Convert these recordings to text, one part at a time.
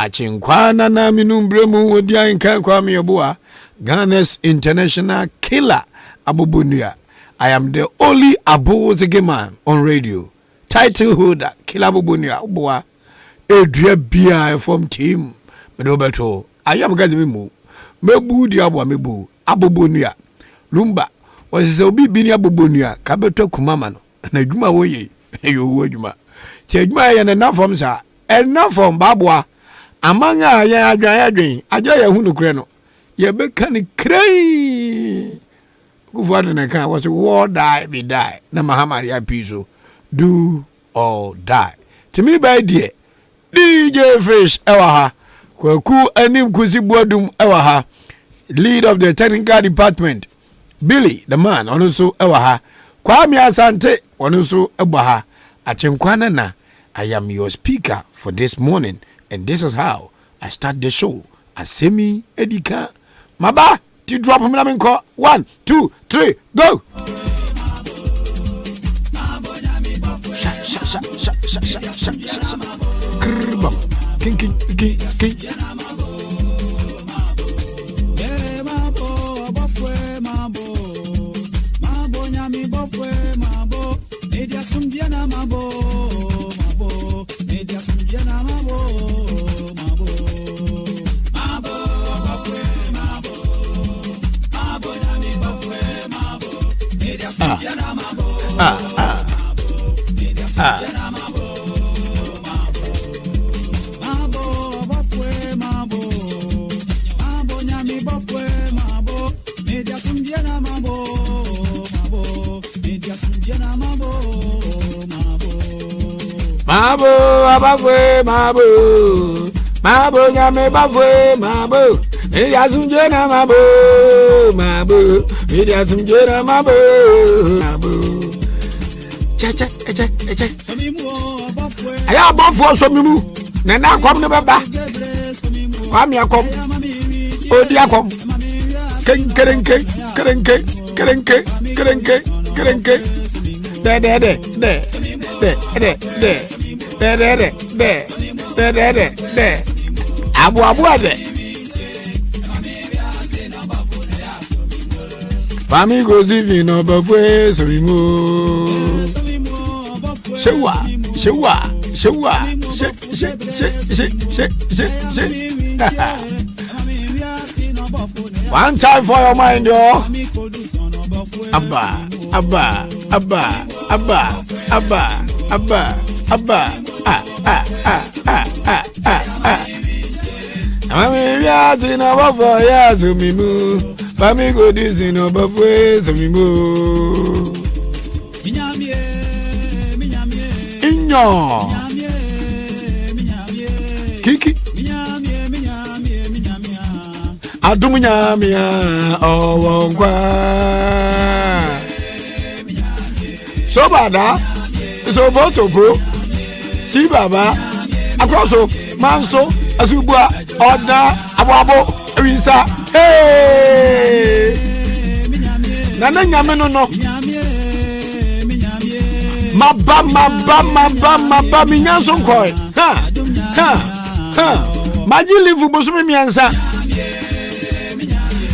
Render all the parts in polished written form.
Akyenkwa nana menu mbrɛ mu odi ahenkan Kwame Yeboah, Ghana's international killer Abobonua. I am the only Abozege man on radio. Title holder, Killer Abobonua, Boa. Edua bia fam team. Mede wobɛto. Ayam ka me mu. Mebu di aboa mebu. Abobonua. Lumba. Wɔsɛ sɛ obi bi ne abobonua ka bɛtɔ kuma ma no. Na adwuma wɔyɛ ɛyɛ owu adwuma. Kyɛ adwuma yɛ no ɛna fam saa. Ɛna fam baaboa. Aman a yɛn adwen adwen agya yɛn ho nokorɛ no yɛbɛka no krɛi. Kufuor ade ne ka wɔsɛ war die be die na Mahama de apii so do or die. Tumi bɛyɛ deɛ DJ Fish ɛwɔ ha. Kwaku anim kusi buadum ɛwɔ ha. Lead of the technical department Billy the man ɔno nso ɛwɔ ha. Kwame Asante ɔno nso ɛbɔ ha. Akyenkwa Nana, I am your speaker for this morning and this is how I start the show. Asɛmi edika maba ti drop mi na mi nkɔ. 1 2 3 go. Sha sha sha sha sha sha sha sha sha. Krrbam. King king king king. Ah ah ah ah. Mabo abafwe mabo mabo nyame bafwe mabo iriasumje na mabo mabo iriasumje na mabo mabo kyɛ kyɛ kyɛ ɛyɛ abɔfoɔ sɔ mi mu na ɛna akɔm no bɛba Kwame akɔm odi akɔm kenkerenke kerenke kerenke kerenke kerenke dɛdɛdɛ dɛ dɛ dɛ dɛ dɛdɛdɛ dɛ dɛdɛdɛ dɛ aboaboa dɛ. Fami gosi fi na ɔbɛfo sori mu. Shewa shewa shewa she she she she she she she. One time for your mind, yo. Abba, abba, abba, abba, abba, abba, abba, ah, ah, ah, ah, ah, ah, ah. Mami wiase na bɔfo yɛ asomi mu. Fami go disi na bɔfo esomi mu. Inyo. Kiki. Adum nyamia ọwọ nkwa. Sobada, sobotopo, si baba, akroso, manso, asubua, ọ̀dà, aboabo, ewinsa, hey! Nana nyame no no. Maba, maba, maba, maba, minya nso nkɔe. Ha, ha, ha. Magye livu bosome 3.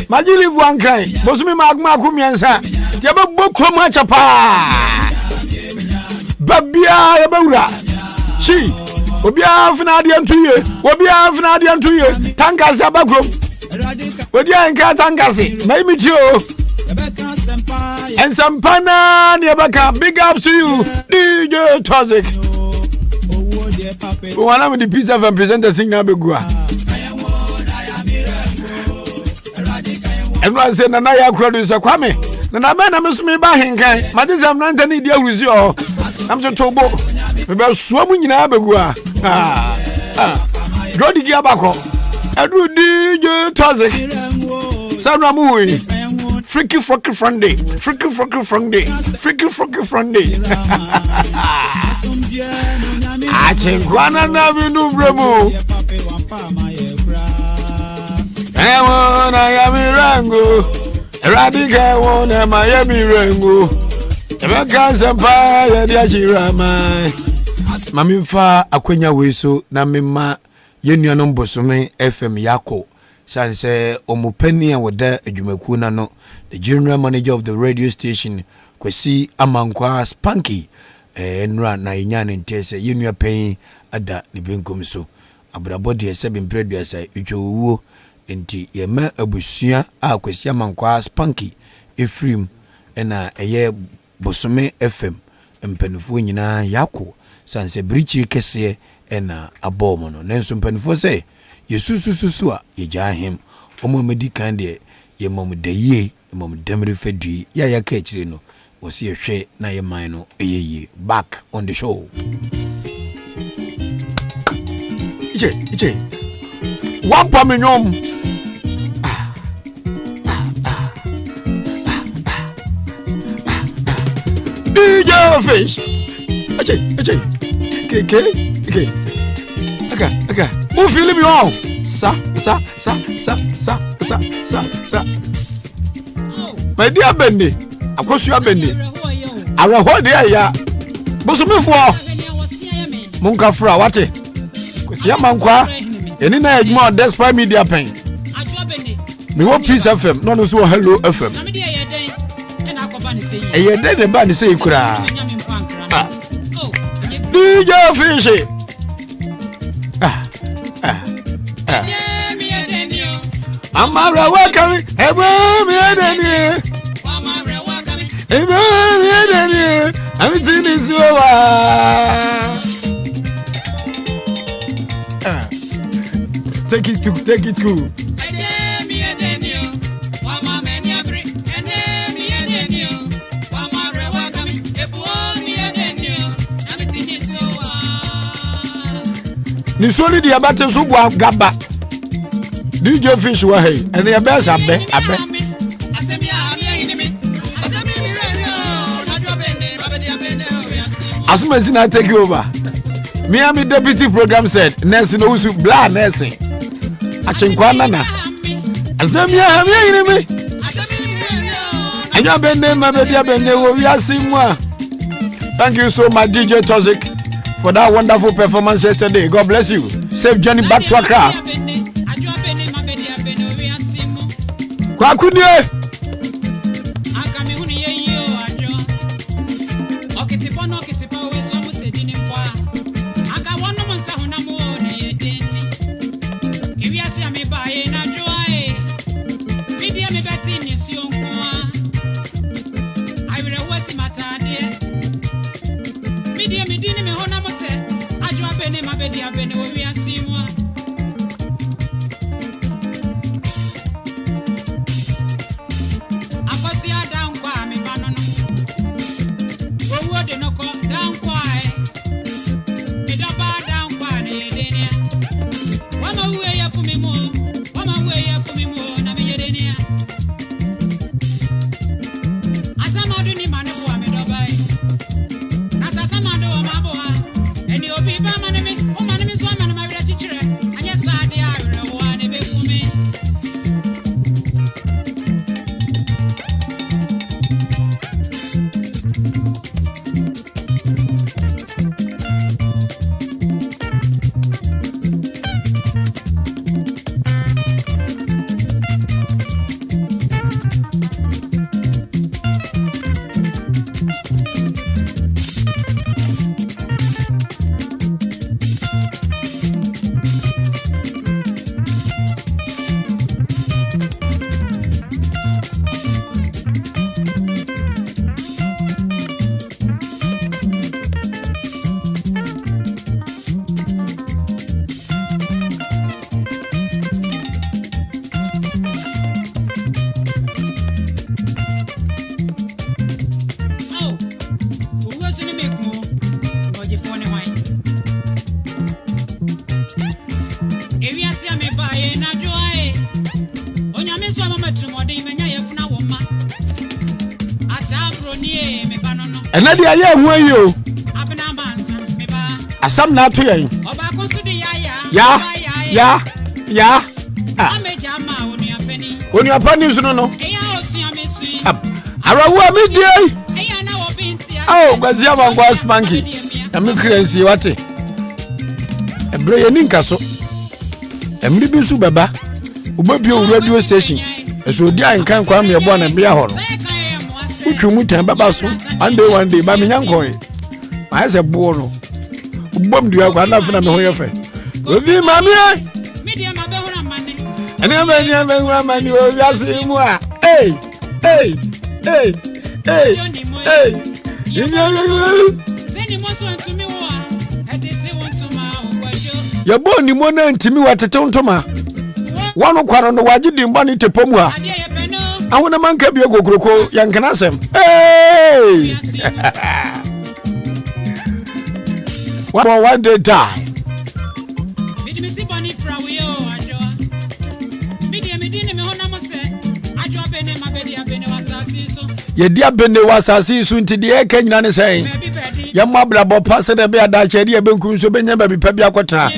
Magye livu ankran bosome mako mako 3. Yɛbɛbɔ kurom akyɛ paa. Ba biara yɛbɛwura. Hyi, obiara mfena adeɛ nto yie. Obiara mfena adeɛ nto yie. Tankase aba kurom. Odi a nka tankase. Mayi mi ti o. Nsɛmpa naa ne yɛbɛka. Big up to you, DJ Toxic. Wɔn a mede Peace FM presenters nyinaa bɛgu a. Ɛno ase nana yɛ akora do sɛ Kwame. Nana bɛn na me so meba ahenkan. Mate sɛ mmerante ne di ahurusi wɔ hɔ. Na me so to bo. Mebɛsoa mu nyinaa bɛgu a. Drodigi abakɔ. Ɛduru DJ Toxic. Sɛ no amu hui. Freaky Froggy Friday. Freaky Froggy Friday. Freaky Froggy Friday. Akyenkwa nana bi nu brɛ mu. Ɛwɔ na yɛ mi rango. Awurade ka ɛwɔ na ma yɛ mi rango. Ɛbɛka nsɛmpa yɛde akyerɛ aman. Ma memfa akwanya wei so na mema Yɛn nuanom Bosome FM Yako, sane sɛ wɔn panin a wɔda adwumakuo no ano, the general manager of the radio station, Kwasi Amankwaa Spanky, eh, nnora na yɛnyaa ne nteɛ sɛ yɛn nua panyin ada ne benkum so. Abrabɔ deɛ sɛbe mprɛ aduasa ɛtwa owuo, nti yɛma abusua a Kwasi Amankwaa Spanky ɛfirim ɛna ɛyɛ Bosome fam mpaninfoɔ nyinaa yako sane sɛ birikyiri kɛseɛ na abɔ wɔn no. Nanso mpaninfoɔ sɛ yɛsusususu a yɛgyaa hem. Wɔn a wɔadi kan deɛ yɛma wɔn da yie, yɛma wɔn dɛmire fadui. Yɛ a yɛaka akyire no wɔ sɛ yɛhwɛ na yɛ man no yɛ yie. Back on the show. Iche, iche. Wampa me nwom. Ah, ah, ah. DJ Fish. Ache, ache. Ke, ke, ke. Aka, aka. Who feeling me all? Sa, sa, sa, sa, sa, sa, sa, sa. My dear Benny, akosua Benny. Awerɛhoɔ deɛ ɛya. Bosomefoɔ. Monka fra wate. Kwasi Amankwa. Ɛni na adwuma wɔ Despite Media pɛn. Mewɔ Peace FM na ɔno nso wɔ Hello FM. Ɛyɛ dɛn na ɛbaa ne sɛ yi koraa? Ah. DJ Fishy. Ah. Ah. Ah. Amara wakari ebe mi edeni. Ebe mi edeni. Amiti ni suwa. Ah. Take it to take it cool. Nisuo no deɛ ɛbɛte so gua gaba. DJ Fish wɔ ha yi, ɛne ɛbɛyɛ sɛ abɛ abɛ. Asomasi na take over. Me am deputy program said nurse no wusu bla nurse. Akyenkwa nana. Asɛm yɛ ha mi ayiri mi. Ɛnyɛ abɛnne ma bɛdi abɛnne wɔ wiase mu a. Thank you so much DJ Toxic for that wonderful performance yesterday. God bless you. Safe journey back to Accra. Kwaku nie. Ɛnɛ deɛ ɛyɛ ɛho ayi o. Asɛm na ato yɛn. Ya ya ya. Ah. Onua panin nso no no. Awerɛhoɔ a medie. Ao Kwasi Amankwa Spanky. Na me kura nsie wate. Ɛberɛ yɛni nka so. Mmere bi nso bɛba, wobɛbue wo radio station, ɛso odi a nka nkwa mmeɛboa na mmea hɔ no. Wotwi mu tɛn bɛba so, one day one day, ba menya nkɔe. Mayɛ sɛ boɔ no. Wobɔ me dua kwa, na afei na me ho yɛ fɛ. Obi maame ɛ. Ɛne abɛ ne abɛ hu amane wɔ wiase mu a. Ei, ei, ei, ei, ei. Yɛbɔ nimo no ntumi wɔtete ntoma. Wɔn kwa no wɔagye din bɔ ne tepɔ mu ha. Ahonam anka bie kokuroko yɛnkena asɛm. Hey! One, one day die. Yɛdi abene wɔ asase yi so nti deɛ ɛka nyina ne sɛn yɛmmɔ abrabɔ pa sɛdeɛ ɛbɛyɛ adaakyɛ de yɛbɛnkum nso bɛnya baabi pa bi akɔtena.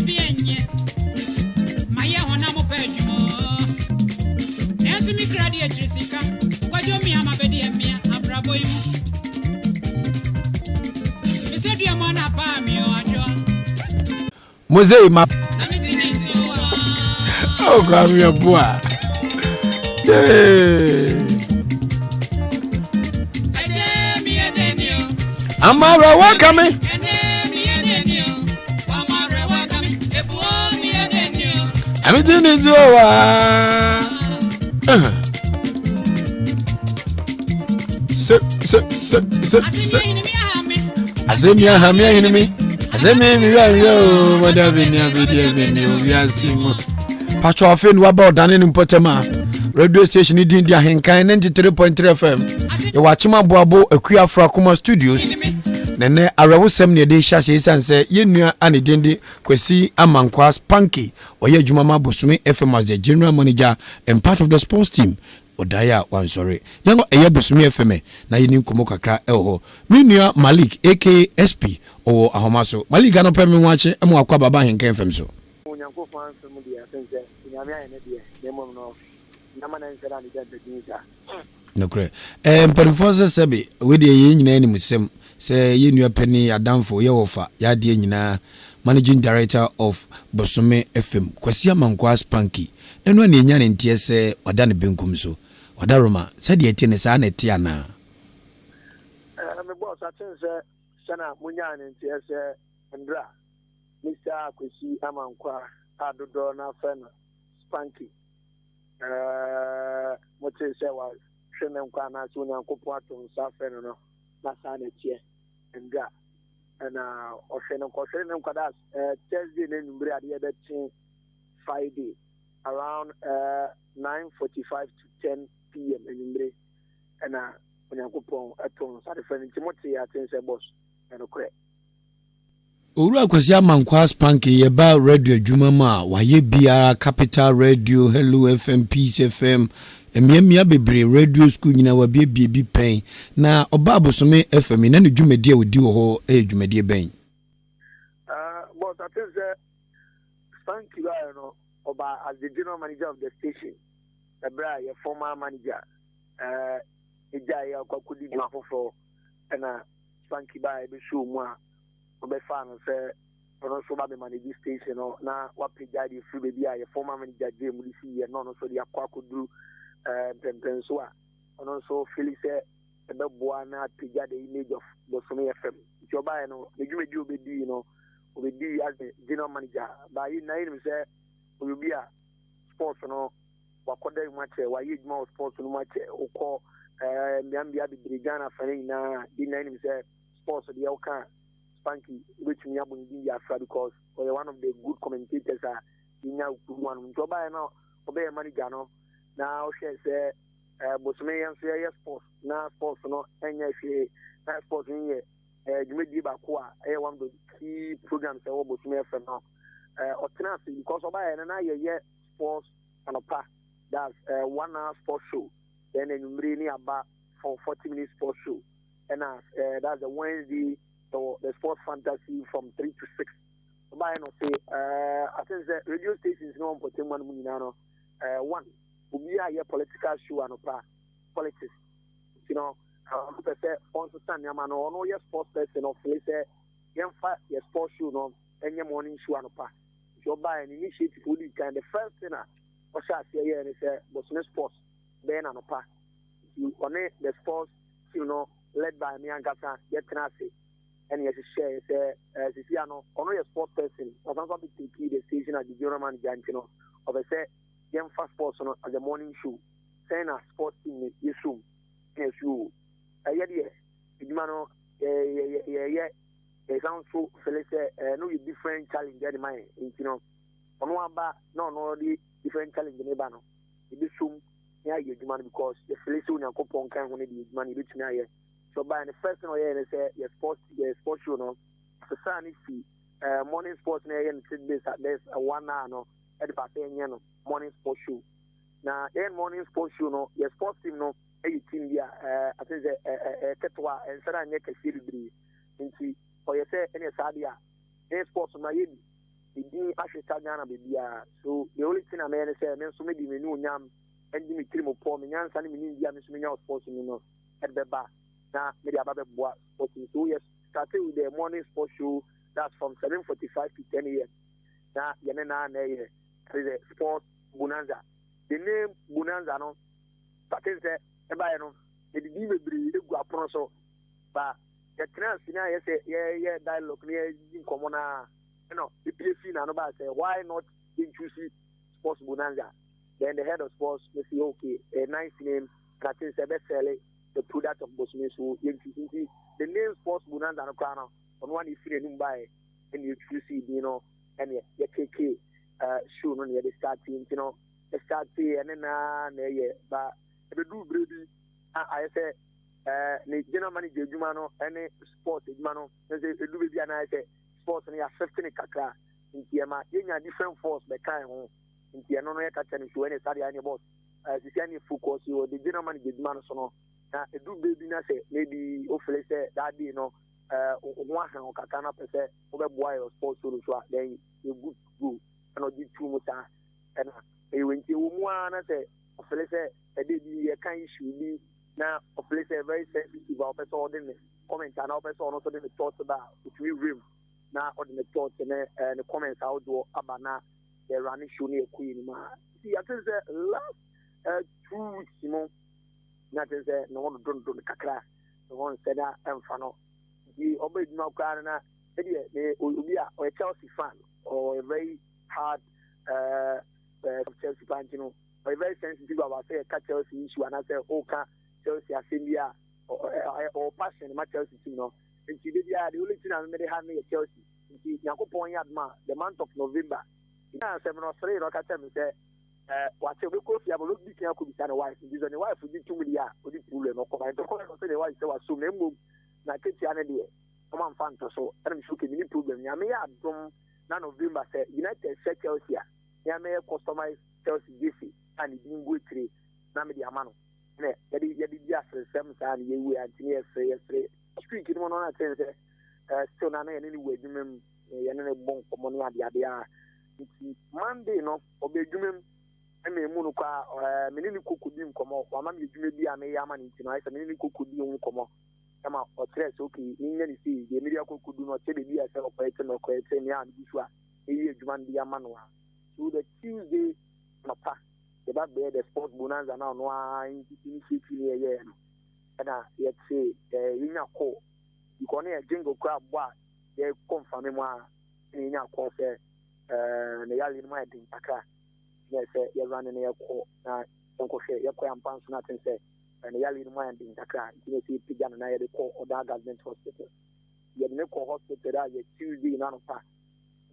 Mose ma. Oh, Kwame Abua. Amara wakame. Everything is over. Se se se se se. Asɛm yi aha me ahene me. Asɛm yi mi wia wia o mɔda bɛ ni abɛdi abɛ ni o wiase mu. Patro afei ni waba ɔdane ne mpɔtam a radio station ni din di Ahenkan 93.3 FM. Yɛwɔ Akyem Aboabo Akua Afra Kuma Studios. Na ɛnɛ awerɛhosɛm ne yɛde hyɛ aseɛ ɛsiane sɛ yɛn nua a ne din de Kwasi Amankwaa Spanky ɔyɛ adwuma ma Bosome FM as the general manager and part of the sports team. Ɔdaeɛ a wansɔre. Yɛnkɔ ɛyɛ Bosome FM na yɛni nkɔmmɔ kakra ɛwɔ hɔ. Me nua Malik aka SP ɔwɔ ahoma so. Malik anɔpa yi me ho akye ma wakɔ aba aba Ahenkan FM so. Onyankopɔn asɛm mu deɛ, ɛsen sɛ Onyame ayɛ ne deɛ, na mmom no, nneɛma na ɛnsɛ da ne gya ntadini saa. Nokorɛ. Ɛɛ mpanimfoɔ sɛ sɛbe, wei deɛ yɛn nyinaa nim sɛm, sɛ yɛn nua panin, yɛn adamfo, yɛn wɔfa, yɛn adeɛ nyinaa, Managing Director of Bosome FM, Kwasi Amankwaa Spanky, ɛno a na yɛnya ne nteɛ sɛ wada ne benkum so. Wada Roma, sɛdeɛ ɛte no saa na ɛte anaa? Ɛɛ me boss, aten sɛ sɛna monyaa ne nteɛ sɛ ndra Mister Kwesi Amankwaa a dodɔɔ no afrɛ no Spanky. Ɛɛ, motee sɛ wahwe ne nkwa anaasɛ Onyankopɔn ato nsa afrɛ no no, na saa na ɛteɛ. Ndra ɛna ɔhwɛ no nkɔhwere ne nkwa das ɛɛ Thursday na anwummere adeɛ bɛkye Friday around ɛɛ 9:45 to 10 pm anwummere ɛna Onyankopɔn ɛto nsa de frɛ no nti motee aten sɛ boss ɛnokorɛ. Owura Kwasi Amankwaa Spanky yɛ ba radio adwuma mu a wayɛ biara, Capital Radio, Hello FM, Peace FM, mmeammea bebree, radio school nyinaa wabiebie bi pɛn. Na ɔbaa Bosome FM yi, na ne dwumadi a ɔdi wɔ hɔ yɛ dwumadie bɛn? Uh, boss, I think sɛ Spanky baeɛ no, ɔbaa as the general manager of the station. Ɛberɛ a yɛ former manager uh, gyaeɛ akɔ akɔdi dwuma foforɔ ɛna Spanky baeɛ bɛsoo mu a wɔbɛfaa no sɛ ɔno nso ba bɛmanage station no na wapagya de firi baabi a yɛ former manager gyee mu de si yɛ na ɔno nso de akɔ akɔduru eh, mpɛmpɛnso a ɔno nso fili sɛ ɛbɛboa na apagya the image of Bosome FM. Nti ɔbaeɛ no, ne dwumadi a ɔbɛdii no, ɔbɛdii as the general manager. Ba yɛ nyinaa yɛnim sɛ ɔyɛ obi a sports no wakɔda mu akyɛ, wayɛ adwuma wɔ sports no mu akyɛ, wokɔ eh, mmeammea bebree Ghana fa no nyinaa, yɛ nyinaa yɛnim sɛ sports deɛ woka a Spanky wobɛtumi abɔ ne din de afra because ɔyɛ one of the good commentators a yɛnya kurom hanom. Nti ɔbaeɛ na ɔbɛyɛ manager no na ɔhwɛɛ sɛ eh, bosome yɛn nso yɛyɛ sports na sports no ɛnyɛ hwee na sports no yɛ eh, dwumadie baako a ɛyɛ one of the key programs ɛwɔ bosome FM no. Eh, ɔtena ase because ɔbaeɛ no na yɛyɛ sports anɔpa, that's eh, 1 hour sports show, then anwummere ne aba for 40 minutes sports show. Ɛna eh, that's the Wednesday the sports fantasy from 3 to 6. Ɔbaeɛ no ɔse eh, I think sɛ radio stations no wɔ mpɔtam no mu nyinaa no eh, one obiara yɛ political show anɔpa, politics, nti no ɔno pɛ sɛ ɔnsesa nneɛma no. Ɔno yɛ sports person, ɔfeel sɛ yɛmfa yɛ sports show no ɛnyɛ morning show anɔpa. Nti ɔbaeɛ no, initiative a ɔdii kan, the first thing a ɔhyɛ aseɛ yɛɛ ne sɛ Bosome Sports bɛyɛ no anɔpa. Nti ɔne the sports team no led by me ankasa yɛtena ase ɛna yɛhyehyɛɛ sɛ eh, sisi ano ɔno yɛ sports person, ɔsan so abɛtake the station as the general manager, nti no ɔpɛ sɛ yɛmfa sports no as a morning show. Sɛn na sports team no yɛsom na yɛso o ɛyɛ deɛ adwuma no yɛyɛ, yɛsan nso fele sɛ ɛno yɛ different challenge ɛde ma yɛn. Nti no ɔno aba na ɔno de different challenge ne ba no, yɛbɛsom na yɛayɛ adwuma no because yɛfele sɛ Onyankopɔn nka ho no de adwuma no yɛbɛtumi ayɛ. So ɔbaeɛ no, first na ɔyɛɛ ne sɛ yɛ sports show no sesaa ne fi morning sports na yɛyɛ no tidbits at this one hour no ɛde ba sɛ yɛnyɛ no morning sports show. Na yɛyɛ morning sports show no, yɛ sports team no ɛyɛ team bi a I think sɛ ɛɛ ketewa, ɛnsa na nyɛ kɛseɛ bebree, nti ɔyɛ sɛ ɛne saa deɛ a ne sports no ayɛ bi edin ahweta Ghana beebiara. So the only thing a mɛyɛ ne sɛ me nso me de m'ani onyam ɛde me tiri mu pɔ me nyansa ne me nimdeɛ a me nso menya wɔ sports mu no ɛde bɛba na me de aba bɛboa sports mu. So yɛ started with the morning sports show, that's from 7:45 to 10 a.m. Na yɛne na ɛyɛ the Sports Bonanza. The name Bonanza no starting sɛ ɛbaeɛ no, yɛde din bebree egu apono so ba yɛtena ase na yɛ sɛ yɛyɛ dialogue na yɛdi nkɔmmɔ na ɛna epie fi na no ba sɛ why not choose Sports Bonanza? Then the head of sports may say, okay, a nice name, and I think sɛ ɛbɛsell the product of Bosome, so yɛn choose. Nti the name Sports Bonanza no koraa no, ɔno wa na efiri n'anum baeɛ ɛna yɛchoose din no ɛna yɛkeke show no na yɛde start. Nti no start ɛne na ɛyɛ ba ɛbɛduru bere bi a ayɛ sɛ ne general manager adwuma no ɛne sports adwuma no ɛsɛ edu baabi a na ayɛ sɛ sports no yɛasɛfte ne kakra, nti ɛma yɛnya different force bɛka ho. Nti ɛno no yɛka kyerɛ no so ɛne sadeɛ ɛne boss sisi ɛne focus wɔ the general manager adwuma no so no, na edu baabi na sɛ maybe ofeel sɛ that day no ho ahan wo kakra na pɛ sɛ wobɛboa yɛ sports solo so a, then you good to go. Ɛna ɔgye tu mu saa ɛna ɛyɛ. Nti ɛwɔ mu ara na sɛ ɔfeel sɛ ɛde bi yɛka issue bi na ɔfeel sɛ very sensitive a, ɔpɛ sɛ ɔde ne comment anaa ɔpɛ sɛ ɔno nso de ne thought ba a, ɔtumi wuram na ɔde ne thought ne ne comments ahodoɔ aba na yɛwura ne show ne yɛkɔ yi no mu a. Nti yɛate sɛ last 2 weeks mu na ate sɛ ne ho dodondo no kakra, ne ho nsɛ na ɛmfa no. Nti ɔba adwuma koraa no na ɛdeɛ ne obi a ɔyɛ Chelsea fan, ɔyɛ very hard Chelsea fan, nti no ɔyɛ very sensitive about sɛ yɛka Chelsea issue anaasɛ ɔka Chelsea asɛm bi a ɔwɔ passion ma Chelsea team no. Nti de biara the only thing a mede ha no yɛ Chelsea. Nti Nyankopɔn yɛ adom a, the month of November na asɛm no ɔsere na ɔka kyerɛ me sɛ wakyɛ ɔbɛkɔ fie aba, ɔbɛdi kan akɔbisa ne wife. Nti sɛ ne wife gye tum deɛ a, ɔde problem ɔkɔba. Nti ɔkɔ sɛ ne wife sɛ wasom na mmom na ketua no deɛ ɔma mfa nto so. Ɛna mesɛ okay, menni problem. Nyame yɛ adom na November sɛ United hyɛ Chelsea a, nea mɛyɛ customize Chelsea jersey a ne din gu akyire na mede ama no. Na yɛde di aseresɛm saa ne yɛwie a, nti ne yɛsere street no mu no na kyerɛ sɛ still na yɛne ne wɔ adwuma mu, yɛne ne bɔ nkɔmmɔ ne adeade a. Nti Monday no ɔbɛ adwuma mu ɛna emu no koraa mene ne koko di nkɔmmɔ. Wama me adwuma bi a meyɛ ama no, nti no ayɛ sɛ mene ne koko di ho nkɔmmɔ ɛma ɔkyerɛ sɛ okay, menyɛ ne sei deɛ mede akɔkɔ du no. Ɔkyerɛ baabi a sɛ ɔkɔyɛ no ɔkɔyɛ nea a megu so a ɛyi adwuma no de ama no a. So the Tuesday nɔpa yɛba bɛyɛ the Sports Bonanza na ɔno ara initiative ne yɛyɛɛ no ɛna yɛte yɛnya call because ne yɛ jingle koraa bɔ a yɛkɔ mfame mu a, ɛna yɛnya call sɛ ne yare no mu ayɛ den kakra na sɛ yɛwura ne no yɛkɔ na yɛnkɔhwɛ. Yɛkɔ yɛ ampa nso no aten sɛ ne yare no mu ayɛ den kakra, nti na sɛ yɛpagya no na yɛde kɔ Ɔdaa Government Hospital. Yɛde ne kɔ hospital a yɛ Tuesday no anɔpa.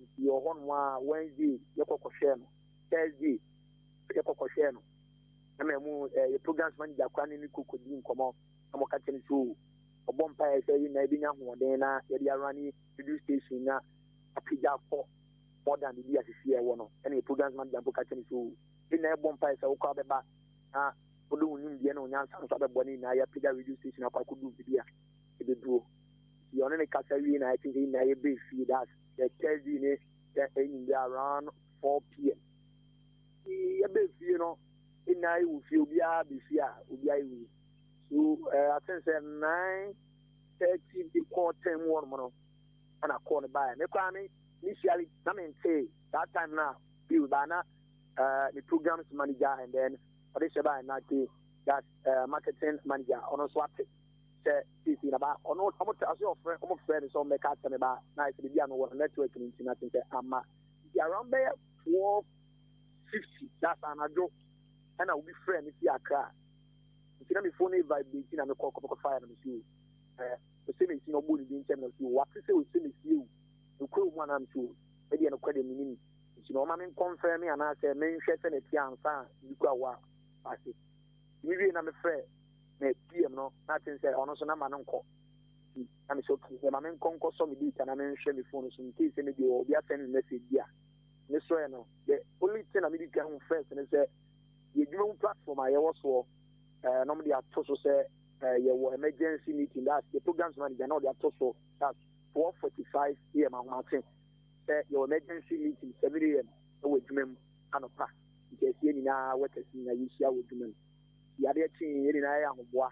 Nti yɛwɔ hɔnom a, Wednesday yɛkɔ kɔhwɛɛ no, Thursday yɛkɔ kɔhwɛɛ no, ɛma mu yɛ programs manager koraa ne ne kɔkɔdi nkɔmmɔ na mɔka kyerɛ no so ɔbɔ mpaeɛ sɛ yɛn nyinaa yɛbɛnya ahoɔden na yɛde arun radio station na apagya kɔ more than biribi asisi ɛwɔ no. Ɛna yɛ programs manager mpo ka kyerɛ no so yɛn nyinaa yɛbɔ mpaeɛ sɛ wokɔ abɛba na wode wo nimdeɛ ne wo nyansa nso abɛbɔ ne nyinaa yɛapagya radio station akɔ akɔdu biribi a ɛbɛduro. Nti ɔne ne kasa wie na yɛte sɛ yɛn nyinaa yɛbɛɛ fie. That's the Thursday ne ɛnyimire around 4 p.m. Yɛbɛɛ fie no, nyinaa yɛwɔ fie, obiara bɛ fie a obiara yɛ wei. So I think sɛ 9:30 bi kɔ 10 mu hɔnom no ɛna call no baeɛ. Me koraa me Initially na mentee that time na bill ba na ne programs manager and then ɔde hyɛ ba na ke that marketing manager ɔno nso ate sɛ sisi na ba ɔno ɔmo te ase ɔfrɛ ɔmo frɛ no sɛ ɔmo bɛka akyerɛ me ba na ayɛ sɛ biribi a mewɔ no network no nti na te sɛ ama nti around bɛyɛ 12:50 that's anadwo ɛna obi frɛ me fi Accra nti na me phone no vibrate na mekɔ kɔ mekɔ fire na me si o ɛɛ ɔsɛ me si na ɔbɔ ne din kyɛm na ɔsi o wate sɛ ɔsɛ me si ewu nokorɛ wɔ mu anaa me si o me deɛ nokorɛ deɛ menim nti na ɔma me nkɔmfɛn me anaasɛ menhwɛ sɛ na ɛte ansa a bi kɔ a wɔ ase me wie na mefrɛ me PM no na ate sɛ ɔno nso namba no nkɔ nti na me sɛ okay yɛma me nkɔ nkɔsɔ me data na menhwɛ me phone so in case sɛ maybe obi asɛn me message bi a me sɔɛ no the only thing na mede ka ho first ne sɛ yɛ adwuma mu platform a yɛwɔ soɔ ɛɛ na wɔde ato so sɛ ɛɛ yɛwɔ emergency meeting, that's the programs manager na ɔde ato so, that's 12:45 am ahomakye sɛ yɛwɔ emergency meeting 7 am ɛwɔ adwuma mu anɔpa nti ɛsɛ yɛn nyinaa workers nyinaa yɛhyia wɔ adwuma mu. Nti adeɛ kyee yɛn nyinaa yɛ ahoboa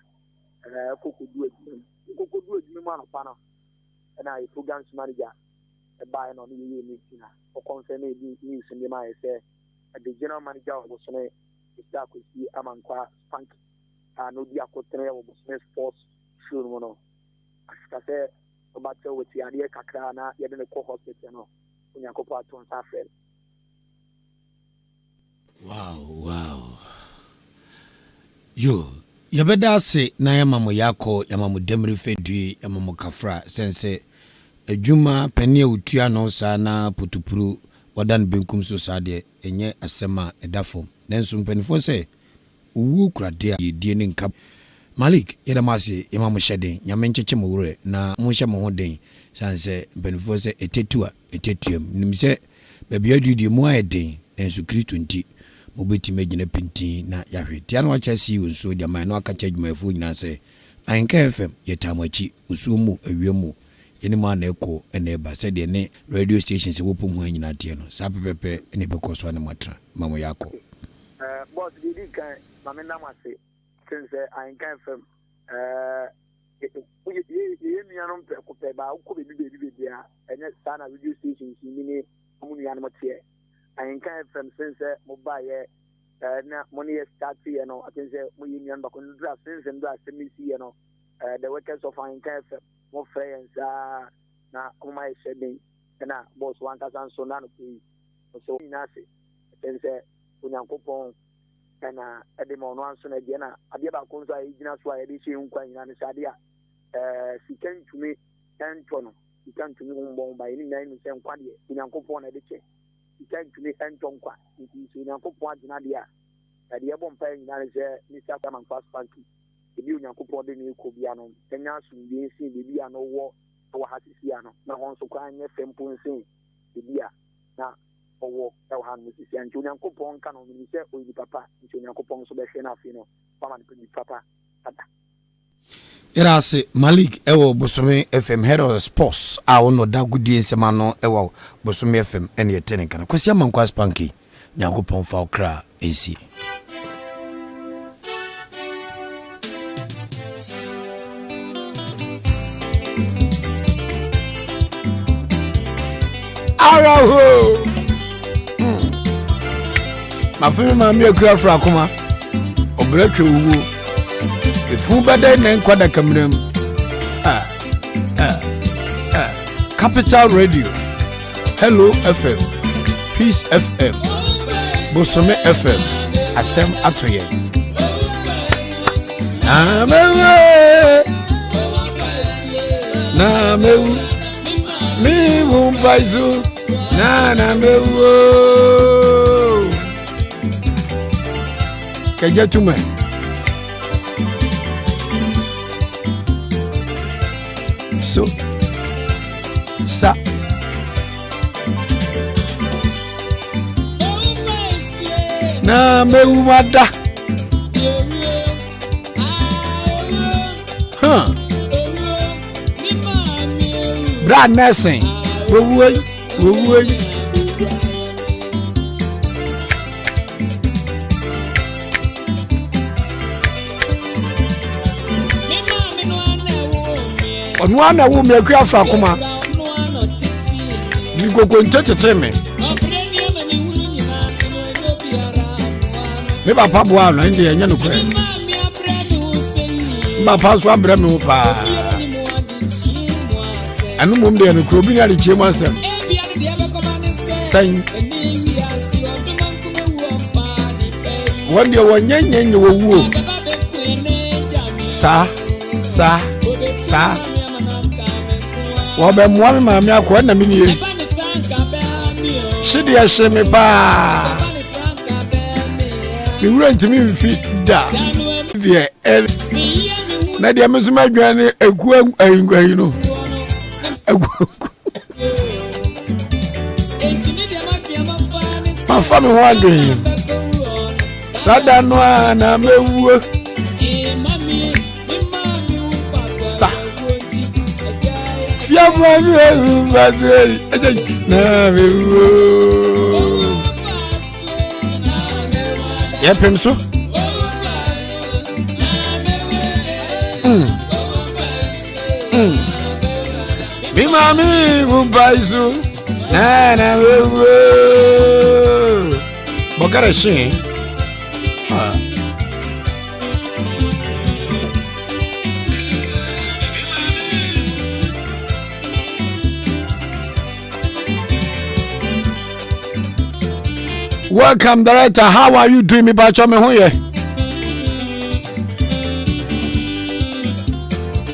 ɛɛ kɔkɔdu adwuma mu kɔkɔdu adwuma mu anɔpa no ɛna yɛ programs manager ɛbaeɛ na ɔne yɛyɛ meeting a ɔkɔnfɛn ne news no de ma yɛ sɛ the general manager of Bosome, Mr. Akwesi Amankwa Spanky, a na odi akotene wɔ Bosome Sports Show no mu no, after sɛ ɔba kyɛ wɔ adeɛ kakra na yɛde no kɔ hospital no, Onyankopɔn ato nsa afrɛ no. Wow. Yo, yɛbɛda ase na yɛma mo yɛakɔ, yɛma mo dɛmire fɛdue, yɛma mo kafra, sɛn sɛ adwuma panin a otua no saa na putupuru wɔda no benkum so saa deɛ ɛnyɛ asɛm a ɛda fam. Nanso mpanimfoɔ sɛ owuo kura deɛ a yɛdie ne nka. Malik, yɛda mo ase, yɛma mo hyɛ den, Nyame nkyekye mo werɛ na monhyɛ mo ho den, sane sɛ mpanimfoɔ sɛ ɛtɛtu a ɛtɛtuam. Nim sɛ baabi aduru deɛ mu ayɛ den, nanso Kristo nti mobɛtumi agyina pintin na yɛahwɛ. Tia na wakyɛ CEO nsuo de ama na waka kyerɛ adwumayɛfoɔ nyinaa sɛ Ahenka FM yɛtaa mo akyi, osuo mu, awia mu, yɛne mu a na ɛkɔ ɛna ɛba sɛdeɛ ne radio stations ɛwɔ pom hɔ nyinaa teɛ no saa pɛpɛpɛ ɛna ɛbɛkɔ so a ne mo atena ma mo yɛakɔ. Boss, deɛ di kan ma me nam ase sen sɛ Ahenka FM yɛyɛ nuanom prɛko pɛ baa wokɔ baabi baabi baabi a ɛnyɛ saa na radio stations yi ne ɔmo nuanom teɛ. Ahenka FM sen sɛ mobaeɛ na mo ne yɛ start yɛ no aten sɛ moyɛ nuanom baako ndura since ndura asɛm yi si yɛ no, the workers of Ahenka FM mofrɛ yɛn saa na ɔmoma yɛ hyɛ den ɛna boss wankasa nso na anɔpɛ yi nso nyinaa ase ɛkyɛn sɛ Onyankopɔn ɛna ɛde ma ɔno anso no adeɛ na adeɛ baako nso a yɛgyina so a yɛde hyɛ nkwa nyinaa no sɛ adeɛ a sika ntumi ɛntɔ no, sika ntumi ho mbɔ ho ba. Yɛn nyinaa nim sɛ nkwa deɛ Onyankopɔn na ɛde kyɛ, sika ntumi ɛntɔ nkwa. Nti sɛ Onyankopɔn agyina deɛ a ɛde yɛbɔ mpaeɛ nyinaa no sɛ Mr. Amankwa Spanky ebi Onyankopɔn de ne kɔ bia no ɛnya asomdwe nsen beebi a no wɔ wɔ ha sisi ano na hɔ nso koraa nyɛ fɛ mpo nsen beebi a na ɔwɔ ɛwɔ ha no sisi a. Nti Onyankopɔn nka no, menim sɛ ɔyɛ nipa pa nti Onyankopɔn nso bɛhwɛ no afei no wama no nipa pa ada. Yɛda ase Malik ɛwɔ Bosome FM, head of sports a ɔno ɔda agodie nsɛm ano ɛwɔ Bosome FM ɛne ɛte ne nkana Kwasi Amankwa Spanky. Nyankopɔn fa wo kra nsie. Araho mafe me maame akura fra akoma ɔbrɛ twɛ owuo efu bɛdɛ ne nkwa dakamena mu. Ah, ah, ah. Capital Radio, Hello FM, Peace FM, Bosome FM, asɛm ato yɛn. Na mewu, na mewu, mewu mpaiso, na mewu. Kɛgye tuma. So, sa. Na mewu mada. Huh. Bra nursing. Wowuo yi, wowuo yi. Ɔno ara na ɛwo mmiako afa akoma. De kokonte tete me. Me papa boa no ɛnde ɛnyɛ nokorɛ. Me papa nso abrɛ me ho paa. Ɛno mmom deɛ nokorɛ obi ne adekyie mu asɛm. Sɛn wɔn deɛ wɔnyɛ nyɛ nyɛ wɔwuo saa saa saa wɔbɛmmoa me maame akɔ ɛna me nie hye deɛ hye me paa me wura ntumi mfi da deɛ ɛ na deɛ me nso madwan ne egu ayi no egu mafa me ho adwen saa da no a na mɛwuo sa fiafua mi ewu bàtɛ ɛjɛ na mɛwuo yɛpem so. Mm. Mm. Mi maame mu bai so na na wewe. Bɔkara hyɛn. Ah. Welcome, director. How are you doing? Me bacho me ho ye.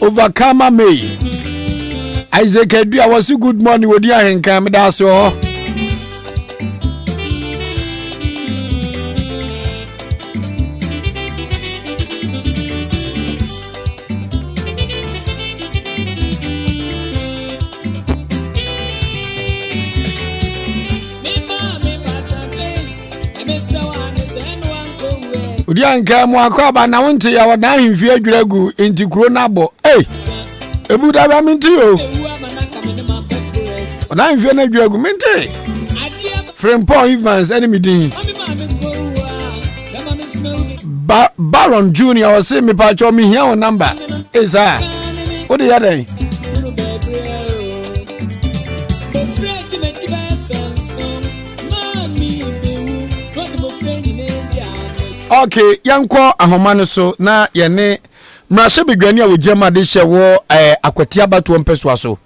Overcomer me. Isaac Adua was good morning. Wodi ahenkan me da so. Odi anka mu akɔ aba na wonte ya wɔdan ahemfie adwira agu nti kuro no abɔ ei ebu da ba mente o ɔdan ahemfie no adwira agu mente Frimpong Evans ɛne me din ba Baron Junior ɔse mepakyɛw mehia wo number ei saa wode yɛ dɛn ok yɛnkɔ ahoma no so na yɛne mmarahyɛbadwani a wɔgyina mu ade hyɛ wɔ eh, akwati abatoɔ mpɛsoa so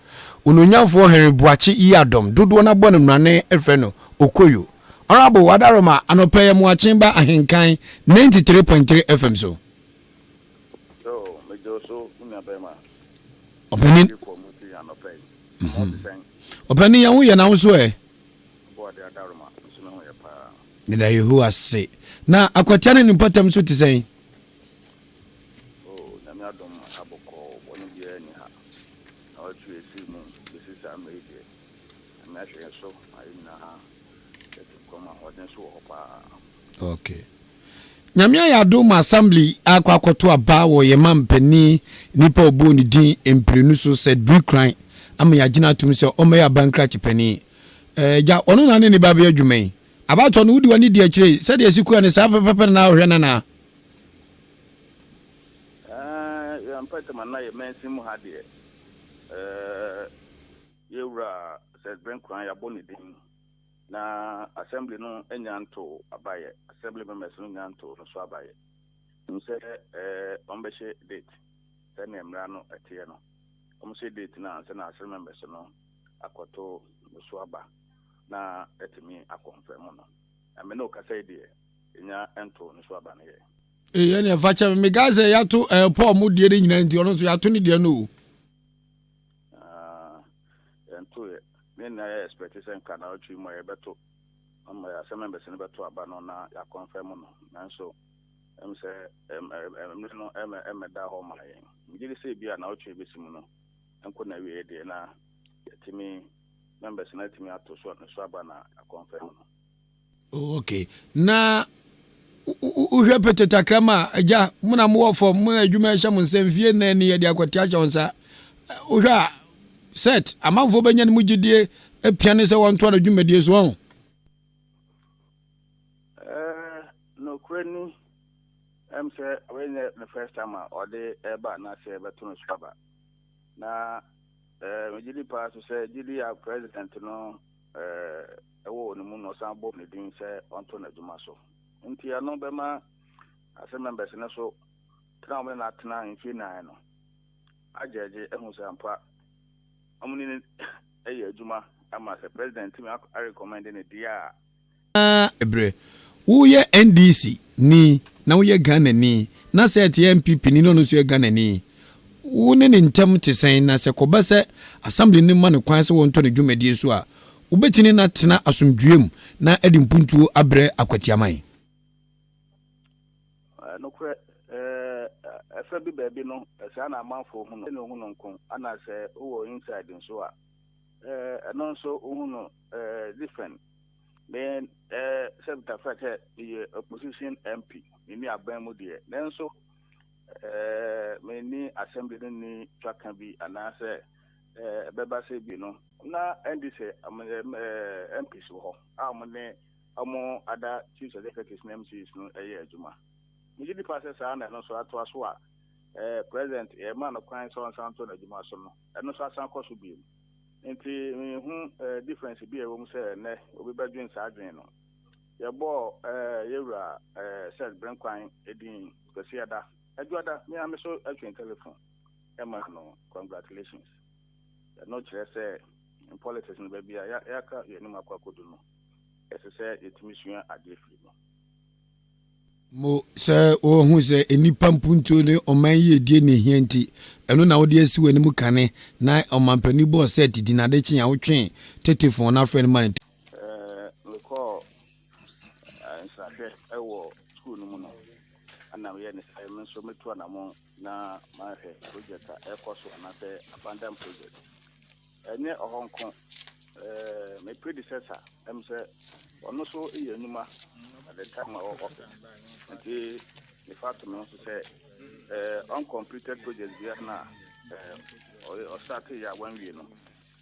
ononyamfoɔ Henry Boakye yi adɔm dodoɔ no abɔ no mmarane frɛ no Okoyo Honourable Wadaroma anɔpɛ yɛ moakye ba Ahenkan 93.3 FM so. Yo, megye wo so, me nua bɛrima. Ɔpanin. Adiifoɔ mu ti anɔpɛ yi. Mo te sɛn? Ɔpanin yɛn ho yɛ na wo nso ɛ? Ɔbɔade Adaroma, nso me ho yɛ paa. Yɛda Yehowa ase. Na akwatia ne ne mpɔtam nso te sɛn? Oh, Nyame adom ha bɔkɔɔ, bɔne biara nni ha. Na watwi yɛn mu bɛsi saa mmerɛ yi deɛ. Nyame ahwɛ yɛn so ma yɛn nyinaa yɛte nkwa mu, ahoɔden nso wɔ hɔ paa. Okay. Nyame ayɛ adom ma assembly akɔ akɔto aba wɔ yɛn mampanin nipa a ɔbɔɔ ne din mprenu so sɛ Duri Kran ama yɛagyina atom sɛ ɔmmɛyɛ abankrakye panin. Ɛɛ gya ɔno na ne ne ba bɛyɛ adwuma yi. Abatoɔ no wodi w'ani di akyire sɛdeɛ ɛsi kɔɛ no saa pɛpɛpɛ na na wohwɛ no anaa? Ɛɛ yɛn mpɛtɛm anaa yɛn mansin mu ha deɛ ɛɛ yɛn wura Seth Brenkuran yɛabɔ ne din. Na assembly no nnya ntoo aba yɛ, assembly members no nnya ntoo no so aba yɛ. Nim sɛ eh, wɔbɛhyɛ date sɛnea mmara no ɛteɛ no. Wɔhyɛ date no ansa na assembly members no akɔto no so aba na atumi akɔnfɛm no. Na me ne wo kasa yi deɛ, ɛnya ntoo no so aba no yɛ. Ee, ɛnna ɛfa kyɛ me. Mekaa sɛ yɛato ɛɛ eh, Paul mu deɛ no nyinaa nti ɔno nso yɛato ne deɛ no o. Ah, yɛnto yɛ. Ne nyinaa yɛ expect sɛ nka naawɔtwe yi mu a yɛbɛto ama asɛm members no bɛto aba no na yɛakɔnfɛm no, nanso ɛm sɛ mmere no ɛmmɛda hɔ ma yɛn. Megye di sɛ ebi a naawɔtwe bɛsi mu no nkɔ na awieɛ deɛ na yɛatumi members no atumi ato so no so aba na yɛakɔnfɛm no. Oh, okay. Na wohwɛ pete takra ma agya mo na mowɔ fam mo na adwuma ɛhyɛ mo nsa mfie nnan ni yɛde akwatia ahyɛ wo nsa wohwɛ a set amanfoɔ bɛnya no mu gyidie apia ne sɛ wɔntoa no dwumadie so ɔho. Nokorɛ ni ɛm sɛ wei nyɛ ne first time a ɔde ɛba anaasɛ ɛbɛto no so aba na megye di paa so sɛ gyidi a president no. ɛwɔ ne mu na ɔsan bɔ ne din sɛ ɔnto n'adwuma so. Nti ɛno bɛma assembly members no so tena wɔn ne no atena mfie 4 no agyɛgye ehu sɛ ampa wɔn ne no yɛ adwuma ama sɛ president tumi arecommend ne deɛ a. Berɛ woyɛ NDC ni na woyɛ Ghana ni na sɛ ɛte NPP ni na ɔno nso yɛ Ghana ni, wo ne ne ntam te sɛn? Na sɛ kɔba sɛ assembly no ma no kwan sɛ wɔntɔ ne dwumadie so a, wobɛtumi no atena asomdwoeɛ mu na ɛde mpuntuo abrɛ Akwatiaman? Nokorɛ, ɛfɛ bi baabi no, saa na amanfoɔ hu no, ɛna ɔhu no nko, ana sɛ wowɔ inside nso a, ɛno nso wohu no different. Me sɛ Peter sɛ meyɛ opposition MP, menni aban mu deɛ, nanso menni assembly no ni twaka bi anaasɛ ɛbɛba sɛ bi no na NDC MPs wɔ hɔ a wɔn ne wɔn ada chiefs executives ne MCs no ɛyɛ adwuma. Megye di pa sɛ saa na ɛno nso atoa so a president yɛma no kwan sɛ ɔnsan to n'adwuma so no, ɛno nso asan kɔ so bio. Nti mehu difference bi a ɛwɔ mu sɛ ɛnɛ obi bɛdwen saa adwen no. Yɛbɔɔ yɛwura Seth Brenkwan edin Kwasiada Adwuada, me a me so atwe telephone ɛma no congratulations. Ɛno kyerɛ sɛ in politics no, baabi a yɛaka yɛn anim akɔ akɔdu no, ɛsɛ sɛ yɛtumi sua adeɛ firi mu. Mo sɛ wɔhu sɛ nnipa mpuntuo ne ɔman yiedie ne hia nti, ɛno na wode asi w'anim kane na ɔmampanin bɔɔ sɛ didi nade kye a wotwe tetefon no afrɛ no ma no. Mekɔɔ nsrahwɛ wɔ school no mu no, ana meyɛ ne sɛ me nso metu anamo na mahwɛ project a ɛkɔ so anaasɛ abandon project. Ɛnyɛ ɔhɔ nko, me predecessor sɛ ɔno nso yɛ nnwuma at the time a ɔwɔ office, nti mefa to me ho so sɛ uncompleted project biara na ɔstart yɛ a wanwie no,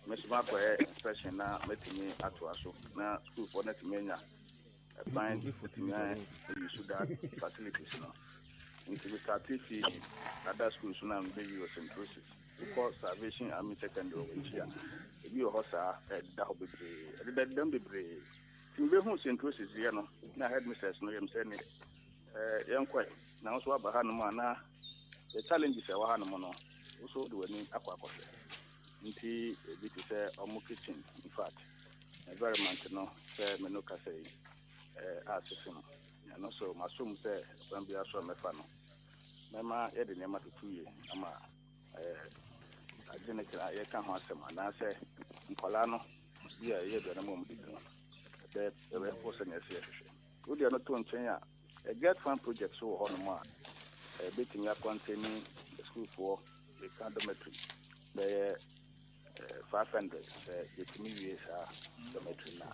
me nso makɔyɛ inspection na mɛtumi atoa so na schoolfoɔ no atumi anya ɛkwan atumi ayi so that facilities no. Nti me start fi other schools no a mebɛwi wɔ St. Roses, wokɔ Salvation Army Secondary wɔ akyi a, ebi wɔ hɔ saa, ɛdeda hɔ bebree, ɛdedadedam bebree. Nti mebɛhu St. Roses deɛ no na headmistress no yɛm sɛ ne yɛnkɔe na wo nso aba hanom a na the challenges a ɛwɔ hanom no, wo so de w'ani akɔ akɔhwɛ. Nti ebi te sɛ ɔmo kitchen, in fact environment no sɛ me no kasa yi asese no, ɛno so masom sɛ kwan biara so a mɛfa no mɛma yɛde nneɛma toto yie ama agye ne kra yɛka ho asɛm anaasɛ nkwadaa no bi a ɛyɛ aduane mu a wɔdidi no ɛbɛ ɛbɛkɔ sɛnea ɛsɛ yɛhwehwɛ. Wodeɛ no to nkyɛn a, GET Fund project so wɔ hɔnom a ɛbɛtumi akɔntɛni sukuufoɔ, yɛka dormitory bɛyɛ 500. Sɛ yɛtumi wie saa dormitory no a,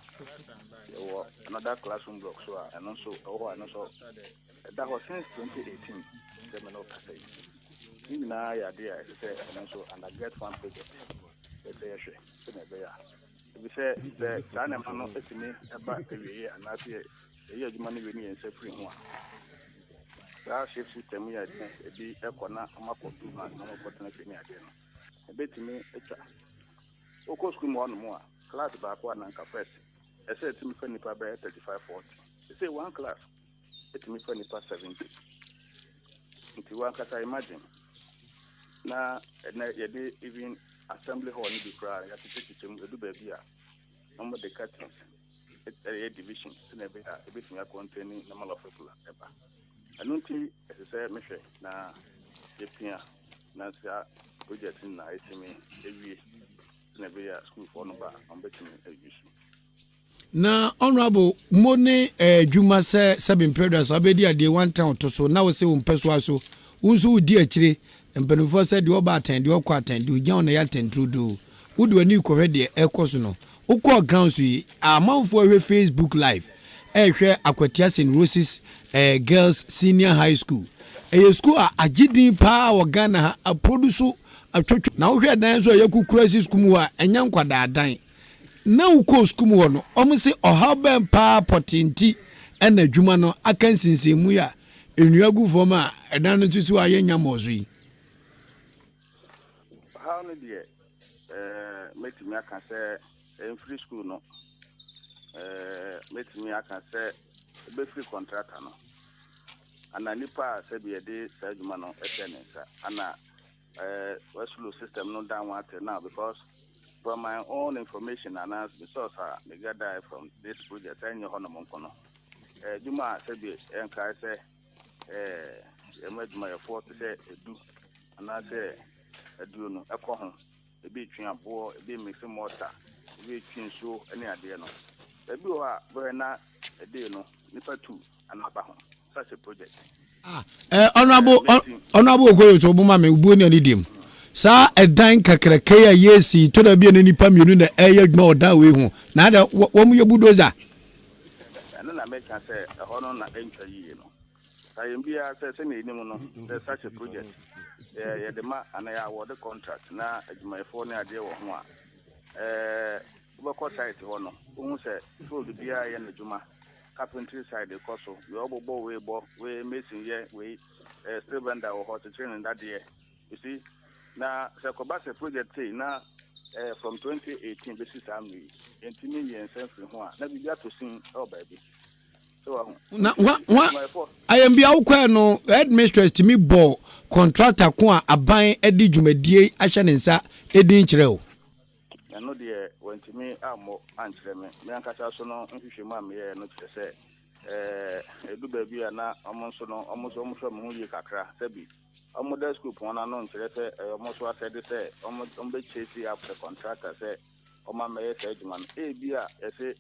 yɛwɔ another classroom block so a ɛno nso ɛwɔ hɔ a ɛno nso ɛda hɔ since 2018 sɛ me ne wo kasa yi. Ne nyinaa yɛ adeɛ a ɛsɛ sɛ ɛno nso under GET Fund project ɛsɛ yɛhwɛ sɛnea ɛbɛyɛ a ebi sɛ saa nneɛma no atumi ɛba awieeɛ anaasɛ yɛyɛ adwuma no wie ne yɛn nsa firi ho a, saa shift system yi a ebi ɛkɔ na ɔmakɔ 2 months na ɔmakɔ tena fie ne adeɛ no ɛbɛtumi atwa. Wokɔ sukuu mu hɔnom a, class baako a nanka first ɛsɛ ɛtumi fa nipa bɛyɛ 35, 40, ɛsɛ one class ɛtumi fa nipa 70. Nti wankasa imagine na ɛnɛ yɛde even assembly hall no bi koraa yɛakyekyɛkyekyɛ mu, ɛdu baabi a na wɔde curtains ɛyɛ division sɛnea ɛbɛyɛ a ɛbɛtumi akɔntɛni normal of people a ɛba. Ɛno nti ɛsɛ sɛ mehwɛ na yɛpia na saa project no na ɛtumi awie sɛnea ɛbɛyɛ a sukuufoɔ no ba a wɔbɛtumi ayi so. Na honorable mo ne adwuma sɛ sɛbe mprɛdua sɛ wabɛdi adeɛ wantan ɔto so na wo sɛ wo mpɛ so aso wo nso wodi akyire mpanimfoɔ sɛ deɛ ɔba atɛn, deɛ ɔkɔ atɛn, deɛ ogyina wo na ɛyɛ atɛn turodoo. Wode w'ani kɔhwɛ deɛ ɛkɔ so no, wokɔɔ ground so yi, amanfoɔ hwɛ Facebook live ɛrehwɛ Akwatia St. Roses Girls Senior High School. Ɛyɛ school a agye din paa wɔ Ghana ha, aprodu so atwatwa. Na wohwɛ dan nso a yɛkukura si school mu hɔ a, ɛnyɛ nkwadaa dan. Na wokɔɔ sukuu mu hɔ no, ɔmo se ɔhaw bɛn paa pɔtee nti ɛna adwuma no aka nsinsimu yi a nnua gu fam a ɛdan no nso si hɔ a yɛnnya mmɔɔ so yi? Ɔhaw no deɛ, mɛtumi aka sɛ ɛmfiri school no. Mɛtumi aka sɛ ɛbɛfiri contractor no ana nipa a sɛbi yɛde saa adwuma no ɛhyɛ ne nsa ana wɔaslow system no down until now, because from my own information and as the source a me gather from this project, ɛnyɛ hɔ nom nko no, adwuma a sɛbi ɛnkae sɛ yɛma adwumayɛfoɔ te sɛ 10 anaasɛ 20 ɛkɔ ho, ebi twe aboɔ, ebi mix mortar, ebi twe nsuo ne adeɛ no, ebi wɔ hɔ a bɛhwɛ na ɛdee no nipa two ana aba ho, such a project. Ah, Honorable Okoye to obuma me ubuo ne ani dim. Saa ɛdan kakraka yi a yɛsi to da bi a ne nipa mmienu na ɛyɛ adwuma wɔ dan wei ho na ada wɔn yɛ bulldozer. Ɛno na mɛka sɛ ɛhɔ no na ɛntwa yie no sa yɛn biara sɛ sɛnea ɛnim no sɛ such a project yɛde ma anaa yɛ award contract na adwumayɛfoɔ ne adeɛ wɔ ho a, wobɛkɔ site hɔ no, wohu sɛ field biara yɛ n'adwuma. Carpentry side kɔ so, wei ɔbobɔ, wei bɔ wei, mason yɛ wei, steel vendor wɔ hɔ kyekyere ne dadeɛ. You see, na sɛ kɔba sɛ project sei na from 2018 bɛsi saa mmere yi yɛntumi nyɛ nsa mfiri ho a, na biribi ato sin ɛwɔ baabi sɛ wahu. Na wa ayɛmbia wokɔɛ no, headmistress tumi bɔ contractor ko a aban de dwumadie ahyɛ ne nsa edin kyerɛ o? Ɛno deɛ, wantumi ammɔ ankyerɛ me. Me ankasa so no, nhwehwɛmu a meyɛɛ no kyerɛ sɛ ɛdu baabi a na ɔmo nso no, ɔmo nso ɔmo hwɛ ɔmo ho yie kakra. Sɛbi ɔmo da school pɔn n'ano nkyerɛ sɛ ɛyɛ ɔmo nso asɛde sɛ ɔmo bɛ chase up the contractor sɛ ɔmo amɛyɛ saa adwuma no. Ebi a yɛsɛ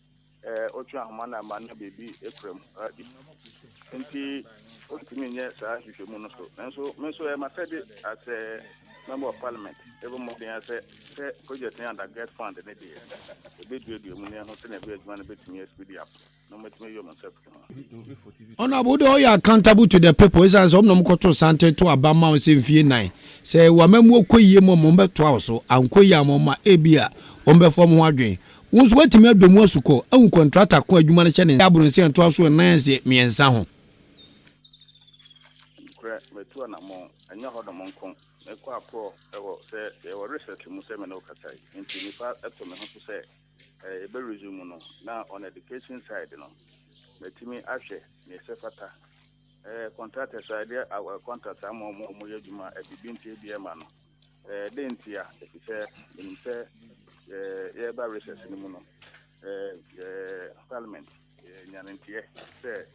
ɔtwe ahoma no ama na biribi ekura mu adi nti ɔntumi nyɛ saa nhwehwɛmu no so. Nanso me nso ɛyɛ masɛde as a member of parliament, ɛbɛ mmɔden sɛ project no under GETFund ne deɛ, ɛbɛduadua mu ne ɛho sɛnea ɛbɛyɛ adwuma no bɛtumi aspeed up na ɔmɛtumi ayi ɔmo nsa firi ho. Honorable, wode ɔyɛ accountable to the people, ɛsiane sɛ ɔmo na ɔmokɔto sante to aba ma wo sɛ mfie 4 sɛ wamamu kɔ yie mu, ɔmo bɛtoa wo so ankɔ yie ama ɔma ebi a ɔmbɛfa ɔmo ho adwene. Wo nso woatumi adɔ mu asukɔ ahu contractor ko adwuma no hyɛ ne aboro sɛ ntoa so nan sɛ mmiɛnsa ho. Korɛ, matu anammɔn. Ɛnyɛ hɔ nom nko, mekɔ aporɔ ɛwɔ sɛ yɛwɔ research mu sɛ me ne wo kasa yi nti nipa ɛto me ho so sɛ yɛbɛ resume no na on education side no, matumi ahwɛ ne ɛsɛ fata contractors a yɛde contract ama ɔmo, ɔmo yɛ adwuma abibi nti ebi ɛma no de nti a ɛfi sɛ menim sɛ yɛba research no mu no, parliament nyanenteɛ sɛ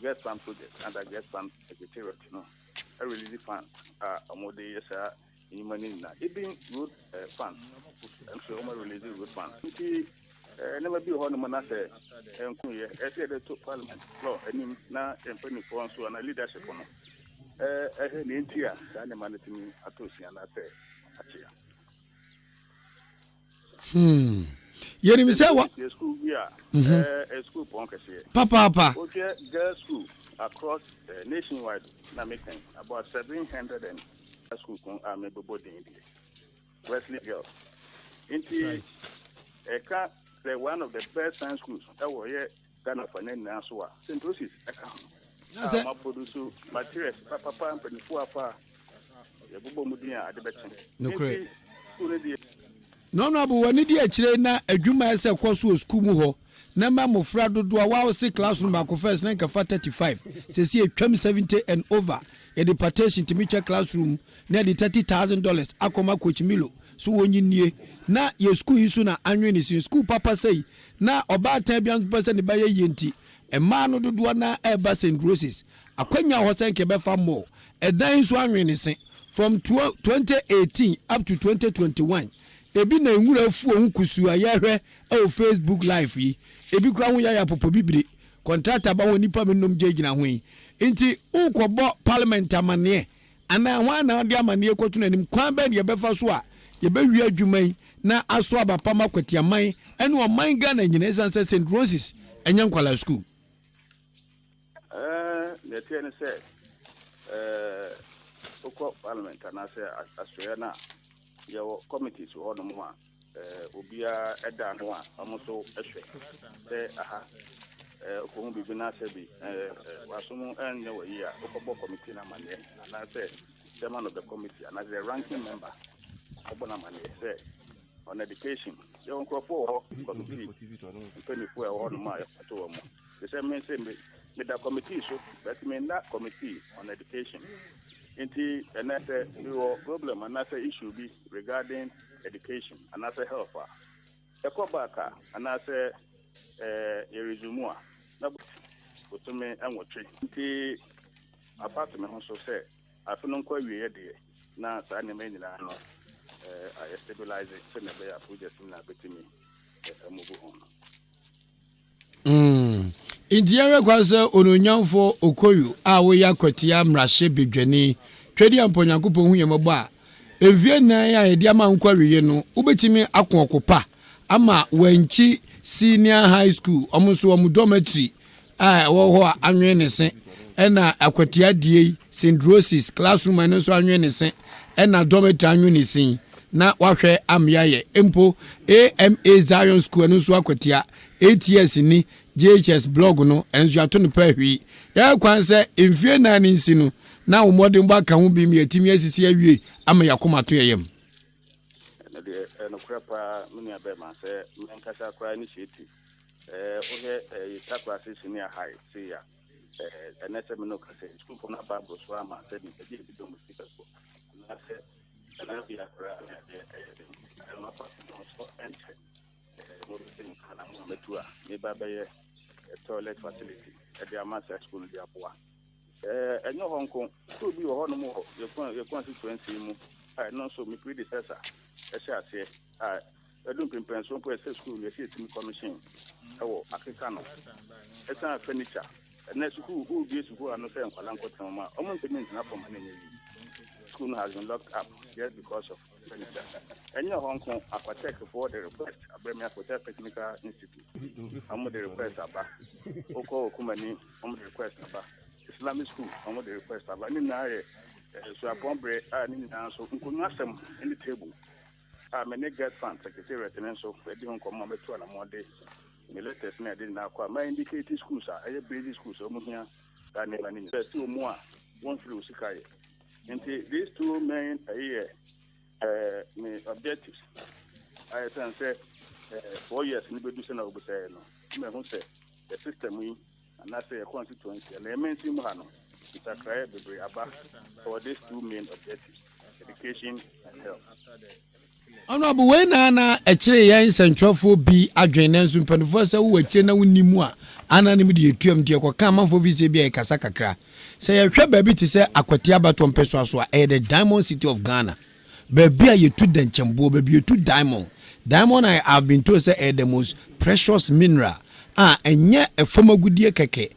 GETFund project under GETFund secretariat no release funds a ɔmo de yɛ saa nnwuma no nyinaa, even road funds nso ɔmo release road funds. Nti nneɛma bi wɔ hɔ nom na sɛ ɛnko yɛ, ɛsɛ yɛde to parliament floor anim na mpanimfoɔ nso ana leadership no ɛhwɛ ne nti a saa nneɛma no tumi atɔ si anaasɛ akyea. Yɛnim sɛ wa Yɛ school bi a school pɔn kɛseɛ. Papaapa. Wohwɛ girls school across nationwide na mekan about 700 and school ko a mebɛbɔ din deɛ, Wesley Girls nti ɛka sɛ one of the best science schools ɛwɔ yɛ Ghana fa ne nyinaa so a, St Roses ɛka ho Na a sɛ maproduce materials papapa, mpanimfoɔ afa a yɛbobɔ mu din a ade bɛkye. Nokorɛ. Nti school no deɛ Na honorable, w'ani di akyire na adwuma ɛsɛ kɔ so wɔ sukuu mu hɔ na ma mmɔfra dodoɔ a wɔawose classroom baako first na nkafa 35, sɛsi atwam 70 and over. Yɛde partition tumi kyɛ classroom na yɛde $30,000 akɔma Coach Milo so wɔnyi nie na yɛ sukuu yi so na anwe ne sin sukuu papa sɛyi na ɔbaatan bi nso pɛ sɛ ne ba yɛ yie nti mmaa no dodoɔ na ɛreba St Roses. Akwanya hɔ sɛ nkɛ bɛfa mmɔ ɛdan nso anwe ne se from 2018 up to 2021. Ebi na nwura afuo ho kusu a yɛhwɛ ɛwɔ Facebook live yi, ebi kura ho yɛayɛ apopɔ bibire. Contractor ba hɔ, nipa mi nom gyinagyina ho yi nti wokɔbɔ parliament amanneɛ anaa ho anaa de amanneɛ kɔto n'anim? Kwan bɛn na yɛbɛfa so a yɛbɛwie adwuma yi na aso aba pam akwatiaman ɛne ɔman Ghana nyina, ɛsiane sɛ St Roses ɛnyɛ nkwala school? Deɛ ɛteɛ ne sɛ wokɔ parliament anaasɛ asoɛ no a, yɛwɔ committees wɔ hɔnom a obiara ɛda ho a ɔmo nso hwɛ sɛ aha wokɔhu biribi no asɛ bi wasom ɛnyɛ wɔ yi a, wokɔbɔ committee no amanneɛ anaasɛ chairman of the committee anaasɛ the ranking member ɔbɔ no amanneɛ sɛ On education, yɛwɔ nkurɔfoɔ wɔ hɔ, committee mpanimfoɔ a ɛwɔ hɔnom a yɛkɔto wɔn mu. Te sɛ me sɛ me meda committee so, but menna committee on education. Nti ɛnɛ sɛ mewɔ problem anaasɛ issue bi regarding education anaasɛ health a, ɛkɔ back a anaasɛ yɛ resume a, na bosome 8. Nti afa me ho so sɛ afe no nkɔ awieɛ deɛ, na saa nneɛma yi nyinaa no ayɛ stabilize sɛnea ɛbɛyɛ a project no na bɛtumi move on. Nti yɛhwɛ kwan sɛ Onuonyamfoɔ Okoyo a woyɛ Akwatia mmarahyɛ badwani, Twedeampɔ Nyankopɔn hu yɛn mmɔbɔ a, mfeɛ 4 a yɛde ama wo nkɔ awieɛ no, wobɛtumi ako ɔko pa ama Wankyi Senior High School, wɔn nso wɔn dormitory a ɛwɔ hɔ a anwene ne se, ɛna Akwatia die St. Roses classroom ɛno nso anwene ne se, ɛna dormitory anwene ne sin, na wahwɛ amea yɛ mpo AMA Zion School, ɛno nso Akwatia 8 years ni JHS block no, ɛno nso yɛato no pɛ hwii. Yɛyɛ kwan sɛ mfie 4 ne nsi no na wo mmɔdenbɔ aka ho bi ma yɛatumi asisi awie ama yɛakoma to yɛyam. Ɛno deɛ, ɛnokorɛ paa, me nua bɛrima, sɛ menkasa koraa initiative wohwɛ Takorase Senior High sei a, ɛnɛ sɛ me no ka sɛ sukuufoɔ no aba aboro so ama sɛ baabi a ebi dɔm si bɛkɔ anaasɛ ɛna bia koraa ne adeɛ ɛyɛ den. Ɛno afa no so ɛnkyɛ mobɛsɛ nka na mo a mɛtu a meba bɛyɛ toilet facility ɛde ama saa sukuu no de aboa. Ɛnyɛ hɔ nko, sukuu bi wɔ hɔnom wɔ yɛ constituency mu a ɛno nso me predecessor ɛhyɛ aseɛ a ɛdu mpempɛnso mpo ɛsɛ sukuu no yɛsɛ yɛtumi commission ɛwɔ akeka no ɛsan furniture. Ɛnɛ sukuu, wobie sukuu ano sɛ nkwala nkɔtena mu a, ɔmo ntumi ntena fam ne nyɛ yie. School no has been locked up just because of furniture. Ɛnyɛ hɔ nko, Aquatech foɔ de request abrɛ me, Aquatech Technical Institute, ɔmo de request aba. Wokɔ Okumani, ɔmo de request aba. Islamic school, ɔmo de request aba. Ne nyinaa yɛ suapɔn berɛ a ne nyinaa nso nkonnwa asɛm ne table a me ne GETFund secretariat ne nso yɛdi ho nkɔmmɔ a mɛtu anammɔde me letters ne ade nyinaa kɔ a ma indicate schools a ɛyɛ basic schools a ɔmo hia saa nneɛma no nyinaa ɛsi wɔ mu a wɔmfiri wo sika yɛ. Nti these two main ɛyi yɛ me objectives ayɛ sɛn sɛ 4 years no bɛdu sɛ na wɔbɛsɛɛ no, mahu sɛ the system yi anaasɛ yɛ constituency ɛna yɛ mu ha no, nsakraeɛ bebree aba for these two main objectives, education and health. Honorable, wei na ɛkyerɛ yɛn nsɛntwerɛfoɔ bi adwene, nanso mpanimfoɔ sɛ wowɔ akyire na wonni mu a ana ne mu de yɛtuam, nti yɛkɔka amanfoɔ fi sɛ bi a yɛkasa kakra. Sɛ yɛhwɛ baabi te sɛ Akwatia abatoɔ mpɛsoa so a, ɛyɛ the Diamond City of Ghana, baabi a yɛtu dɛnkyɛmboɔ, baabi yɛtu diamond. Diamond, I have been told sɛ ɛyɛ the most precious mineral a ɛnyɛ ɛfam agudie kɛkɛ,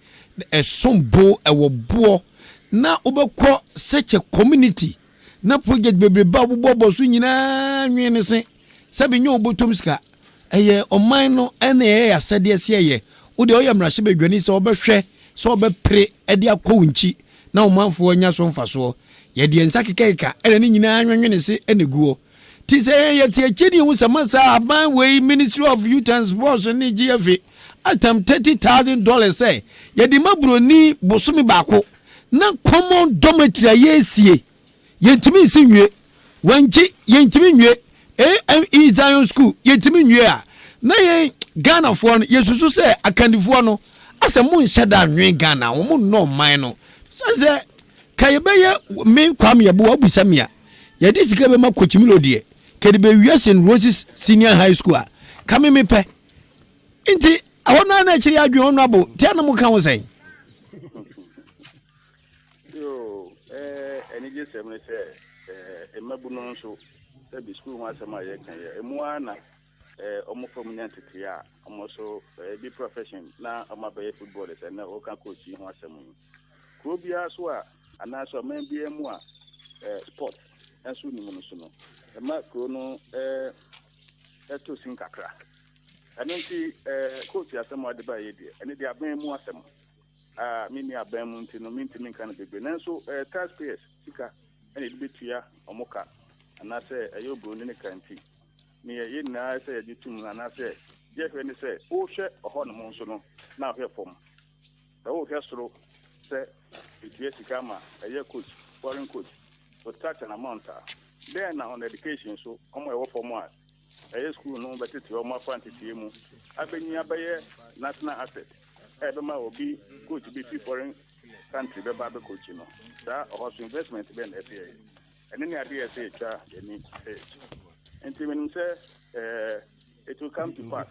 ɛsom bo, ɛwɔ boɔ. Na wobɛkɔ such a community na project bebrebe a wobobɔbɔ so nyinaa nwene ne se sɛbi nyɛ wobɔtɔm sika, ɛyɛ ɔman no ɛna ɛyɛ asɛdeɛ sɛ ɛyɛ wode ɔyɛ mmarahyɛbadwani sɛ wɔbɛhwɛ sɛ wɔbɛpere ɛde akɔ wo nkyi na ɔmanfoɔ anya so mfasoɔ. Yɛde yɛn nsa kekakeka ɛna ne nyinaa nwene se ɛna gu hɔ. Nti sɛ yɛn yɛte akyire ne yɛhu sɛ ma saa aban wei, Ministry of Youth and Sports ne GFA atam $30,000 sɛ yɛde ma buroni bosome baako na common dormitory a yɛresie yɛntumi nsi nwie, Wankyi yɛntumi nwie, AME Zion School yɛntumi nwie a, na yɛn Ghanafoɔ no yɛsusu sɛ akandifoɔ no asɛ mo nhyɛ da nwen Ghana, wɔn nnɔ ɔman no sɛ ka yɛbɛyɛ. Me Kwame Yɛbo abusa mi a yɛde sika bɛma Kokyimilo deɛ kɛde bɛwia St Roses Senior High School a ka me mepɛ. Nti ɛhɔ no na akyiri adwene ɔno abo tia na mo ka ho sɛn? Yo, anigye sɛm ne sɛ mmabu no nso, sɛbi, sukuu ho asɛm a yɛka yɛ emu ara na ɔmo fam nya ntetee a ɔmo nso ebi profession na ɔmo abɛyɛ footballers. Ɛnɛ ɔka coach yi ho asɛm yi, kuro biara so a anaasɛ ɔman biara mu a sport nso nim no so no, ɛma kuro no ɛtɔ sin kakra. Ɛno nti coach asɛm a ɔde ba yɛ deɛ, ɛne deɛ abɛn mu asɛm a menni abɛn mu nti no mentumi nka no bebree, nanso taxpayers sika ɛna yɛde bɛtua ɔmo ka anaasɛ ɛyɛ oburoni ne ka. Nti neɛ yɛn nyinaa sɛ yɛgye tum no anaasɛ yɛhwɛ ne sɛ wohwɛ ɔhɔ nom nso no na wohwɛ fam sɛ wohwɛ soro sɛ ɛtua sika ma ɛyɛ coach, foreign coach with such an amount a, then na on education so ɔmo ɛwɔ fam a. ɛyɛ sukuu no bɛtete wɔn afa nteteɛ mu abɛnyin abɛyɛ national asset a ɛbɛma obi coach bi fi foreign country bɛba abɛcoach no. Saa ɔhɔ so investment bɛn na ɛsɛ yɛyɛ? Ɛne ne adeɛ ɛsɛ yɛtwa yɛni sɛ yɛkyi. Nti menim sɛ it will come to pass.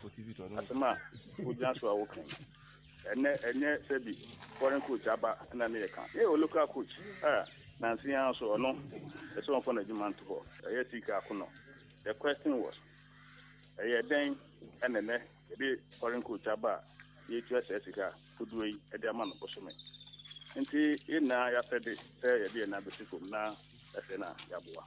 Asɛm a wogyina so a woka yi, ɛnɛ ɛnyɛ sɛ bi foreign coach aba ɛna ne yɛka yɛwɔ local coach a nanse yɛn so ɔno ɛsɛ wɔmfa no adwuma nto hɔ, ɛyɛ sika akono. The question was, ɛyɛ dɛn ɛna nɛ yɛde foreign coach aba a yɛtua saa sika kodoɔ yi ɛde ama no bosome? Nti yɛn nyinaa yɛasɛde sɛ yɛde yɛn nan bɛsi fam na ɛsɛ na yɛaboa.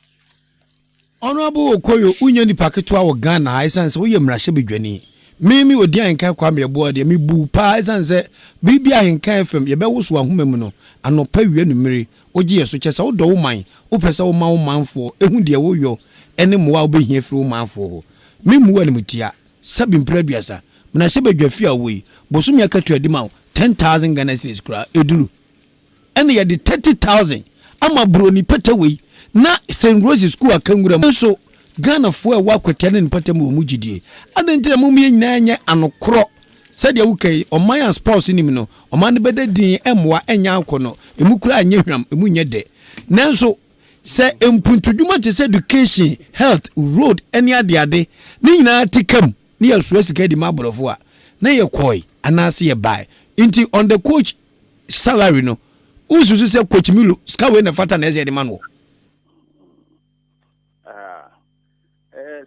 Honorable Okoyo, wonyɛ nipa ketewa wɔ Ghana ha, ɛsiane sɛ woyɛ mmarahyɛbadwani. Me Odi Ahenkan Kwame Yeboah deɛ, mebu paa, ɛsiane sɛ biribi Ahenkan FM yɛbɛwo so ahoma mu no, anɔpa, wia, numere wogye yɛ so kyɛ sɛ wodɔ wo man, wopɛ sɛ woma wo manfoɔ ɛhu deɛ woyɔ ɛne mmoa a wobɛhia firi wo manfoɔ hɔ. Memmu w'animutia. Sɛbi mpere 30, mmarahyɛbadwa fie a wowɔ yi, bosome akatua di ma wo 10,000 Ghana cedis koraa ɛduru, ɛna yɛde 30,000 ama buroni pɛtɛ wei na St Rose School akangura mu nso. Ghanafoɔ a ɛwɔ Akwatia ne ne mpɔtam wɔ mu gyidie adɛn nti na mom yɛn nyinaa nyɛ anokorɔ sɛdeɛ woka yi? Ɔman a sports nim no, ɔman no bɛda din, ɛmmoa ɛnyɛ akɔ no ɛmu koraa nyɛ hwam, ɛmu nyɛ dɛ. Nanso sɛ mpuntudwuma te sɛ education, health, road ne adeade ne nyinaa te kam ne yɛsoa sika di ma aborɔfo a, na yɛkɔe anaasɛ yɛbae. Nti on the coach salary no, wosusu sɛ Coach Milo sika wei na fata na ɛsɛ yɛde ma no?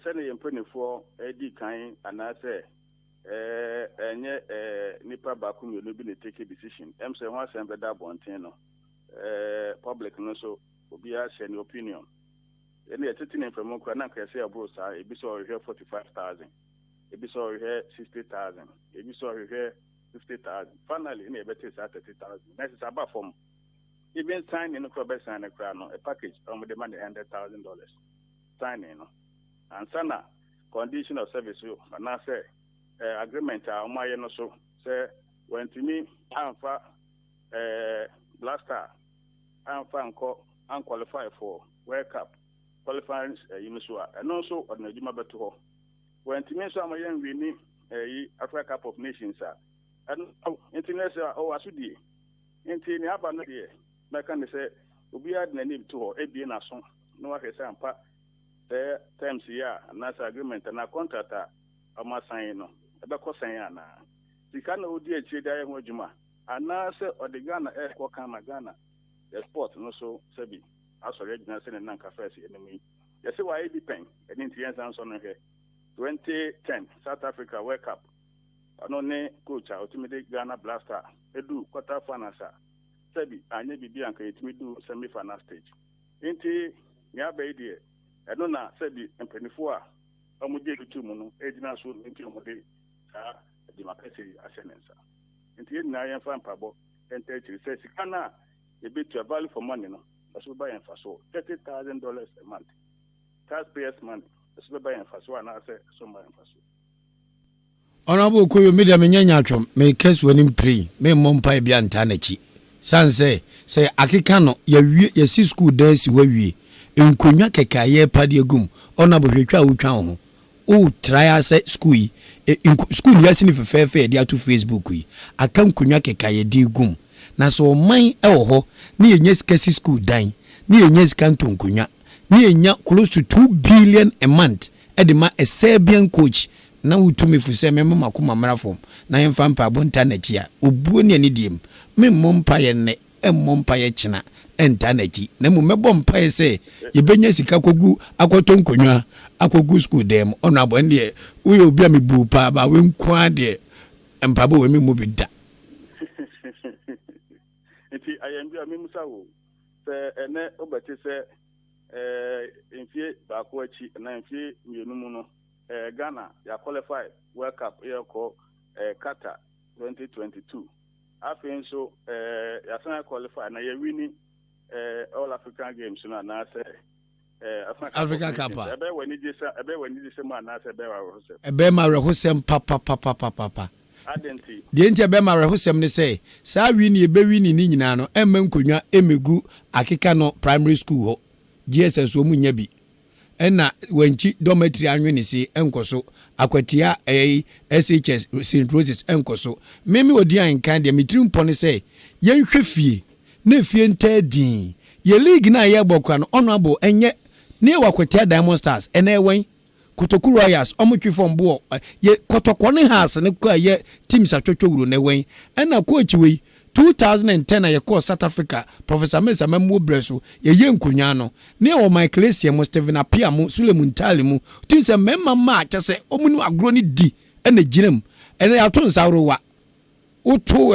Sɛne yɛn mpanimfoɔ di kan anaasɛ ɛnyɛ nipa baako mmienu bi na take decision sɛ ho asɛm bɛda abɔnten no, public no nso obiara hyɛ ne opinion. Ɛne yɛtete ne mframa kora na nka yɛsɛ ɛboro saa. Ebi sɛ ɔhwehwɛ 45,000, ebi sɛ ɔhwehwɛ 60,000, ebi sɛ ɔhwehwɛ 50,000. Finally ɛna yɛbɛte saa 30,000 na ɛsɛ sɛ aba fam. Even signing no kora, ɔbɛsign no kora no, a package a wɔde ma ne $100,000 signing no ansa na condition of service anaasɛ agreement a wɔn ayɛ no so sɛ wɔntumi amfa Black Star amfa nkɔ anqualify for World Cup qualifying ɛyi no so a, ɛno nso ɔde n'adwuma bɛto hɔ. Wɔntumi nso ama yɛn nwini ɛyi Africa Cup of Nations a, ɛno nti no sɛ ɔwɔ asodie. Nti nea aba no deɛ, mɛka ne sɛ obiara de n'anim to hɔ, ebie n'aso na wahwɛ sɛ ampa sɛ terms yi a anaasɛ agreement anaa contract a ɔmo asan no ɛbɛkɔ sɛn, anaa sika na odi akyire de ayɛ ho adwuma, anaasɛ ɔde Ghana ɛrekɔ kan ma Ghana the sport no so sɛbi asɔre agyina sɛ ne nanka first anim yi. Yɛsɛ wayɛ bi pɛn, ɛne nti yɛnsa nsɔ no hwɛ. 2010 South Africa World Cup, ɔno ne coach a ɔtumi de Ghana Black Star edu quarter finals a sɛbi anyɛ biribi anka yɛtumi du semi final stage. Nti nea aba yi deɛ, ɛno na sɛbi mpanimfoɔ a wɔn gye tu mu no egyina so, nti wɔn de saa adwuma kɛse yi ahyɛ ne nsa. Nti yɛn nyinaa yɛmfa mpaebɔ nta akyiri sɛ sika no a yɛbɛtua, value for money no, ɛso bɛba yɛn fa so. $30,000 a month, taxpayers' money, ɛso bɛba yɛn fa so anaasɛ ɛso mma yɛn fa so? Honorable Okoyo, mi deɛ menyɛ nyatwom, meka si w'anim piri, memmɔ mpae bi antaa n'akyi sane sɛ sɛ akeka no yɛwie, yɛsi school dan si hɔ awie, nkonnwa kɛkɛ a yɛrepa de agum. Honorable, hwɛ twa a wotwa wo ho, wotrae sɛ school yi school no yɛasi no fɛfɛɛfɛ, yɛde ato Facebook yi, aka nkonnwa kɛkɛ a yɛde gum. Na sɛ ɔman wɔ hɔ ne yɛnya sika si school dan ne yɛnya sika nto nkonnwa ne yɛnya close to 2 billion a month ɛde ma a Serbian coach na wotumi fo sɛ mɛma makoma mmara fam na yɛmfa mpaebɔ nta n'akyi a, obuo ne anidie mu, memmɔ mpaeɛ nnɛ, ɛmmɔ mpaeɛ kyena ɛnta n'akyi, na mmom mɛbɔ mpaeɛ sɛ yɛbɛnya sika kɔgu akɔtɔ nkonnwa akɔgu school dan mu. Ɔno abɔ ɛno deɛ, woyɛ obi a mebu paa ba wei nko ara deɛ, mpaebɔ wɔ me mu bi da. Nti ayɛnbi a memusa wo sɛ ɛnɛ wobɛte sɛ mfie 1 akyi anaa mfie 2 mu no, Ghana yɛaqualify World Cup, yɛkɔ Qatar 2022. Afei nso yɛasan qualify na yɛwini All African Games no anaasɛ Africa Cup a. Ɛbɛyɛ wɔ anigye sɛ, ɛbɛyɛ wɔ anigye sɛ mu anaasɛ ɛbɛyɛ wɔ awerɛhosɛm? Ɛbɛyɛ ma awerɛhosɛm papapapapapa. Ade nti? Deɛ nti ɛbɛyɛ ma awerɛhosɛm ne sɛ saa wini yɛbɛwini ne nyinaa no, ɛmma nkonnwa ɛmɛgu akeka no primary school hɔ, GSS wɔ mu nya bi. Ɛna Wankyi dormitory anwene se ɛnkɔ so, Akwatia ɛyi SHS St Roses ɛnkɔ so. Me me odi ahenkan deɛ me tiri mpɔ ne sɛ yɛnhwɛ fie na efie ntaa dinn. Yɛ league no a yɛbɔ koraa no honourable ɛnyɛ ne yɛwɔ Akwatia Diamond Stars ɛnɛ ɛwɛn? Kotoku Royals ɔmo twe fɔm boɔ yɛ Kɔtɔkɔ ne Hearts no koraa yɛ teams atwɔtwɔ wuro na ɛwɛn? Ɛna coach wei 2010 a yɛkɔɔ South Africa Professor Mills amammuo berɛ so yɛyɛ nkonyaa no ne yɛwɔ Michael Essien mo Stephen Appiah mo Sule Muntari mo wotim sɛ mmarima mma a kyɛ sɛ ɔmo nim agorɔ no di ɛna gyina mu ɛnɛ yɛato nsa worowa woto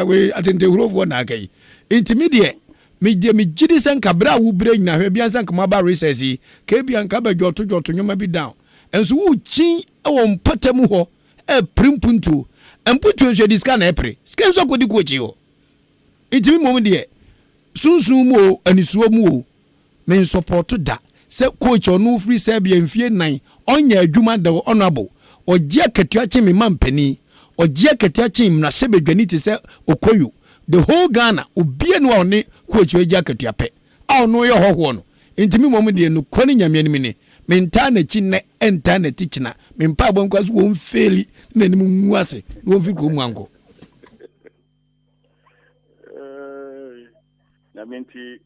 wei atentehurofoɔ na aka yi nti me deɛ me deɛ me gye di sɛ nka berɛ a wobrɛ nyina hwɛ bia sɛ nka moaba recess yi ka ebia nka bɛdwɔto dwɔto nnwoma bi down nso wokyin wɔ mpɔtam hɔ ɛpere mpuntuo mpuntuo nso yɛde sika na ɛpere sika nso akɔdi kɔ akyi hɔ nti me mmom deɛ sunsun mu o anisuo mu o me nsɔpɔto da sɛ coach ɔno firi Serbia mfie nan ɔnyɛ adwuma da honorable ɔgye akatua kyen me ma mpanin ɔgye akatua kyen mmarahyɛbadwani te sɛ Okoyo the whole Ghana obia ni a ɔne coach ɔgye akatua pɛ a ɔno yɛ hɔhoɔ no nti me mmom deɛ nokora ne Nyame anim ni mentaa n'akyi nnɛ ɛntaa n'akyi kyena me mpaebɔ nkwa so wɔn feeli na n'anim ngu ase na wɔn firi kurom ankɔ. Nyame nti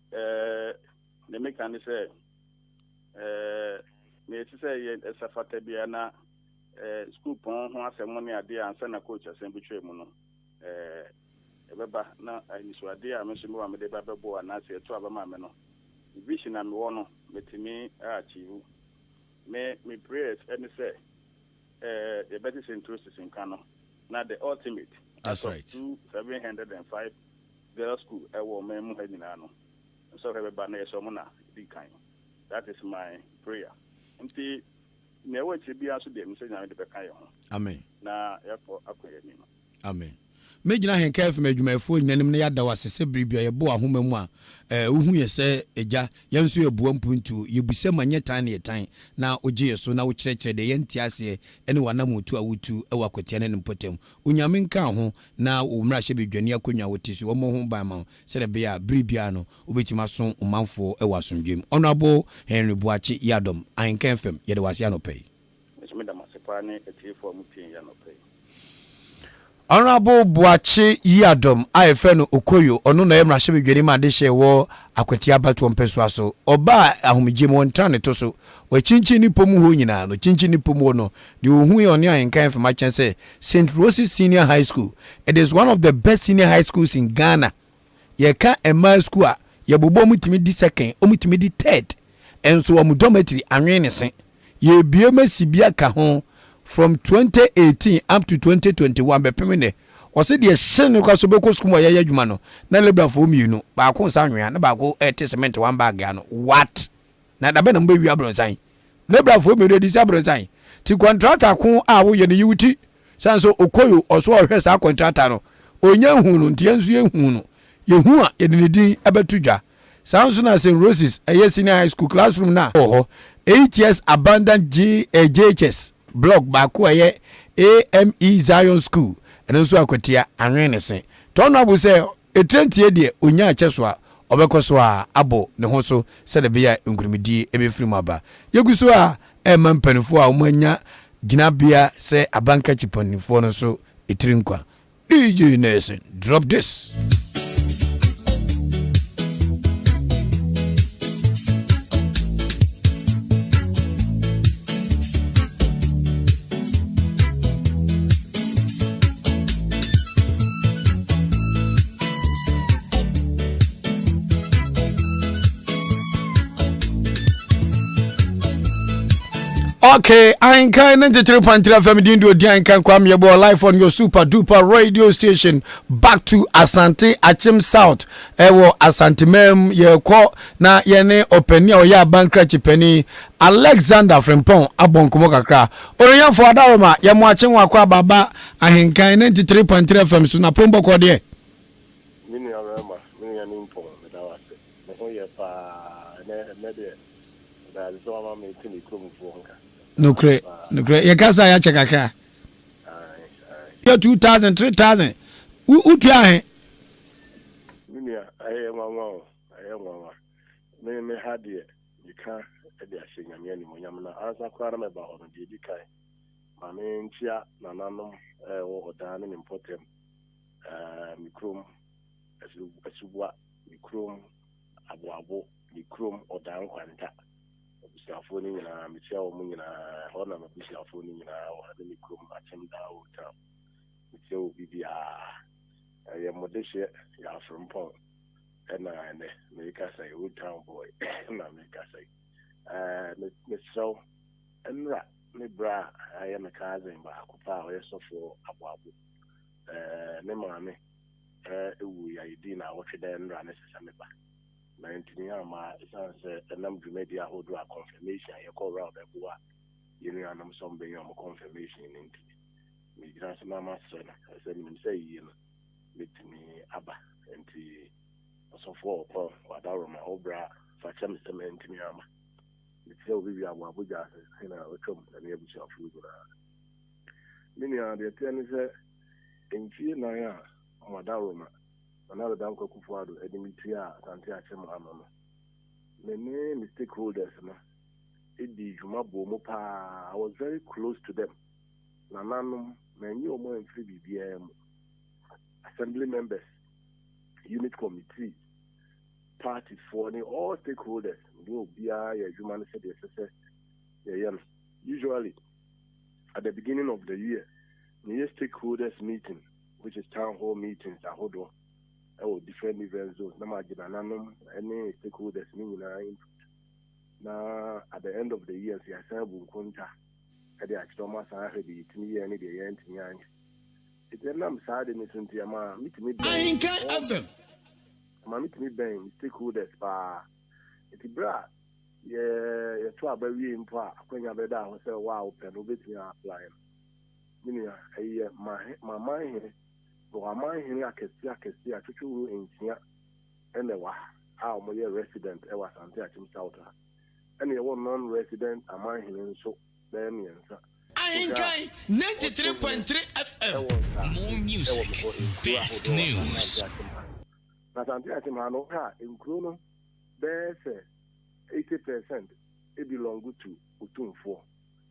ne meka ne sɛ nea ɛsɛ sɛ yɛ ɛsɛ fata biara na sukuu pɔn ho asɛm ne adeɛ ansa na coach asɛm bi twɛ mu no ɛbɛba na anisoadeɛ a me nso mewɔ a mede ba bɛbɔ anaasɛ ɛto aba ma me no vision a mewɔ no metumi achieve me me prayers ɛne sɛ yɛbɛte St. Roses nka no na the ultimate That's out of right. 2,705 girls school ɛwɔ ɔman mu ha nyinaa no nsɔhwɛ bɛba na yɛsɛ ɔmo na di kan. That is my prayer. Nti nea ɛwɔ akyire biara nso deɛ mesɛ Nyame de bɛka yɛn ho Amen. na yɛakɔ akɔ yɛn anim. Amen. Mɛgyina Ahenka FM adwumayɛfoɔ nyina anim na yɛada wo ase sɛ bere biara yɛbɔ w'ahoma mu a, eh, wohu yɛ sɛ Agya, yɛn nso yɛboa mpuntuo, yɛbu sɛ ma nyɛ tan ne yɛtan, na wogye yɛ so na wokyerɛkyerɛ deɛ yɛnte aseɛ ne w'anammɔntuo a wotu wɔ akwatia ne ne mpɔtam. Onyame nka wo ho na wo mmarahyɛbadwani akonnwa a wote so yi, wɔmmɔ ho ban ma wo sɛdeɛ ɛbɛyɛ a bere biara no wobɛtumi aso wo manfoɔ wɔ asomdwoeɛ mu. Honourable Henry Boakye Yiadom, Ahenka FM, yɛda wo ase anɔpa yi. Me nso meda mo ase paa ne atiefoɔ a motie yɛn anɔpa yi. Honourable Boakye Yiadom a yɛfrɛ no Okoyo, ɔno na ɔyɛ mmarahyɛbadwani ma adehyeɛ wɔ Akwatia abatoɔ mpɛsoa so. Ɔbaa ahomegye mu, ɔntra ne to so. Wakyinkyin ne pɔ mu hɔ nyinaa. Na ɔkyinkyin ne pɔ mu hɔ no, deɛ ɔhui a ɔne Ahenkan FM akyɛn sɛ Saint Roses Senior High School. It is one of the best senior high schools in Ghana. Yɛka mmaa sukuu a, yɛbobɔ wɔn tumi di second, wɔn tumi di third. Nso wɔn dormitory anwene ne se. Yɛrebue ma si bi aka ho from 2018 up to 2021 bɛpem nnɛ. Ɔse deɛ hyere no koraa sɛ ɔbɛkɔ sukuu mu a yɛyɛ adwuma no, na labourfoɔ mmienu, baako nsa anwea na baako ɛrete cement one bag ano. What? Na dabɛn na mobɛwie abrɔnsan? Labourfoɔ mmienu adi sɛ abrɔnsan. Ti kɔntrata ko a woyɛ no yi wo ti. Sane sɛ Okoyo ɔso a ɔhwɛ saa kɔntrata no, ɔnya hu no nti yɛn nso yɛhu no. Yɛhu a yɛde ne din bɛto dwa. Saa nso na St. Roses ɛyɛ senior high school classroom no a wɔ hɔ, 8 years abandoned G, eh, JHS block baako a ɛyɛ AME Zion School, ɛno nso akwatia anwene ne se. Tɔn abo sɛ etire ntie deɛ ɔnya akyɛ so a ɔbɛkɔ so a abɔ ne ho so sɛdeɛ ɛbɛyɛ a nkunimdie ɛbɛfiri mu aba. Yɛgu so a ɛrema mpanimfoɔ a wɔanya gyinabea sɛ abankrakyi mpanimfoɔ no nso etiri nkwa. DJ Nelson, drop this. Okay, Anka 93.3 FM din do di Anka Kwame Yeboah live on your super duper radio station back to Asante Akyem South. Ɛwɔ Asante Mam yɛkɔ na yɛne ɔpani a ɔyɛ abankrakye pani Alexander Frimpong abɔ nkɔmmɔ kakra. Onyamfo Adaroma yɛmo akye wakɔ ababa Ahenkan 93.3 FM so na pombɔkɔ deɛ. Me nua bɛrima, me nua nimpɔn, meda wo ase. Me ho yɛ paa. Ɛnɛ ɛnɛ deɛ, meda ase sɛ wama me te me kuromfoɔ nka. Nokorɛ, nokorɛ. Yɛka sa yɛakyɛ kakra. Ae, ae. Yɛ 2000, 3000. Wotua he? Me nua, ɛyɛ nwanwa o, ɛyɛ nwanwa. Me me ha deɛ, Meka de ahyɛ Nyame animuonyam na ansa koraa na mɛba hɔ no, deɛ ɛdi kan, ma me nkyea nananom a ɛwɔ Ɔdaa ne ne mpɔtam, me kurom Asuboa, me kurom Aboabo, me kurom Ɔdaa Nkwanta, abusuafoɔ no nyinaa, mekyea wɔn nyinaa, ɛhɔ na m'abusuafoɔ no nyinaa wɔ, ɛne me kurom Akyem Daa Old Town. Mekyea obi biara. Ɛyɛ mo dehyeɛ, yɛ afrempɔn. Ɛna ɛnɛ mekasa yi, Old Town boy na mekasa yi. Ɛɛ, mesrɛ wo, nnora me bra a ɛyɛ me cousin baako pɛ a ɔyɛ sɔfoɔ aboabo. Ɛɛ, ne maame ɛwu ya yɛdii na awɔtwe dɛ nnora ne sɛ sɛ meba. Mantumi amma ɛsiane sɛ ɛnam dwumadi ahodoɔ a confirmation a yɛkɔ round ɛboa yɛn nuanom sɛ wɔbɛnya wɔn confirmation no nti. Megyina so na masrɛ no sɛ menim sɛ yie no mɛtumi aba nti ɔsɔfoɔ ɔpɔn wadaworoma wo bra fa kyɛ me sɛ mantumi amma. Mekyerɛ obi wia wɔ abogya ase hena ɔtwam ne abusuafoɔ nyinaa. Me nua deɛ ɛteɛ ne sɛ mfie nan a mo adaworoma Nana Addo Dankwa Akufo-Addo de me tuaa Asante Akyem ano no, me ne me stakeholders no dii dwuma bɔɔ mu paa. I was very close to them. Nananom, manyi wɔn amfiri biribiara mu. Assembly members, unit committee, partyfoɔ ne all stakeholders, mene obiara yɛ adwuma no sɛdeɛ ɛsɛ sɛ yɛyɛ no. Usually, at the beginning of the year, meyɛ stakeholders meeting, which is town hall meetings ahodoɔ ɛwɔ different different zones na magye nananom ne stakeholders ne nyinaa input. Na at the end of the year nso yɛasan abu nkonta de akyerɛ wɔn asan ahwɛ deɛ yɛtumi yɛɛ ne deɛ yɛntumi anyɛ. Nti ɛnam saa de no so nti ɛma metumi bɛn Ahenkan FM. ɛma metumi bɛn me stakeholders paa. Nti berɛ a yɛ yɛto aba wie mpo a akwanya bɛda hɔ sɛ wo a wopɛ no wobɛtumi apply no. Me nua, ɛyɛ m'amanhene, mewɔ amanhene akɛseɛ akɛseɛ atwotwowuro 6 ɛna ɛwɔ ha a wɔyɛ resident ɛwɔ Asante Akyem South ha. Ɛna yɛwɔ non-resident amanhene nso bɛyɛ 3. Ahenkan 93.3 FM. Ɛwɔ nsaase More ɛwɔ music, me hɔ nkuro best ahodoɔ wɔ news. Asante Akyem ha. Na Asante Akyem ha no, wohwɛ a nkuro no bɛyɛ sɛ 80% belong to Otumfoɔ,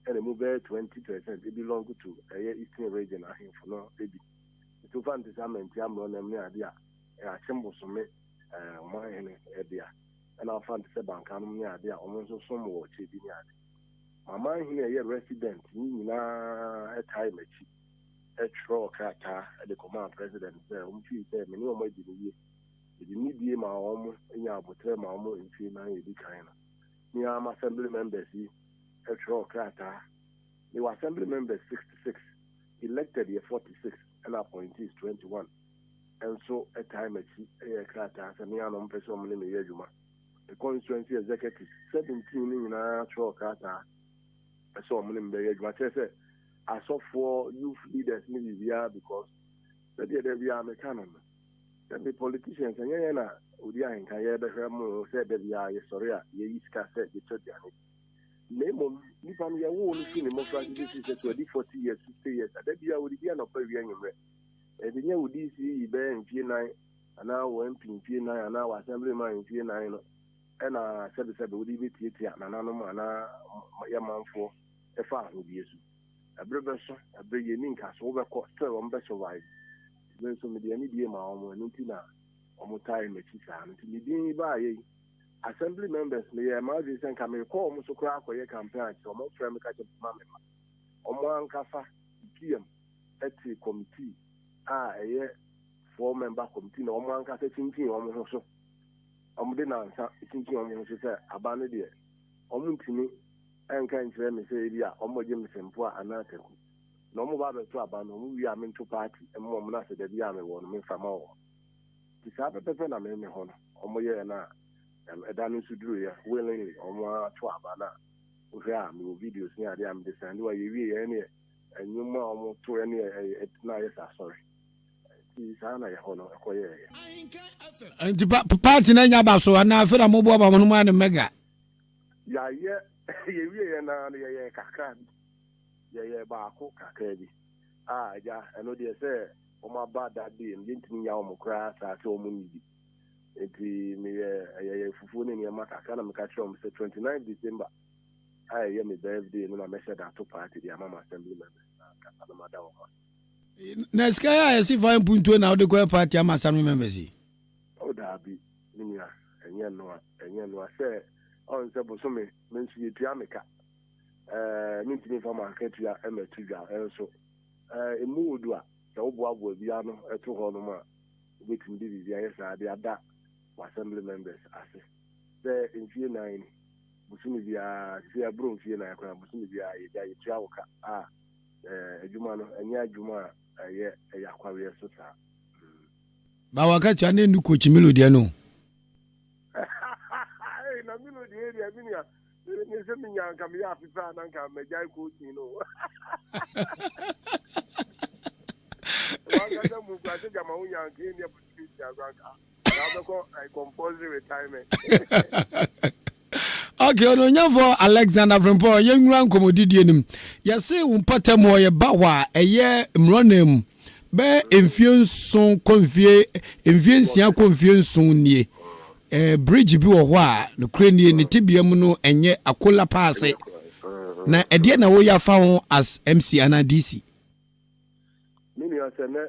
ɛna emu bɛyɛ 20% belong to ɛyɛ Eastern Region ahemfo no bi. Nti wofa no te sɛ Amanti, Amrɔnam ne ade a, ɛyɛ Akyem Bosome ɔmanhene dea. Ɛna wofa no te sɛ Bankanom ne ade a, wɔn nso som wɔ Kyebi ne ade. M'amanhene a ɛyɛ resident yi nyinaa tae m'akyi twerɛɛ krataa de kɔmaa president sɛ wɔn fii sɛ me ne wɔn adi no yie. Mede nidie maa wɔn, nyaa aboterɛ maa wɔn mfie 4 a ɛdi kan no. Me ara m'assembly members yi twerɛɛ krataa. Mewɔ assembly members 66, elected yɛ 46 ɛna appointees 21 nso tae m'akyi yɛɛ krataa sɛ me ara na wɔpɛ sɛ wɔn ne me yɛ adwuma. The constituency executives 17 no nyinaa twerɛɛ krataa sɛ wɔn ne me bɛyɛ adwuma. Kyerɛ sɛ asɔfoɔ, youth leaders ne biribiara because sɛdeɛ da biara meka no no, sɛ me politicians ɛnyɛ yɛn na odi ahenka yɛbɛhwɛ mo sɛ da biara yɛsɔre a yɛyi sika sɛ yɛtɔ aduane. Na mmom nipa no yɛwoo no fi ne mmɔfra ase bɛsi sɛ so adi 40 years, 50 years a da biara wɔdidi anɔpa, awia, anwummerɛ. Ɛde nyɛ wo DC yi bɛyɛ mfie 4 anaa wɔ MP mfie 4 anaa wɔ assembly man mfie 4 no ɛna sɛbesɛbe wode bɛtiatia nananom anaa yɛ manfoɔ ɛfa ahodie so. Ɛberɛ bɛso, ɛberɛ yɛni nka so wobɛkɔ still wɔn bɛ survive. Me nso mede anidie ma wɔn, ɛno nti na wɔn tae m'akyi saa no. Nti me din baayɛ yi, assembly members meyɛ m'adwene sɛ nka mekɔ wɔn so koraa akɔyɛ campaign akyerɛ wɔn, frɛ me ka kyerɛ me ma me ma. Wɔn ankasa PM ɛte committee a ɛyɛ 4 member committee na wɔn ankasa kyinkyin wɔn ho so. Wɔn de nansa kyinkyin wɔn ho so sɛ aba no deɛ wɔn ntumi ɛnka nkyerɛ me sɛ ebi a wɔn gye me sempoa anaa taku. Na wɔn ba abɛto aba no, wɔn wie a mento party mma wɔn na sɛ dabi a mewɔ no memfa ma wɔn. Nti saa pɛpɛpɛ na me me hɔ no, wɔn yɛɛ na ɛda no nso duruiɛ willingly wɔn ato aba na wohwɛ a mewɔ videos ne adeɛ a mede send wa yɛwie yɛn ne nnwom a wɔn to ne ɛyɛ na ayɛ sɛ asɔre. Nti saa na yɛ hɔ no ɛkɔ yɛɛyɛ. Nti party no anya ba so anaa afei na moboa ba mo no mu ane mega? Yɛayɛ yɛwie yɛn na no yɛyɛ kakra bi. Yɛyɛ baako kakra bi. A agya ɛno deɛ sɛ wɔn aba that day no yɛntumi nya wɔn koraa saa sɛ wɔn nnidi. Nti meyɛ yɛyɛ fufuo ne nneɛma. nneɛma kakra na meka kyerɛ wɔn sɛ 29 December a ɛyɛ me birthday no na mɛhyɛ da ato party de ama m'assembly members no ankasa na mada wɔn ase. Na sika yi a yɛsi fa mpuntuo na wode kɔyɛ party ama assembly members yi? Oh daabi, me nua, ɛnyɛ ɛno a, ɛnyɛ ɛno a. Sɛ ɔn sɛ bosome me nso yɛtua me ka. Ɛɛ mentumi mfa m'akatua mmɛto dwa nso. Ɛɛ emu wɔ du a, sɛ woboaboa bi ano to hɔnom a, wobɛtumi de biribi ayɛ saa de ada w'assembly members ase. Sɛ mfie nan ni, bosome biara, sisi ɛboro mfie nan koraa, bosome biara yɛgya yɛtua wo ka a, ɛɛ adwuma no ɛnyɛ adwuma a ɛyɛ ɛyɛ akwaweɛ so saa. Mm. Ba wakatua ne ndu coach Milo deɛ no. Hey, na Milo deɛ deɛ me nua. Me sɛ menya nka meyɛ afe pɛ a na nka magyae coaching no. Wankasa mu kura sɛ gyama wonya nka ɛnni opportunity agora nka na wobɛkɔ eh, compulsory retirement. Okay, ɔnonyamfoɔ Alexander Frimpong, yɛnwura nkɔmmɔdidie no mu. Yɛse wo mpɔtam hɔ yɛba hɔ a ɛyɛ mmorɔna mu bɛyɛ mfie nson kɔ mfie mfie nsia kɔ mfie nson nie. Eh, bridge bi wɔ hɔ a nokorɛ nie ne tebea mu no ɛnyɛ akola paase. Na ɛdeɛ na woyɛ afa ho as MC anaa DC? Me nua sɛ nɛ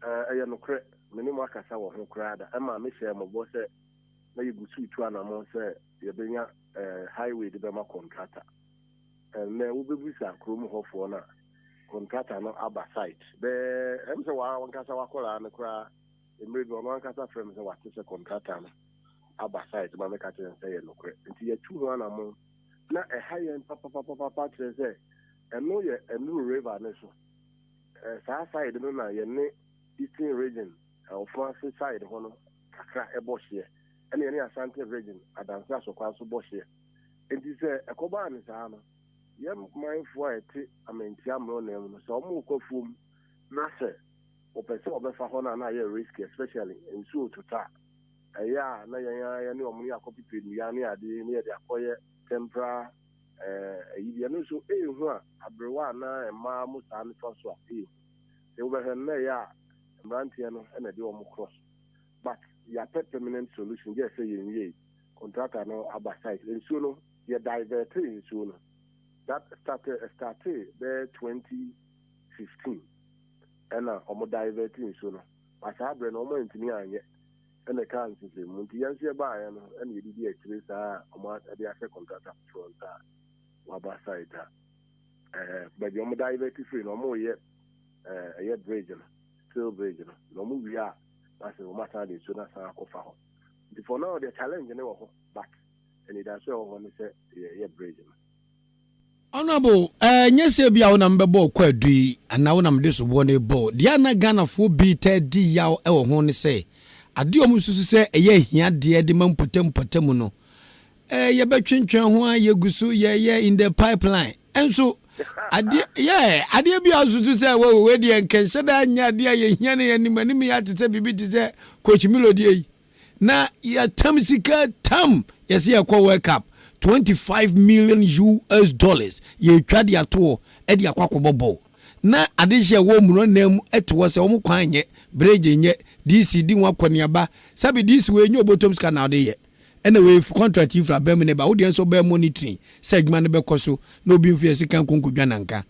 ɛyɛ nokorɛ me ne mo akasa wɔ ho koraa da ɛma mehyɛɛ mo bɔ sɛ na yɛgu so retu anamɔn sɛ yɛbɛnya highway de bɛma kɔntrata. Ɛnnɛ wobɛbisa kurom hɔfoɔ no a, kɔntrata no aba site. Bɛɛ ɛm sɛ wankasa wakɔlaa no koraa mmerɛ bi ɔno ankasa frɛ me sɛ wate sɛ kɔntrata no aba site ma meka kyerɛ no sɛ yɛ nokorɛ. Nti yɛatu ho anamɔn na ɛha yɛn papapapapa kyerɛ sɛ ɛno yɛ Ɛnuru river no so. Saa side no na yɛne Eastern region Ɔfo ase side hɔ no kakra bɔ hyeɛ, ɛna yɛne Ashanti region Adanse Asɔkwa nso bɔ hyeɛ. Enti sɛ ɛkɔbaa no saa no, yɛn manfoɔ a yɛte Amantia Mmorɔnaa mu no, sɛ wɔrekɔ afuom na sɛ wɔpɛ sɛ wɔbɛfa hɔ no a na ayɛ risky especially nsuo retotɔ a, ɛyɛ a na yɛn ara yɛne wɔn yɛakɔpepe nnua ne adeɛ na yɛde akɔyɛ temporary ayi bi. Ɛno nso ɛyɛ hu a aberewa anaa mmaa mo saa no fa so a ɛyɛ hu. Sɛ wobɛhwɛ no na ɛyɛ a mmeranteɛ no na ɛde wɔn cross but yɛapɛ permanent solution gyɛ sɛ yɛnwiei contractor no aba site nsuo no yɛ divertee nsuo no that started startee bɛyɛ 2015 ɛna wɔn divert nsuo no but saa berɛ no wɔn antumi anyɛ ɛna ɛkaa nsesɛ mu nti yɛn nso yɛbaeɛ no ɛna yɛdidi akyire saa a wɔn de ahyɛ contractor foforɔ nsa a waba site a ɛɛ baabi wɔn divert firi no wɔn reyɛ ɛɛ ɛyɛ bridge no steel bridge no na wɔn wie a na sɛ wɔn asan de nsuo no asan akɔfa hɔ nti for now the challenge ne wɔ hɔ but anidaso ɛwɔ hɔ ne sɛ yɛyɛ bridge no. Honourable, ɛnyɛ sɛ bi a wonam bɛbɔ kwaadu yi anaa wonam de soboɔ no rebɔ. Deɛ a na Ghanafoɔ bi taa di yaw wɔ ho ne sɛ, adeɛ a wɔsusu sɛ ɛyɛ ahiadeɛ de ma mpɔtam mpɔtam no, Eh, yɛbɛtwentwɛn ho a yɛgu so yɛyɛ in the pipeline. Nso adeɛ yɛ adeɛ bi a nsusu sɛ wɔ wei deɛ nkɛnhyɛ da nyɛ adeɛ a yɛhia ne yɛnim anim yɛ ate sɛ biribi te sɛ coach Milo deɛ yi na yɛtam sika tam yɛsɛ yɛkɔ World Cup 25 million US dollars yɛtwa de atoɔ de akɔ akɔbɔ bɔɔl na adehyɛ wɔ mmuro nan mu te hɔ sɛ wɔn kwan nyɛ bridge nyɛ DC di ho akɔneaba sɛbi DC wɔ enye obotom sika na ɔde yɛ Ɛna wei fi contract yi firi aban mu na ɛba wo deɛ nso wobɛyɛ monitoring sɛ adwuma no bɛkɔ so na obi mfa yɛ sika nkɔ nkɔdwa nanka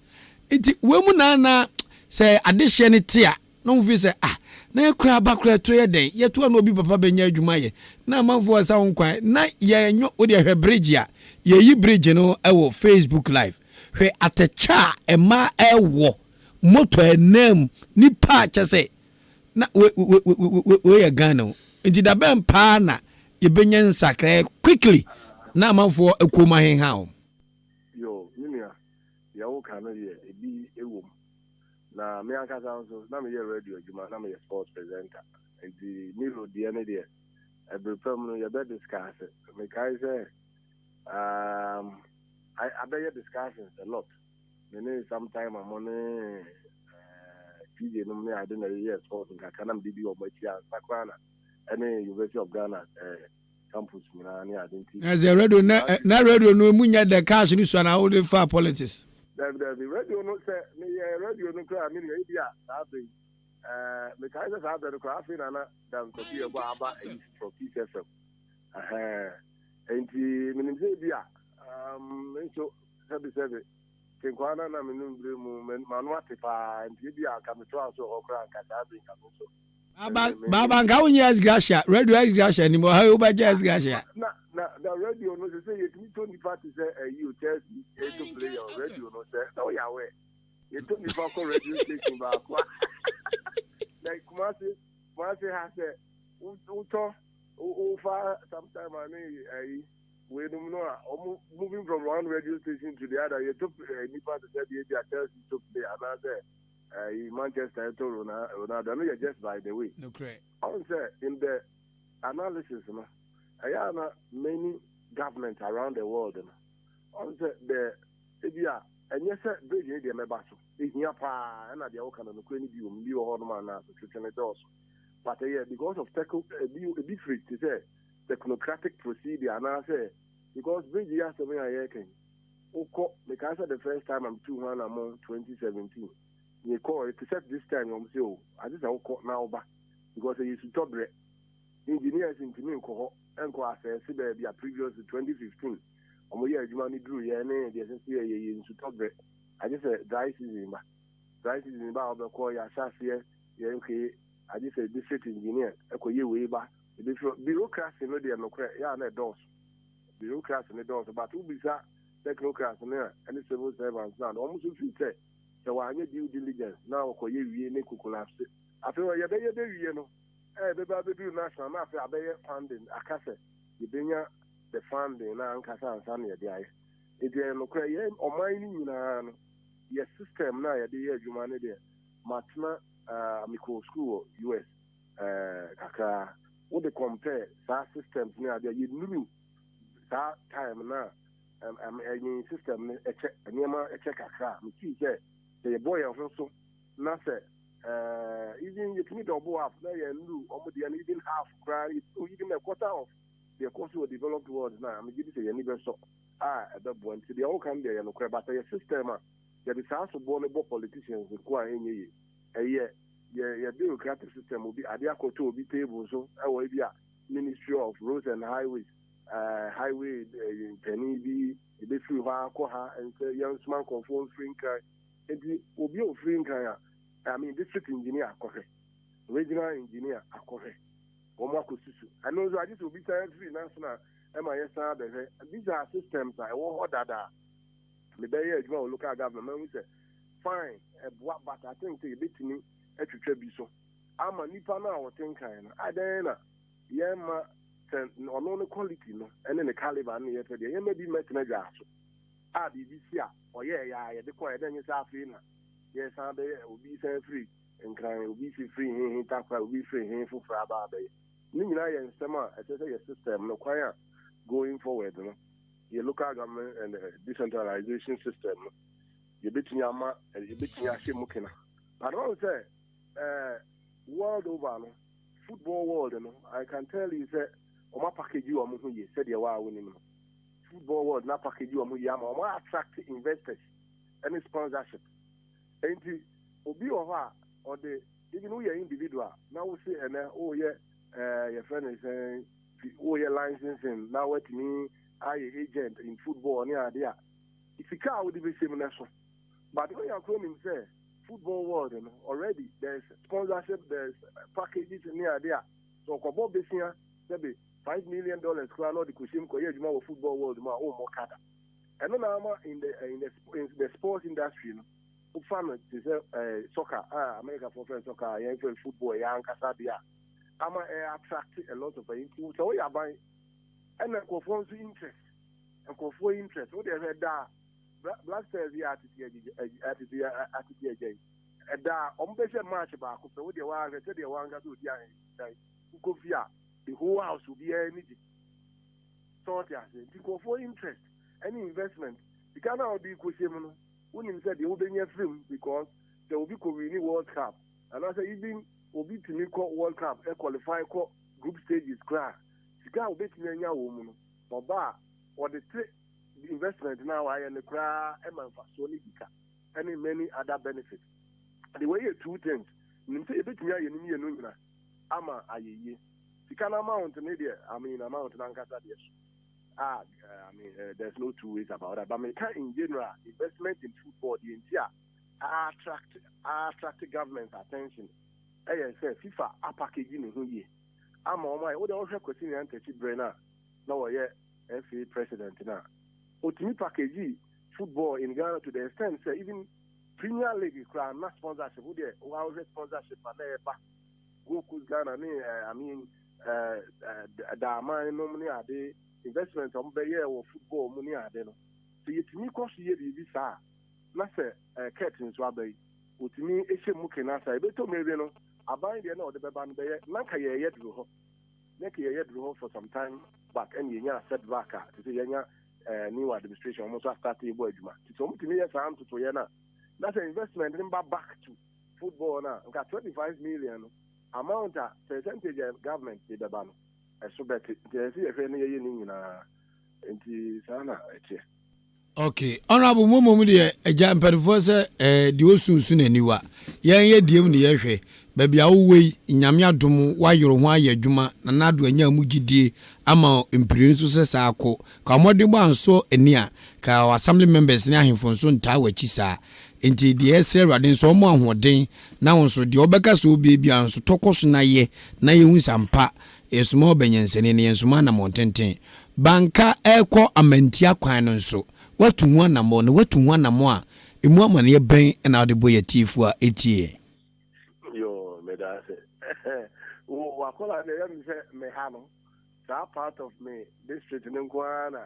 nti wei mu na na sɛ adehyeɛ no te a na wɔn fi sɛ ah na yɛkura aba kora ɛto yɛ dɛn yɛto a na obi papa bɛnya adwuma yɛ na amanfoɔ asa wɔn kwan na yɛnyɔ wo deɛ hwɛ bridge a yɛyi bridge no ɛwɔ Facebook live hwɛ atɛkyɛ a ɛma ɛwɔ moto ɛnam nipa a kyɛ sɛ na wei wei wei wei yɛ Ghana o nti da bɛn paa na yɛbɛnya nsakraeɛ quickly na amanfoɔ akuom ahenha wɔn. Yo, me nua, deɛ woka no deɛ ebi wɔ mu. Na me ankasa nso, na meyɛ radio adwuma, na meyɛ sports presenter. Nti Milo deɛ no deɛ, ɛbere pa mu no yɛbɛ discuss. Mekae sɛ um, abɛyɛ discussions a lot. Me ne sometime mo ne eh, TJ nom ne ade na yɛyɛ sports nkakra na mede di wɔn akyi ansa koraa na ɛne University of Ghana eh, campus nyinaa ne ade nti. Na sɛ radio na eh, na radio no mu nyɛ dɛ cash no sua na wode fa politics. Dabi dabi radio no sɛ meyɛ radio no koraa me nua ebi a saa bere yi ɛɛ mekae sɛ saa bere no koraa afei na na Dan Kwaku yɛ bɔ aba ayi foforɔ Peace FM ɛhɛn. Nti menim sɛ bi a nso sɛbesɛbe nkwaa no na menom berɛ mu m'ano ate paa, nti ebi a nka metoa so wɔ hɔ koraa, nka saa bere nka me nso. Baaba, nka wonyɛ ex gratia radio, ex gratia nim ɔha yi, wobɛgye ex gratia. Na radio no sɛ yɛtumi tɔ nipa te sɛ ɛyi o, Chelsea ɛtɔ player o, radio no sɛ na woyɛ awɛ yɛtɔ nipa kɔ radio station baako a, like Kumase ha, sɛ wotɔ wofa sometime a ne ɛyi weinom no a, ɔmo moving from one radio station to the other, yɛtɔ nipa te sɛ deɛ bi a Chelsea tɔ player anaasɛ ɛyi Manchester ɛtɔ Ronaldo. Ɛno yɛ just by the way. Nokorɛ. Ɔn sɛ in the analysis no, ɛyɛ ana many governments around the world no, ɔn sɛ the ebi a ɛnyɛ sɛ bridge ne deɛ mɛba so ehia paa, ɛna deɛ wɔka no nokorɛ no bi wɔ mu, bi wɔ hɔ nom anaa so twetwe ne dɔɔso, but ɛyɛ because of techo ebi firi te sɛ technocratic procedure anaasɛ because bridge yi asɛm yi a yɛreka yi, wokɔ mekaa sɛ the first time am tu ho anammɔn 2017, mekɔɔ te sɛ this time, wɔn sɛ o ade sɛ wokɔ na woba because ɛyɛ sutɔ berɛ, engineers ntumi nkɔ hɔ nkɔ asɛse baabi a previously 2015 wɔn yɛ adwuma no duru yɛ ne deɛ ɛsɛ sɛ yɛ nsutɔ berɛ, agye sɛ dry season ba. Dry season ba a, wɔbɛkɔ yɛ ahyɛ aseɛ yɛ okay, agye sɛ district engineer ɛkɔ yɛ wei ba ebi fi bureaucracy no deɛ, nokorɛ yɛ a na ɛdɔɔso, bureaucracy no dɔɔso, but wobisa technocrats no a ɛne civil servants no a, wɔn nso fi sɛ wɔanyɛ due diligence na wɔkɔyɛ wie ne kokolapse, afei yɛbɛyɛ bɛwie no, ɛbɛba bɛduru national na afei abɛyɛ funding aka sɛ yɛbɛnya the funding na ankasa ansa na yɛde ayɛ. Nti ɛyɛ nokorɛ, yɛ ɔman no nyinaa no, yɛ system na yɛde yɛ adwuma no deɛ, matena mekɔ school wɔ US kakraa, wode compare saa systems ne adeɛ, yɛnuru saa time na ɛnyɛ system no ɛkyɛ nneɛma ɛkyɛ kakra a mefii sɛ yɛbɔ yɛn ho so na sɛ even yɛtumi double up na yɛnuru ɔmo deɛ no even half koraa, even a quarter of deɛ ɛkɔ so wɔ developed world na megye di sɛ yɛni bɛsɔ a ɛbɛboa. Nti deɛ woka no deɛ yɛ nokorɛ, but ɛyɛ system a yɛde saa soboɔ no bɔ politicians nko a ɛnyɛ yie. Ɛyɛ yɛ bureaucratic system, obi ade akɔtɔ obi table so ɛwɔ ebi a Ministry of Roads and Highways, highway panin bi ebɛfiri hɔ akɔ ha nsɛ yɛnsoma nkurɔfoɔ mfiri Nkran. Nti obi a ofiri Nkran a, I mean, district engineer akɔhwɛ, regional engineer akɔhwɛ, wɔn akɔsusu, ɛno nso agye sɛ obi san firi national ɛma yɛsan abɛhwɛ. These are systems a ɛwɔ hɔ dada. Mebɛyɛ adwuma wɔ local government, mahu sɛ fine, ɛboa, but I think sɛ yɛbɛtumi atwitwa bi so ama nipa no a wɔte Nkan no adan na yɛma sɛ ɔno ne quality no ɛne ne caliber no yɛpɛ deɛ yɛma bi mɛtena dwa so a biribi si a ɔyɛ ɛyɛ a yɛde kɔ yɛdɛ nyɛ sɛ afei na yɛsan bɛyɛ, obi san firi Nkran, obi si firi hehe Takora, obi firi he foforɔ aba abɛyɛ. Ne nyinaa yɛ nsɛm a ɛsɛ sɛ yɛ system no kwan a going forward no, yɛ local government and decentralization system no, yɛbɛtumi ama yɛbɛtumi ahyɛ mu kena. But wɔn sɛ world over no, football world no, I can tell you sɛ wɔn apackage wɔn ho yie sɛdeɛ waa wɔnim no, football world na package wɔn ho yie ama wɔn attract investors ɛne sponsorship. Nti obi wɔ hɔ a ɔde even woyɛ individual na wosi ɛnɛ woyɛ yɛfrɛ no sɛ woyɛ licensing na watumi ayɛ agent in football ne ade a, sika a wode bɛhyɛ mu no so, but woyɛ akoro nim sɛ football world no already there's sponsorship, there's packages ne ade a sɛ ɔkɔbɔ besia sɛbe $5 million koraa na ɔde kɔhyɛ mu kɔyɛ adwuma wɔ football world mu a, wommɔ kada. Ɛno na ama in the sports industry no, wofa no te sɛ soccer a America foɔ frɛ soccer a yɛn frɛ football, yɛ ankasa deɛ a ama ɛ attract a lot of ɛyi. Nti sɛ woyɛ aban ɛna nkurɔfoɔ nso interest, nkurɔfoɔ interest, wode ɛhwɛ da a Black Stars yɛ atete agya yi, ɛda a ɔmo bɛhyɛ match baako pɛ, wodeɛ wahwɛ sɛdeɛ wankasa odi ahɛn wokɔ fie a, the whole house obiara ani gye sɛ ɔte ase. Nti nkurɔfoɔ interest ɛne investment, sika no a wɔde kɔhyɛ mu no, wonim sɛ deɛ wobɛnya firi mu, because sɛ obi kɔ win World Cup anaasɛ even obi tumi kɔ World Cup ɛ qualify kɔ group stages koraa, sika a wobɛtumi anya wɔ mu no, ɔba a wɔde te investment no a wayɛ no koraa ɛma mfasoɔ no bi ka ɛne many other benefits. De wei yɛ two things nim sɛ yɛbɛtumi ayɛ no mmienu nyina ama ayɛ yie. Sika no amount ne deɛ, I mean, amount no ankasa deɛ so. A I mean there's no two ways about that. But meka in general investment in football deɛ nti a attract attract government attention ɛyɛ sɛ FIFA apackage ne ho yie ama wɔn ayɛ. Wode wohwɛ Kwasi Nyantakyi berɛ no a na wɔyɛ FA president no a, ɔtumi package football in Ghana to the extent sɛ even Premier League koraa na sponsorship wo deɛ wohwɛ sponsorship a na ɛba Gold Coast Ghana ne I mean Daaman nom ne ade investment a wɔbɛyɛɛ wɔ football mu ne ade no, sɛ yɛtumi kɔ so yɛ biribi saa a, na sɛ Kurt nso aba yi, ɔtumi hyɛ mu kena saa, ɛbɛtɔ mmerɛ bi no, aban deɛ na ɔde bɛba no bɛyɛ, na nka yɛreyɛ duru hɔ, na nka yɛreyɛ duru hɔ for some time back, ɛna yɛnya setback a, te sɛ yɛanya new administration, wɔn nso astarte bɔ adwuma, nti sɛ wɔtumi yɛ saa ntotoeɛ no a, na sɛ investment no ba back to football no a, nka 25 million no, amount a percentage a government de bɛba no, ɛso bɛte. Nti ɛsɛ sɛ yɛhwɛ na yɛyɛ ne nyinaa. Nti saa na ɛteɛ. Ok, honorable mo mmom deɛ agya mpanimfoɔ sɛ eh, deɛ ɔsu nsu n'aniwa. Yɛn yɛ deɛ mu ne yɛhwɛ. Baabi a wowɔ yi, Nyame adom woayere ho ayɛ adwuma na Nado anya mu gyidie ama mpire nso sɛ saa kɔ. Ka mmɔdenbɔ ansɔ ani a, ka assembly members ne ahemfo nso ntaa w'akyi saa. Enti deɛ yɛsrɛ Awurade nso ɔmmɔ ahoɔden na wo nso deɛ ɔbɛka sɛ ɔbɛyɛ biara nso tɔ kɔ so na yɛ na yɛhu sɛ ampa yɛsoma ɔbɛnyansani no yɛnsoma anammɔn tenten. Banka ɛrekɔ Amantia kwan no nso woatu ho anammɔn na woatu ho anammɔn a ɛmu amaneɛ bɛn na wode bɔ yɛn atiefoɔ a ɛtie yɛn? Yoo meda ase. Wo wakɔla deɛ ɛyɛ me sɛ me ha no saa part of me district no nko ara na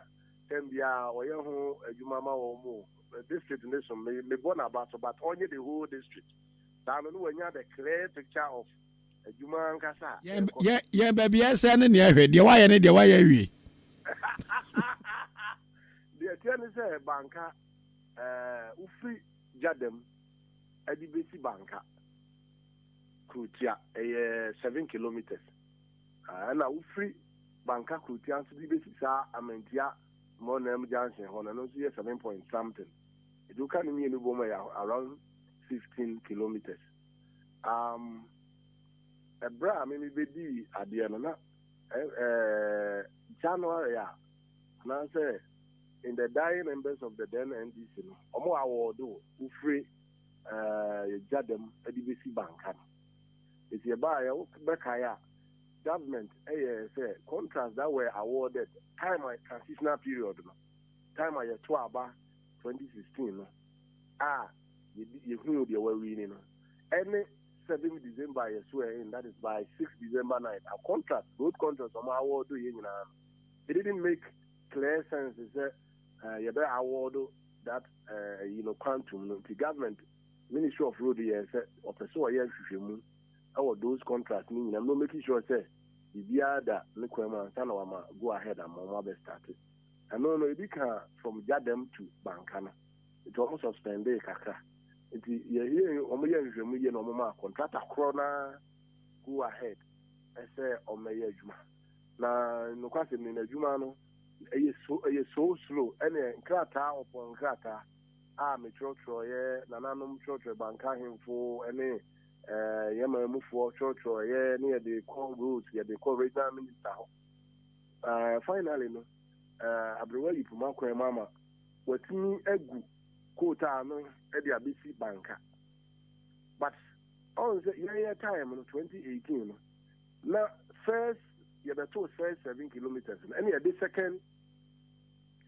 term biara ɔyɛ ho adwuma ma wɔn o. District ne so me mebɔ n'aba so but ɔnyɛ the whole district. Saa no no wanya the clear picture of adwuma ankasa a Yɛn ɛrekɔ so. yɛn yɛn baabi ɛsɛ ne nea ɛhwɛ deɛ wayɛ ne deɛ wayɛ awie. Deɛ ɛteɛ ne sɛ Banka ɛɛ wofiri Gyadam ɛde besi Banka Kurotia ɛyɛ 7 kilometres. Ɛna wofiri Banka Kurotia nso de besi saa Amantia Mɔnam junction hɔ no, ɛno nso yɛ seven point something. Nti woka ne mmienu bom a, ɛyɛ around 15 kilometres. Ɛberɛ a meme bɛdii adeɛ no na January a anaasɛ in the dying members of the then NDC no, ɔmo award wofiri Gyadam de bɛsi Banka no. Nti ɛbaa yɛ bɛkae a, government ɛyɛ sɛ contracts that were awarded time a transitional period no, time a yɛto aba 2016 no a yɛhuu deɛ wɔawi no, ɛne 7 December yɛ swear in, that is by 6 December night, a contract, road contracts ɔmo award yɛ nyinaa no, it didn't make clear sense sɛ yɛbɛ award that quantum no. Nti government Ministry of Road yɛ sɛ ɔpɛ sɛ ɔyɛ nhwehwɛmu ɛwɔ those contracts no nyinaa no, making sure sɛ biribiara da ne kwan mu ansa na wama go ahead ama ɔmo abɛ start. Ɛno no ebi ka from Gyadam to Banka no, nti ɔmo suspendee kakra. Nti yɛyɛ ɔmo yɛ nhwehwɛmu yie na ɔmo ma contractor korɔ na go ahead ɛsɛ ɔmɛyɛ adwuma. Na nokwasɛm ni, n'adwuma no ɛyɛ so slow, ɛne nkrataa ɔpɔn nkrataa a metwerɛtwerɛeɛ, nananom twerɛtwerɛ, Banka ahemfo ɛne yɛn mufoɔ twerɛtwerɛeɛ, ne yɛde kɔ roads, yɛde kɔ regional minister hɔ. Finally no, aberewa yi poma kwan mu ama watumi agu kootaa no de abɛsi Banka, but ɔn sɛ yɛyɛ time no 2018 no na first yɛbɛtoo first 7 kilometres no, ɛne yɛde second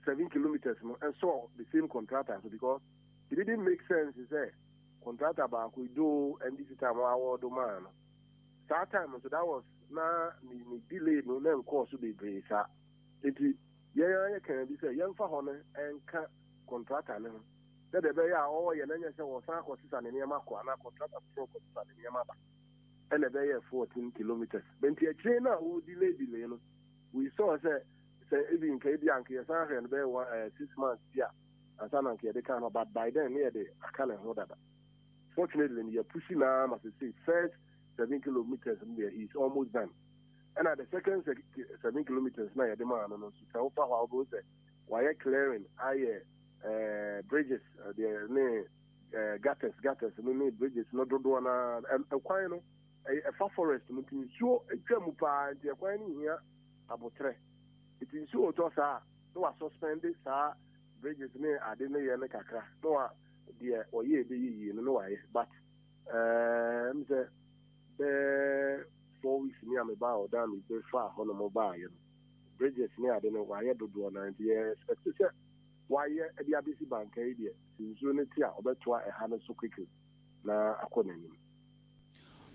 7 kilometres no ɛsɔ the same contractor so, because it didn't make sense sɛ contractor baako do NDC time award maa no saa time. So that was na ne delay no na nkɔɔ so bebree saa. Nti yɛn ara yɛ kan bi sɛ yɛmfa hɔ no ɛnka contractor ne ho sɛdeɛ ɛbɛyɛ a ɔreyɛ na nyɛ sɛ wɔsan akɔsesa ne nneɛma kɔ anaa contractor foforɔ kɔsesa ne nneɛma ba, ɛna ɛbɛyɛ 14 kilometres. Nti akyire no a wɔ delay no, we saw sɛ ebi nka ebi anka yɛsan hwɛ no bɛyɛ one 6 months bi a ansa na nka yɛde ka no, but by then ne yɛde aka ne ho dada. Fortunately no, yɛ push naa ma sɛ first 7 kilometres no deɛ, he is almost done. Ɛna the second 7 kilometres na yɛde maa no nso, sɛ wofa hɔ a, wobɛhu sɛ wayɛ clearing, ayɛ bridges deɛ ne gutters no ne bridges no dodoɔ na ɛkwan no ɛfa forest mu, nti nsuo atwa mu paa, nti ɛkwan no hia abotrɛ, nti nsuo tɔ saa. na wa suspend saa bridges ne ade ne yɛ no kakra na wa deɛ ɔyɛ ɛbɛyɛ yie no na wayɛ, but ɛɛ sɛ bɛɛ 4 weeks ni a mebaa ɔdan mi bɛfaa hɔ nom baayɛ no, bridges ne ade no wayɛ dodoɔ na nti yɛ expect sɛ wayɛ de abɛsi Banka yi deɛ, sɛ nsuo no te a, ɔbɛtoa ɛha no so quickly na akɔ n'anim.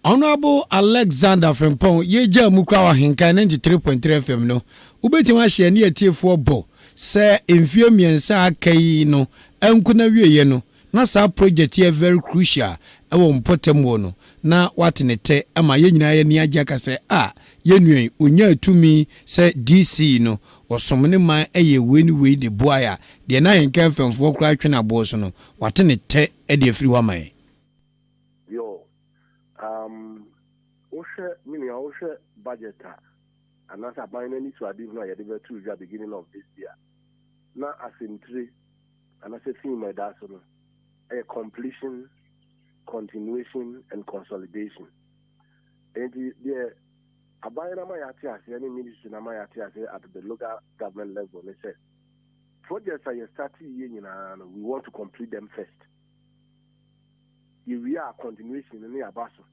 Honorable Alexander Frimpong, yɛgya mu kora wɔ Ahenkan 93.3 FM no, wobɛtumi ahyɛ ne atiefoɔ bɔ sɛ mfie 3 aka yi no ɛnko na wieɛ no na saa project yɛ very crucial ɛwɔ mpɔtam wɔ no na wate ne tɛ ama yɛn nyinaa yɛni agye aka sɛ a yɛnua yi onya tumi sɛ DC no, ɔsom ne man, ɛyɛ wei ne wei de boa a deɛ na Ahenkan mfɛmfoɔ koraa twe no aboɔ so no, wate ne tɛ de afiri hɔ ama yɛn. Yo, wohwɛ me nua, wohwɛ budget a anaasɛ aban no ani so ade hunu a yɛde bɛto dwa beginning of this year na asɛmtire anaasɛ theme a ɛda so no ɛyɛ completion, continuation and consolidation. Nti deɛ aban no ama yɛate aseɛ ne ministry no ama yɛate aseɛ at the local government level ne sɛ projects a yɛ start yie nyinaa no, we want to complete them first. Yɛwie a, continuation no ne yɛaba so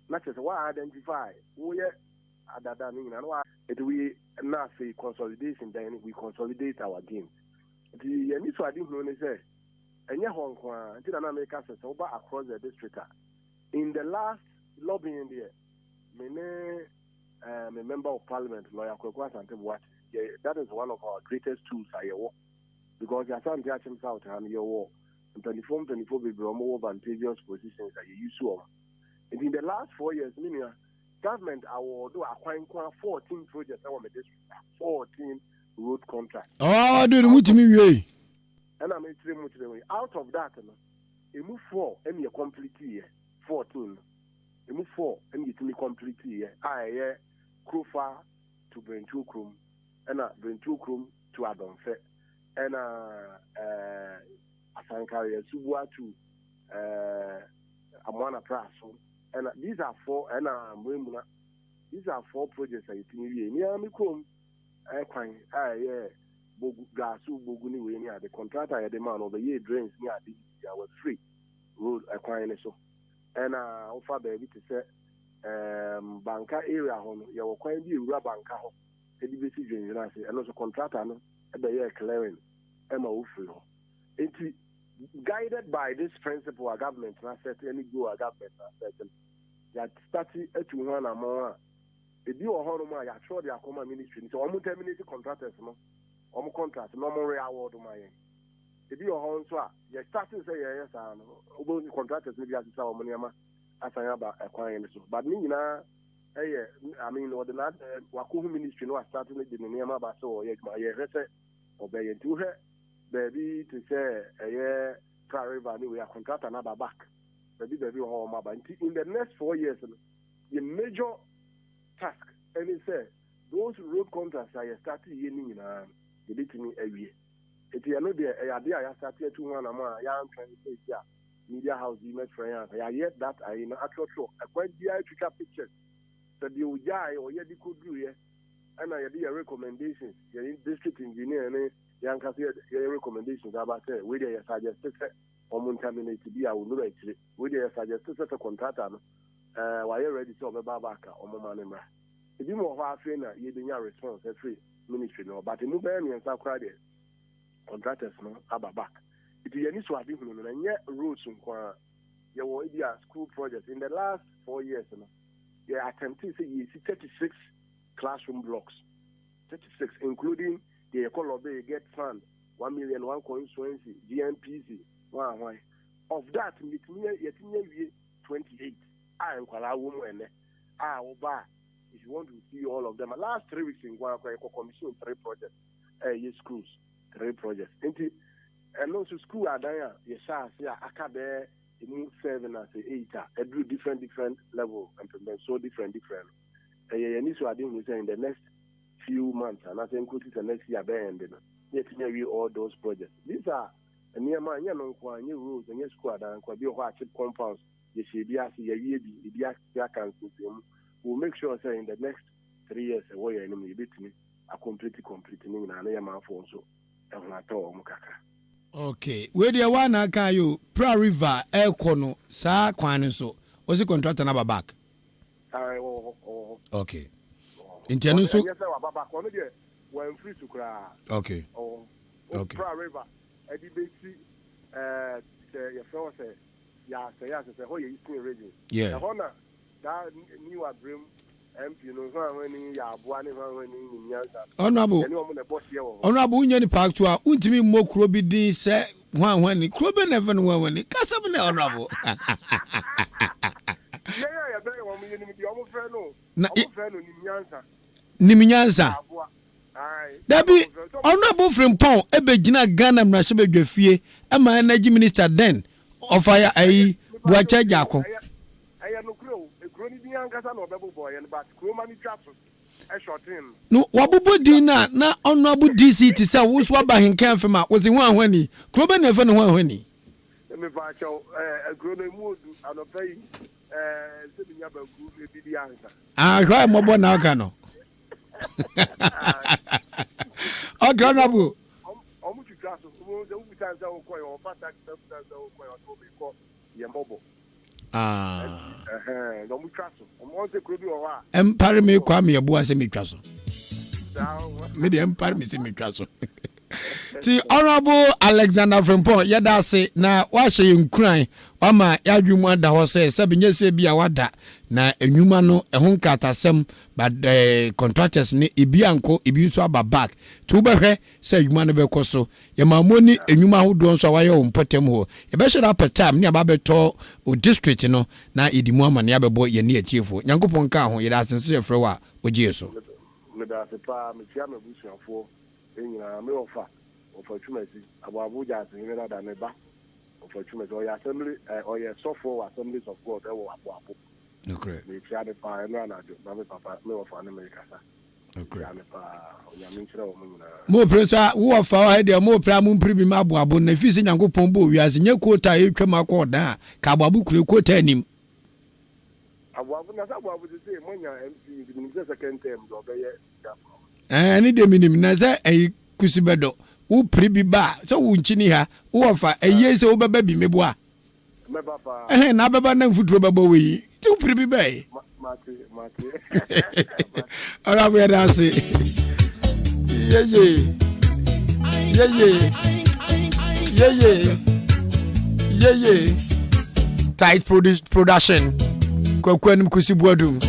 na kyerɛ sɛ wa identify woyɛ adada no nyinaa na wa nti we na afei consolidation, then we consolidate our gains. Nti yɛni so ade hunu ne sɛ ɛnyɛ hɔ nko ara nti na meka sɛ woba across the district a, in the last lobbying deɛ, me ne me member of parliament, Lawyer Kwaku Asante Boakye, yeah, that is one of our greatest tools a yɛwɔ, because Asante Akyem South ha no, yɛwɔ mpanimfoɔ bebree a wɔwɔ vantageous positions a yɛyi so wɔn. Nti in the last 4 years, me nua, government award akwan nko a 14 projects ɛwɔ me district, 14 road contract. Ɔɔ de no mutumi wie. Ɛna mekyerɛ mu kyerɛ mu yi, out of that no, emu four ɛna yɛ complete yɛ. 14 no, emu four ɛna yɛtumi complete yɛ a ɛyɛ Kurofa to Brentuo kurom, ɛna Brentuo kurom to Adɔnfɛ, ɛna Asankare Asubua to Amoana Praso, ɛna these are four, ɛna Mmeremuna. These are four projects a yɛtumi wie. Ní ara mi kurom ɛkwan a ɛyɛ Bogu Gaaso Bogu ne wei ne ade, contractor a yɛde maa no, ɔbɛyɛ drains ne ade yi a wafiri road ɛkwan ne so. Ɛna wofa baabi te sɛ Banka area hɔ no, yɛwɔ kwan bi ewura Banka hɔ ɛde bɛsi Dwendwene ase, ɛno nso contractor no ɛbɛyɛ clearing ɛma wofiri hɔ. Nti guided by this principle a government na set ɛne goal a government na set no, yɛa start atu ho anammɔn a ebi wɔ hɔnom a yɛatwerɛ de akɔma ministry no sɛ wɔn terminate contractors no wɔn contract na wɔn re-award ma yɛn. Ebi wɔ hɔ nso a yɛ start sɛ yɛyɛ saa no, wobɛhu contractors no bi asesa wɔn nneɛma asan aba ɛkwan no so, but ne nyinaa ɛyɛ, I mean, ɔde na wakɔhu ministry no, wa start no de ne nneɛma aba sɛ ɔyɛ adwuma, yɛhwɛ sɛ ɔbɛyɛ. Nti wohwɛ baabi te sɛ ɛyɛ Pra River ne wei a, contractor no aba back, baabi wɔ hɔ wɔn aba. Nti in the next 4 years no, yɛ major task ɛne sɛ those road contracts a yɛ start yie ne nyinaa no, yɛbɛtumi awie. Nti ɛno deɛ, ɛyɛ adeɛ a yɛa start atu ho anam a yɛantwɛn sɛ bi a media house yi mɛfrɛ yɛn ansa yɛayɛ that ayi no. Atwerɛtwerɛ ɛkwan biara, twitwa pictures sɛ deɛ ogyae ɔyɛ de kɔduruiɛ, ɛna yɛde yɛ recommendations, yɛ district engineer ne yɛankasa yɛyɛ recommendations aba sɛ wei deɛ, yɛ suggest sɛ wɔn terminate bi a wɔnuru akyire, wei deɛ, yɛ suggest sɛ contractor no wayɛ ready sɛ ɔbɛba back a, ɔmo ma ne mmra. Ebi mu wɔ hɔ afei na yɛbɛnya response ɛfiri ministry no, but emu bɛyɛ mmiɛnsa koraa deɛ, contractors no aba back. Nti yɛni so ade hunu no na nyɛ roads nko ara. Yɛwɔ ebi a school project. In the last 4 years no, yɛ attempted sɛ yɛsi 36 classroom blocks, 36, including deɛ yɛkɔ lobby GETFund 1 million, one constituency, GNPC, one ahwan. Of that, yɛtumi awie 28 a nkwadaa wɔ mu ɛnɛ a wɔba a, if you want to see all of them, last 3 weeks nko ara yɛkɔ commission three projects, ɛyɛ schools, three projects. Nti ɛno nso school adan a yɛhyɛ ase a aka bɛɛ emu seven ase eight a ɛduru different different level, mpɛmpɛnsoɔ different different no, ɛyɛ yɛn ani so ade hu sɛ in the next few months anaasɛ nkosi sɛ next year bɛyɛ ɛnde no, yɛtumi awie all those projects. These are nneɛma, ɛnyɛ no nko a, ɛnyɛ roads, ɛnyɛ school adan nko a. Bi wɔ hɔ a chip compounds, yɛhyɛ ebi ase, yɛwie bi, ebi ase aka nsensɛn mu. We will make sure sɛ in the next 3 years ɛwɔ yɛn anim, yɛbɛtumi a complete ne nyinaa. nyinaa na yɛ manfoɔ nso ɛho atɔ wɔn kakra. Ok wei deɛ woa na aka yi o pra river ɛkɔ no saa kwan no so wosi contractor no aba back. Ae ɔwɔ hɔ ɔwɔ hɔ. Ok nti ɛno nso. Ɛnyɛ sɛ waba back ɔno deɛ wamfiri so koraa. Ok ɔwɔ hɔ. Ok. Pra river ɛde bɛsi ɛɛ sɛ yɛfrɛ hɔ sɛ yɛasɛ yɛasɛ sɛ ɛhɔ yɛ eastern region. Yeah. Ɛhɔ na Saa new abrem MP no hwanhwani yɛ aboa ne hwanhwani nim nyansa no. Honourable, Yɛne wɔn na ɛbɔ hyeɛ wɔ hɔ. Honourable wonyɛ nipa ato a wontumi mmɔ kuro bi din sɛ hwanhwani. Kuro bɛ na ɛfɛ no hwanhwani? Kasa mu nɛ Honourable. Yɛn a yɛbɛn wɔn yɛnim deɛ wɔn frɛ no. Na Wɔn frɛ no nim nyansa. Nim nyansa. Yɛ aboa. Ae. Dabi, Wɔn frɛ no. Honourable Frimpong ɛbɛgyina Ghana mmarahyɛbadwafie ɛma Energy Minister then ɔfa ya ayi Boakye Agyarko. Ɛyɛ nokorɛ o, ekuro no din ankasa na ɔbɛbobɔɔyɛ no but kuroma no twa so shorten no. No wabobɔ din no a na Honourable DC te sɛ wo nso waba Ahenkan fam a wose hwanhwani? Kuro bɛn na yɛfrɛ no hwanhwani? Mepaakyɛw, eh, kuro no emu odu, anɔpa yi, eh, sɛ menya banku ebi di ansa. Ah, hwɛ a mmɔbɔ na aka no. Okay, Honourable. Ɔmo twitwa so, sɛ wobisa no sɛ wokɔɛ, ɔfa taxi na wobisa no sɛ wokɔɛ, ɔsɛ mekɔ yɛ mmɔbɔ. Ah. Ɛmpare me Kwame Yeboah sɛ metwa so. Me deɛ ɛmpare me sɛ metwa so. Ti Honorable Alexander Frimpong yɛda ase na wahyɛ yɛn nkuran wama yɛadwe mu ada hɔ sɛ sɛbi nyɛ sɛ bi a wada na enwuma no ɛho nkratasɛm but eh, contractors ne ebi ankɔ ebi nso aba back ti wobɛhwɛ sɛ adwuma no bɛkɔ so. Yɛma mo ne nnwuma ahodoɔ nso a wayɛ wɔ mpɔtam hɔ. Yɛbɛhyɛ da apɛ time ne aba abɛtɔ wo district no na yɛde mu amaneɛ abɛbɔ yɛn ne atiefoɔ. Nyankopɔn nka ho. Yɛda ase nso sɛ yɛfrɛ wo a wogye yɛ so. Meda ase paa, mekyia m'abusuafoɔ nyinaa, me wɔfa, wɔfa Twumasi, Aboabo Gyaasehene dada, ne ba, wɔfa Twumasi, ɔyɛ Assembly, eh, ɔyɛ sɔfoɔ wɔ Assemblies of God ɛwɔ Aboabo. Nokorɛ. Mekyia no paa, ɛno anadwo na me papa, me wɔfa ne me rekasa. Mo pere nso a wo wɔfa wɔ ha deɛ mo pere a mo mpere bi ma aboabo na efi sɛ Nyankopɔn bɔɔ wiase nyɛ koota a etwam akɔ ɔdan a ka aboabo kure koota anim. Aboabo na sɛ aboabo sese mo nya MC nti menim sɛ second term deɛ ɔbɛyɛ ɛɛ ne deɛ menim na sɛ ɛyi kusi bɛdɔ wo pere bi ba a sɛ wo nkyini ha wo wɔfa ɛyie sɛ wobɛba bi meboa. Mɛba paa. Ɛhɛn na abɛba na mfuturo bɛbɔ wɔ yi. Nti wo pere bi bɛɛ. Mate, mate. Ɔrabo yɛ da ase. Yeye. Yeye. Yeye. Yeye. Tight produ production. Kwaku anim kusi buadum.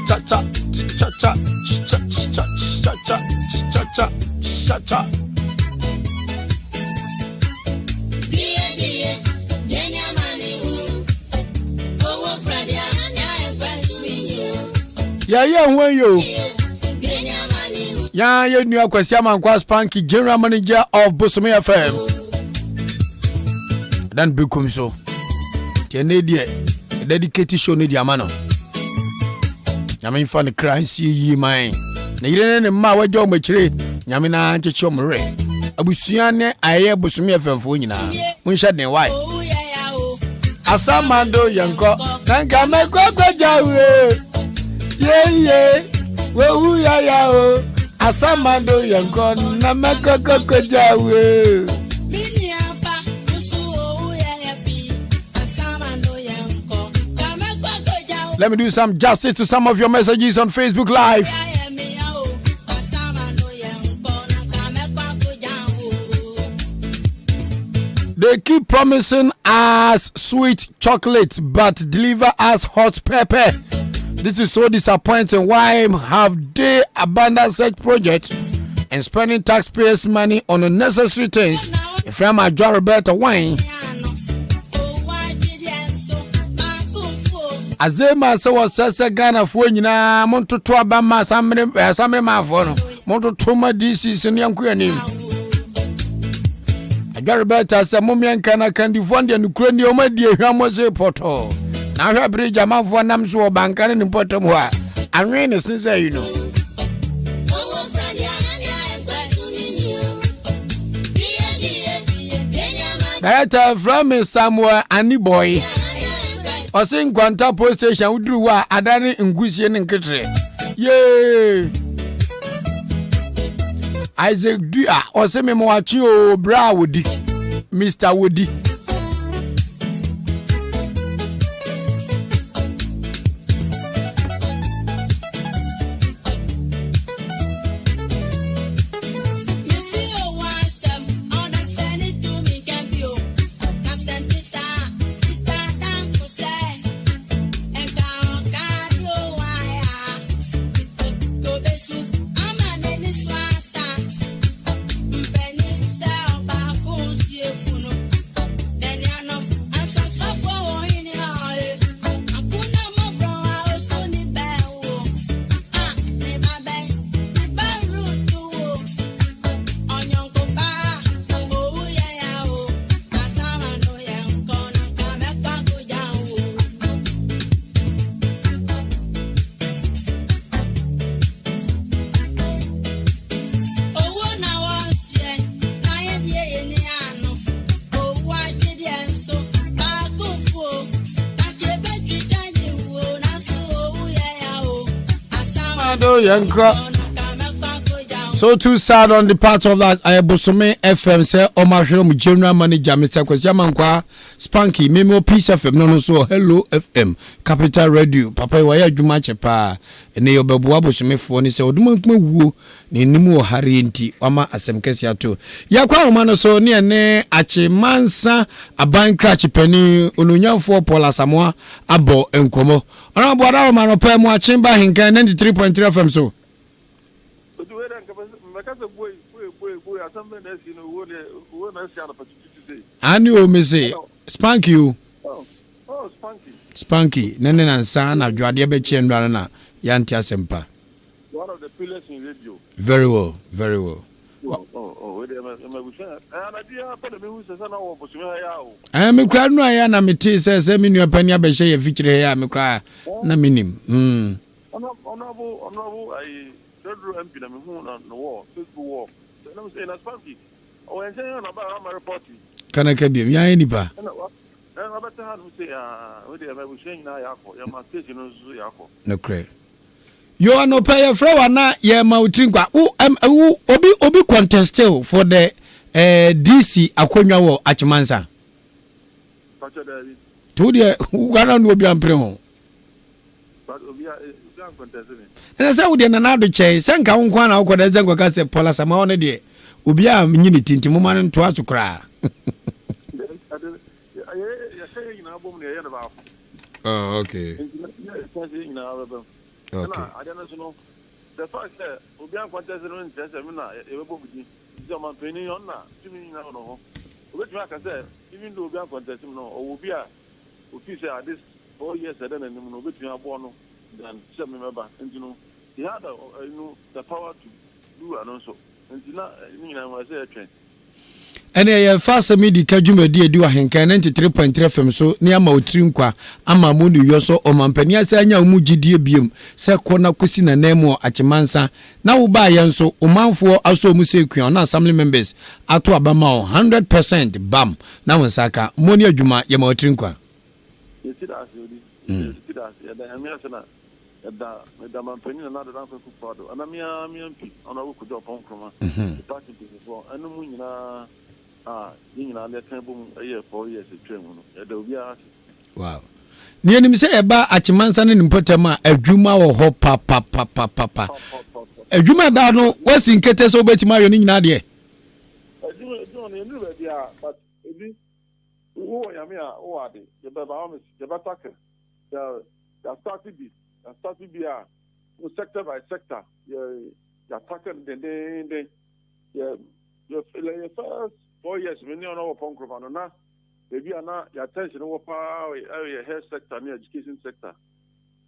Cha cha cha cha cha cha cha cha cha cha cha cha. Yɛyɛ ho yi o. Yɛn yɛ nua Kwasi Amankwa Spanky general manager of Bosome FM. Dan Bekum so. Deɛ ne deɛ dedicate show no de ama no. Nyame mfa ne kra nsie yie man. Ne yere ne ne mma a wagya wɔn akyire Nyame na nkyekye wɔn werɛ. Abusua ne ayɛyɛ Bosome FM foɔ nyinaa. Monhyɛ den wae. Asamando yɛnkɔ na nka mɛkɔ akɔgya wie. Yeye wowu yaya o. Asamando yɛnkɔ na mɛkɔ akɔgya wie. Let me do some justice to some of your messages on Facebook Live. They keep promising us sweet chocolate but deliver us hot pepper. This is so disappointing. Why have they abandoned such projects and spending taxpayers' money on unnecessary things? If I'm a Roberta Wine. Azema sɛ wɔsɛ sɛ Ghanafoɔ nyinaa montoto aba ma asamere eh, maafoɔ no montoto ma DCC no yɛnko anim Adware bɛta sɛ momeɛ nka na kandifoɔ deɛ nokorɛ nie ɔma adi ahwammɔ se pɔtɔɔ na ahwɛ bere gyamanfoɔ nam so wɔ banka ne ne mpɔtam hɔ a anwene ne sen sɛ yi no Director frɛ me Samuel Aniboy. Ɔse Nkwanta post station woduru hɔ a ada ne nkusie ne nketere. Yee! Isaac Dua ɔse me mawakye o bra a wodi. Mr. Wodi. So too sad on the part of that Bosome FM sɛ ɔmo ahwere ɔmo general manager Mr. Kwesi Amankwa Spanky Memo Peace FM no no so Hello FM Capital Radio papa yi wayɛ adwuma akyɛ paa ɛnɛ yɛ ɔbɛboa Bosomefoɔ ne sɛ ɔdoma nkuma wuo na anim wɔ hareɛ nti wama asɛm kɛse ato yɛkɔ ahoma no so ne ɛne akye mansa aban krakye panin onuonyamfoɔ Paul Asamoah abɔ nkɔmmɔ ɔno aboada ahoma no pɛ mu akye ba ahenkan 93.3 FM so. Otu wei dɛ nka mɛka sɛ bue bue bue bue asɛm bɛn na asi no owuo deɛ owuo na asi anɔpa tututu sei. Aane o mese Spanky o. Oh oh Spanky. Spanky ne ne nansa anadwo adeɛ bɛkyeɛ nnora no na yɛante asɛm pa. One of the pillars in radio. Very well very well. Oh oh oh wei deɛ mabusua anadwo yi ara pɛ na mehu sɛ sɛ na wɔ bosome ha yi ara o. Ɛɛ me koraa nnora yi a na metee sɛ sɛ me nua panin abɛhyɛ yɛ fikyire ha yi a me koraa na menim. Mm. Honourable honourable ayi Tredro MP na mehu na no wɔ Facebook wɔ na me sɛ na Spanky ɔwɔ yɛn nkyɛn na ɔbaa ama report yi. Kana ka biom yɛn ayɛ nipa. Ɛna wa ɛna wabɛte ha nom sɛ aa wei deɛ abusua nyinaa yɛakɔ yɛn ma station no nso yɛakɔ. Nokorɛ. Yo anɔpɛ yɛfrɛ wa na yɛma wo tiri nkwa wo ɛm wo obi obi conteste wo for the eh, DC akonnwa wɔ Akyemansa. Pakyɛ daabi. Nti wo deɛ wo kora na ne obi ampere ho. Ɛna sɛ wo deɛ Nana Addo kyɛe sɛ nka wo nko ara na wokɔ dɛ sɛ nkɔka sɛ Paul Asamoah ɔno deɛ obiara nyi ne ti nti moma no ntoa so koraa. Oh, okay. Okay. The fact sɛ obi ankɔntɛse no nkyerɛ sɛ me na yɛbɛbɔ me din. Nti ɔmanpanin ɔno na tumi nyinaa wɔ ne ho. Obetumi aka sɛ even though obi ankɔntɛse me no, ɔwɔ obi a Ofii sɛ ade 4 years a ɛda n'anim no obetumi aboa no than sɛ me mɛba nti no he had the you know the power to do ɛno nso nti na ne nyinaa mu ɛsɛ yɛtwɛn. Ɛneɛ yɛmfa asɛm yi di ka dwumadi a ɛdi wɔ Ahenkan 93.3 FM so ne ama otiri nkwa ama mo ne yɔ sɔ ɔmampanin asan anya wo mu gyidie biom sɛ kɔ na kɔsi n'ananmu wɔ Akyemansa na wo baayɛ nso omanfoɔ asɔ mu sɛ kua ɔne assembly members ato aba ma wo 100% bam na wo nsa aka mo ne adwuma yɛma watiri nkwa. Yɛti da ase odi yɛti da ase yɛda Nyame ase na yɛda meda manpanin Nana Addo Dankwa Akufo Addo ɛna me ara me MP Honourable Kojo Oppong Nkrumah the party mpanyinfoɔ ɛne mo nyinaa a yɛn nyinaa yɛka bɔ mu ɛyɛ 4 years atwa mu no yɛda obiara ase. Wow. Ne yɛnim sɛ yɛba Akyemansa ne ne mpɔtam a adwuma wɔ hɔ papapapapa. Adwuma ɛda no wasi nkete sɛ wobɛtumi ayɔ ne nyinaa deɛ. Adwuma adwuma no yɛnuru baabi a but ebi wowɔ nyame a wowɔ ade yɛbɛ by all means yɛbɛ tackle yɛ yɛ start bi yɛ start bi a no sector by sector yɛ yɛ tackle no dendenden yɛ yɛ yɛ first 4 years me ne ɔno wɔ pɔnkroma no na baabi a na yɛ attention wɔ paa yɛ health sector ne education sector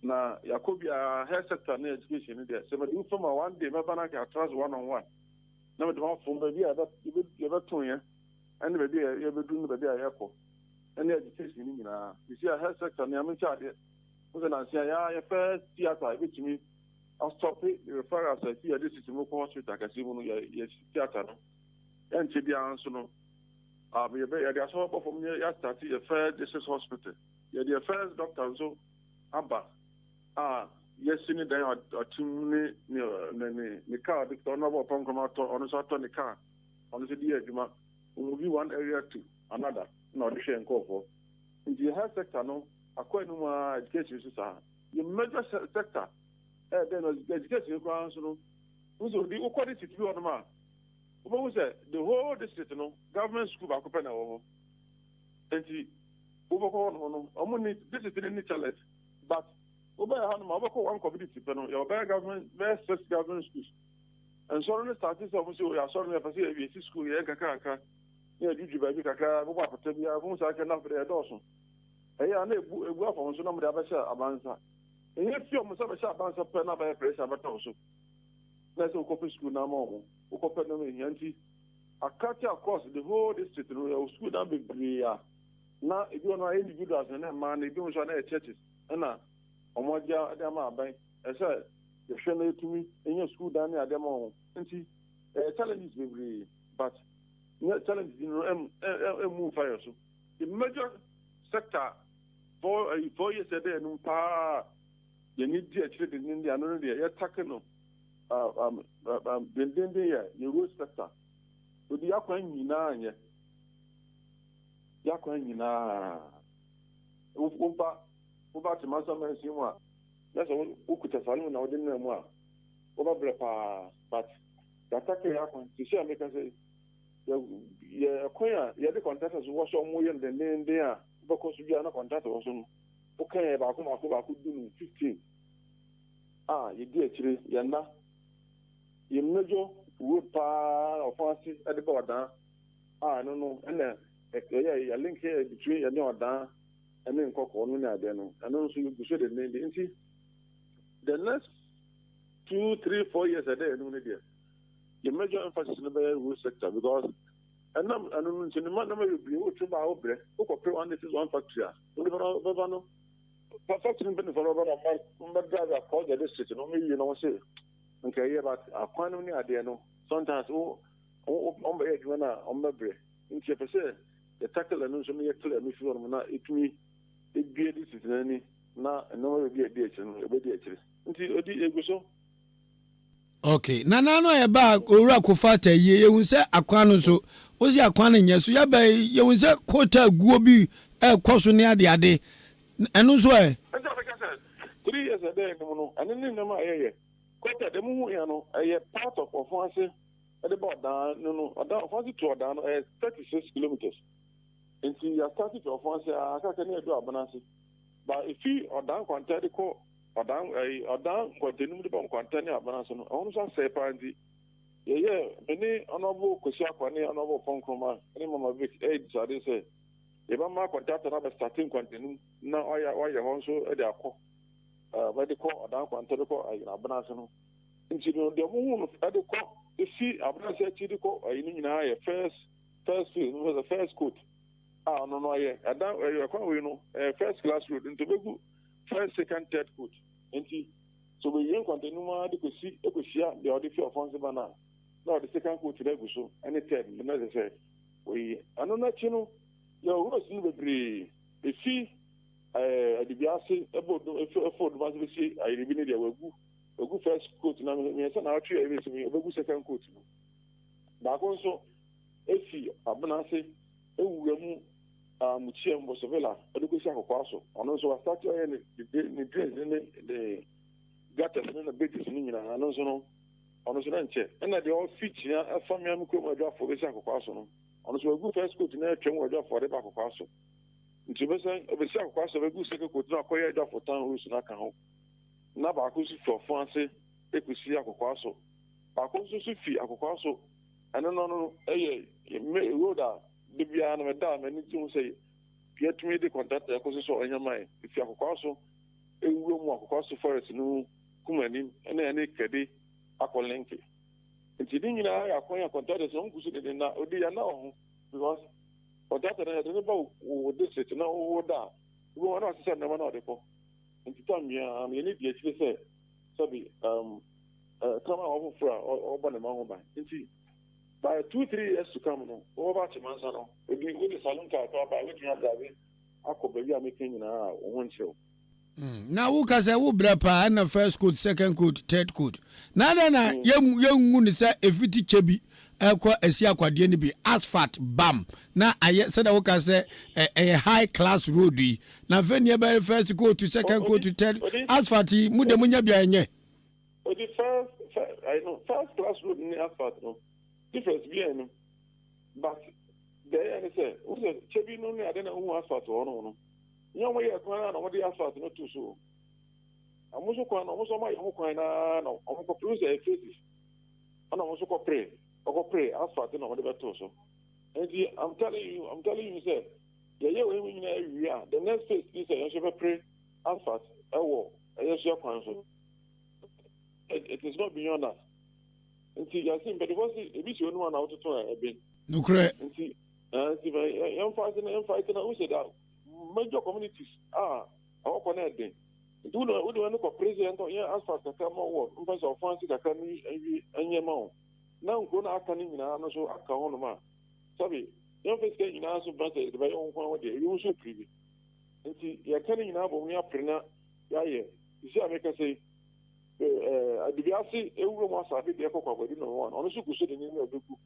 na yɛakɔ bi a health sector ne education no deɛ sɛ mede wo fam a one day mɛba no aka atra so one on one na mede mafom baabi a yɛbɛto yɛ ɛne baabi a yɛbɛduru ne baabi a yɛkɔ ɛne education no nyinaa sisi a health sector nea menkyɛ adeɛ wo sɛ nanse a yɛa yɛ first theatre yɛbɛtumi astop referrals a ɛfi yɛde sisi mu kɔ hospital kɛse mu no yɛ theatre no yɛnkyɛ biara nso no yɛde asɔ bɔ fam yɛastart yɛ first district hospital. Yɛde yɛ first doctor nso aba a yɛasi ne dan a ɔte mu ne ne ne ne car ɔde ɔno abɔ ɔpɔnkɔm atɔ ɔno nso atɔ ne car ɔno nso de yɛ adwuma. Ɔmuvi one area to another na ɔde hwɛ nkurɔfoɔ. Nti yɛ health sector no akɔ anim ara, education nso saa. Yɛ major sector ɛyɛ dɛn no education koraa nso no, wohu sɛ obi wokɔ district bi hɔ nom a, wobɛhu sɛ the whole district no government school baako pɛ na ɛwɔ hɔ. Nti wobɛkɔ hɔ nom no, wɔn ni district no ni toilet, but wobɛyɛ ha nom a wobɛkɔ one community pɛ no, yɛwɔ bɛyɛ government bɛyɛ six government schools. Nsɔre no start sɛ wɔn sɛ oyɛ asɔre no yɛpɛ sɛ yɛsi school yɛyɛ nkakrankra na yɛdwidwi baabi kakra bɛbɔ apata biara fom saa kɛ na afei ɛdɔɔso. Ɛyɛ a na ebu ebu afa wɔn so na wɔde abɛhyɛ aban nsa. Ɛnyɛ fi wɔn nsa bɛhyɛ aban nsa pɛ na abɛyɛ pressure abɛtɔ wo so. Na ɛsɛ wokɔpɛ school na ama wɔn. Wokɔpɛ nneɛma ehia nti akate across the whole district no yɛwɔ school dan bebree a na ebi wɔ no a individuals na na ɛmaa no ebi nso a na ɛyɛ churches ɛna wɔn agye de ama aban. Ɛsɛ yɛhwɛ na yɛtumi nya school dan ne adeɛ ma wɔn. Nti ɛyɛ challenges bebree but nyɛ challenges no ɛmmu mfa yɛ so. The major sector 4 years ɛdɛ ɛnum paa yɛni di akyire dendenden ano no deɛ yɛtake no dendenden yɛ yɛ road sector. Odi akwan nyinaa nyɛ yɛakwan nyinaa. Woba Temasa mansin mu a, na sɛ wokuta saloon na wode nam mu a, wobɛbrɛ paa, but yɛatake yɛ akwan. Sisi a meka sɛ yɛ kwan a yɛde contractors wɔ so ɔmo yɛ no dendenden a wobɛkɔ so biara na contractor wɔ so no, woka yɛ baako baako baako 15, 15 a yɛdi akyire. Yɛnna yɛ major road paa ɔfa ase de ba Ɔdan a ɛno no ɛna ɛyɛ yɛ link yɛ between yɛne Ɔdan ɛne Nkɔkɔɔ no ne adeɛ no, ɛno nso yɛgu so dendenden. Nti the next 2, 3, 4 years ɛdɛ yɛn no deɛ, the major emphasis no bɛyɛ road sector because ɛnam ɛno no nti ne ma nneɛma bebree wotwe ba a wobrɛ wokɔpere one district one factory a onipa no bɛba no factory no mpanyinfoɔ no bɛba na ɔmo drive across the district no, ɔmo wie na ɔmo se nka ɛyɛ, but akwan no ne adeɛ no sometimes wo ɔmo bɛyɛ adwuma no a ɔmo bɛbrɛ. Nti yɛpɛ sɛ yɛ tackle ɛno nso no, yɛ clear no fi hɔ nom na etumi ebue district no ani na nneɛma bebree a ɛdi akyire no yɛbɛdi akyire. Nti odi egu so. Okay, na nano a yɛba Owura Kofa ata yie, yɛhu sɛ akwan no nso wosi akwan no nyɛ so. Yɛba yi yɛhu sɛ kota guo bi ɛrekɔ so ne adeade, ɛno nso ɛ. Ɛnti abɛka sɛ 3 years ɛdɛ anim no, ɛno ne nneɛma a yɛyɛ kota dɛm hu yɛn no ɛyɛ part of ɔfo ase ɛde ba Ɔdan no, Ɔdan ɔfo ase to Ɔdan no ɛyɛ 36 kilometres. Nti yɛastart fi ɔfo ase a akaka ne yɛdu Abena ase ba efi Ɔdan Nkwanta de kɔ Ɔdan ɛyi Ɔdan Nkwantanum de ba Nkwanta ne Abena ase no, ɛhɔ nso asɛe paa. Nti yɛyɛ me ne Honourable Kwesi Akwa ne Honourable Pɔnkroma ne Mama Vic ɛyɛ decide sɛ yɛbɛma contractor no abɛstart Nkwantanum na ɔyɛ wayɛ hɔ nso de akɔ bɛde kɔ Ɔdan Nkwanta de kɔ ɛyi Abena ase no. Nti no deɛ ɔmo hu no ɛde kɔ efi Abena ase akyi de kɔ ɛyi no nyinaa yɛ first phase no, sɛ first coat a ɔno no ayɛ ɛdan ɛyɛ ɛkwan wei no ɛyɛ first class road. Nti obegu first, second, third coat. Nti so obewie Nkwantanum ara de kɔsi ekohyia deɛ ɔde fi ɔfɔnse ba no a, na ɔde second coat no agu so ɛne third no na ɛsɛ sɛ oyi ɛno n'akyi no. Yɛ roads no bebree efi Adubiase ɛbɔ odum efi ɛfɔ odum ase besi Ayiribi ne deɛ wagu first coat na mmiɛnsa na atwe a ebesi mu obegu second coat no. Baako nso efi Abena ase ewura mu Amukyia Mbosovila ɛde kɔsi Akɔkɔa so, ɔno nso wastart ɔyɛ ne drains ne ne gutters ne ne bridges ne nyinaa. Ɛno nso no ɔno nso ne nkyɛ ɛna deɛ ɔfi Kyia ɛfa mmea mi kurom Adwafoɔ bɛsi Akɔkɔa so no, ɔno nso wagu first coat na atwam wɔ Adwafoɔ de ba Akɔkɔa so. Nti obɛsɛn obɛsi Akɔkɔa so bɛgu second coat na akɔyɛ Adwafo town roads no aka ho. Na baako nso fi ɔfo ase ekosi Akɔkɔa so, baako nso so fi Akɔkɔa so. Ɛno no ɛyɛ road a de biara no mɛda a m'ani gye ho sɛ yɛtumi de contractor ɛkɔ so sɛ ɔnyɛ man efi Akɔkɔa so ewura mu Akɔkɔa so forest no mu kum anim ɛne kɛde akɔ link. Nti ne nyinaa yɛ akwan a contractors wɔn gu so dede na odi yɛn na wɔ ho because contractor no yɛde ne ba wo district na wo da a ebi wɔn na ɔsesa nneɛma na ɔde kɔ. Nti tam biara yɛn ni di akyire sɛ sɛbi kraman a ɔfoforɔ a ɔbɔ ne ma ho ban. Nti by 2, 3 years to come no, wɔbɛba Akyemansa no, ebi wode saloon car kɔ aba a wotumi adrive. akɔ baabi a meka nyinaa a wo ho nkyerɛ wo. Na wo ka sɛ wo brɛ paa ɛna first coat, second coat, third coat. Na adɛn na yɛngu no sɛ ɛfiti kyɛ bi ɛkɔ asi akwadeɛ no bi asphalt bam na ayɛ sɛdeɛ wo ka sɛ ɛyɛ high class road yi. Na afei ne yɛbɛyɛ first coat, second coat, third asphalt yi mu de mo nya bi a ɛnyɛ. Odi first, I know, first class road ne asphalt no difference bi ɛno but deɛ ɛyɛ ne sɛ wo sɛ kyɛ bi no ne ade na wohu asphalt wɔ hɔ no. Nyɛ wɔn yɛɛ kwan no ara na wɔde asphalt no too so o. Wɔn nso kwan no, wɔn nso wɔayɛ ho kwan no ara na wɔn kɔpere sɛ ɛyɛ phases. Ɛna wɔn nso kɔpere, wɔkɔpere asphalt na wɔde bɛtoo so. Nti I'm telling you, I'm telling you sɛ yɛyɛ wei mu nyinaa awie a, the next phase ni sɛ yɛn nso yɛbɛpere asphalt ɛwɔ ɛyɛ nso yɛ kwan so. It is not beyond us. Nti yɛse mpanyinfoɔ se ebi si onum a na wototo a ɛben. Nokorɛ. Nti nti yɛmfa ase na yɛmfa ase na wosɛ da major communities a ɛhɔ kɔ no ɛden nti wode wode wɔn kɔ pere sɛ yɛntɔ yɛn asphalt kakra ma wɔ mfa sɛ ɔfa ase kakra no nwie ɛnyɛ ma wo na nkuro no aka no nyinaa no so aka hɔ nom a sɛbe yɛmfa sika nyinaa so ba sɛ yɛde bɛyɛ wo nko ara deɛ ebi nso pere bi nti yɛka no nyinaa bɔ mu yɛapere na yɛayɛ sisi a meka sɛ adubiase ewura mu asase deɛ kɔkɔ akwadu na wɔn ɔno nso gu so de ne nneɛma bɛgu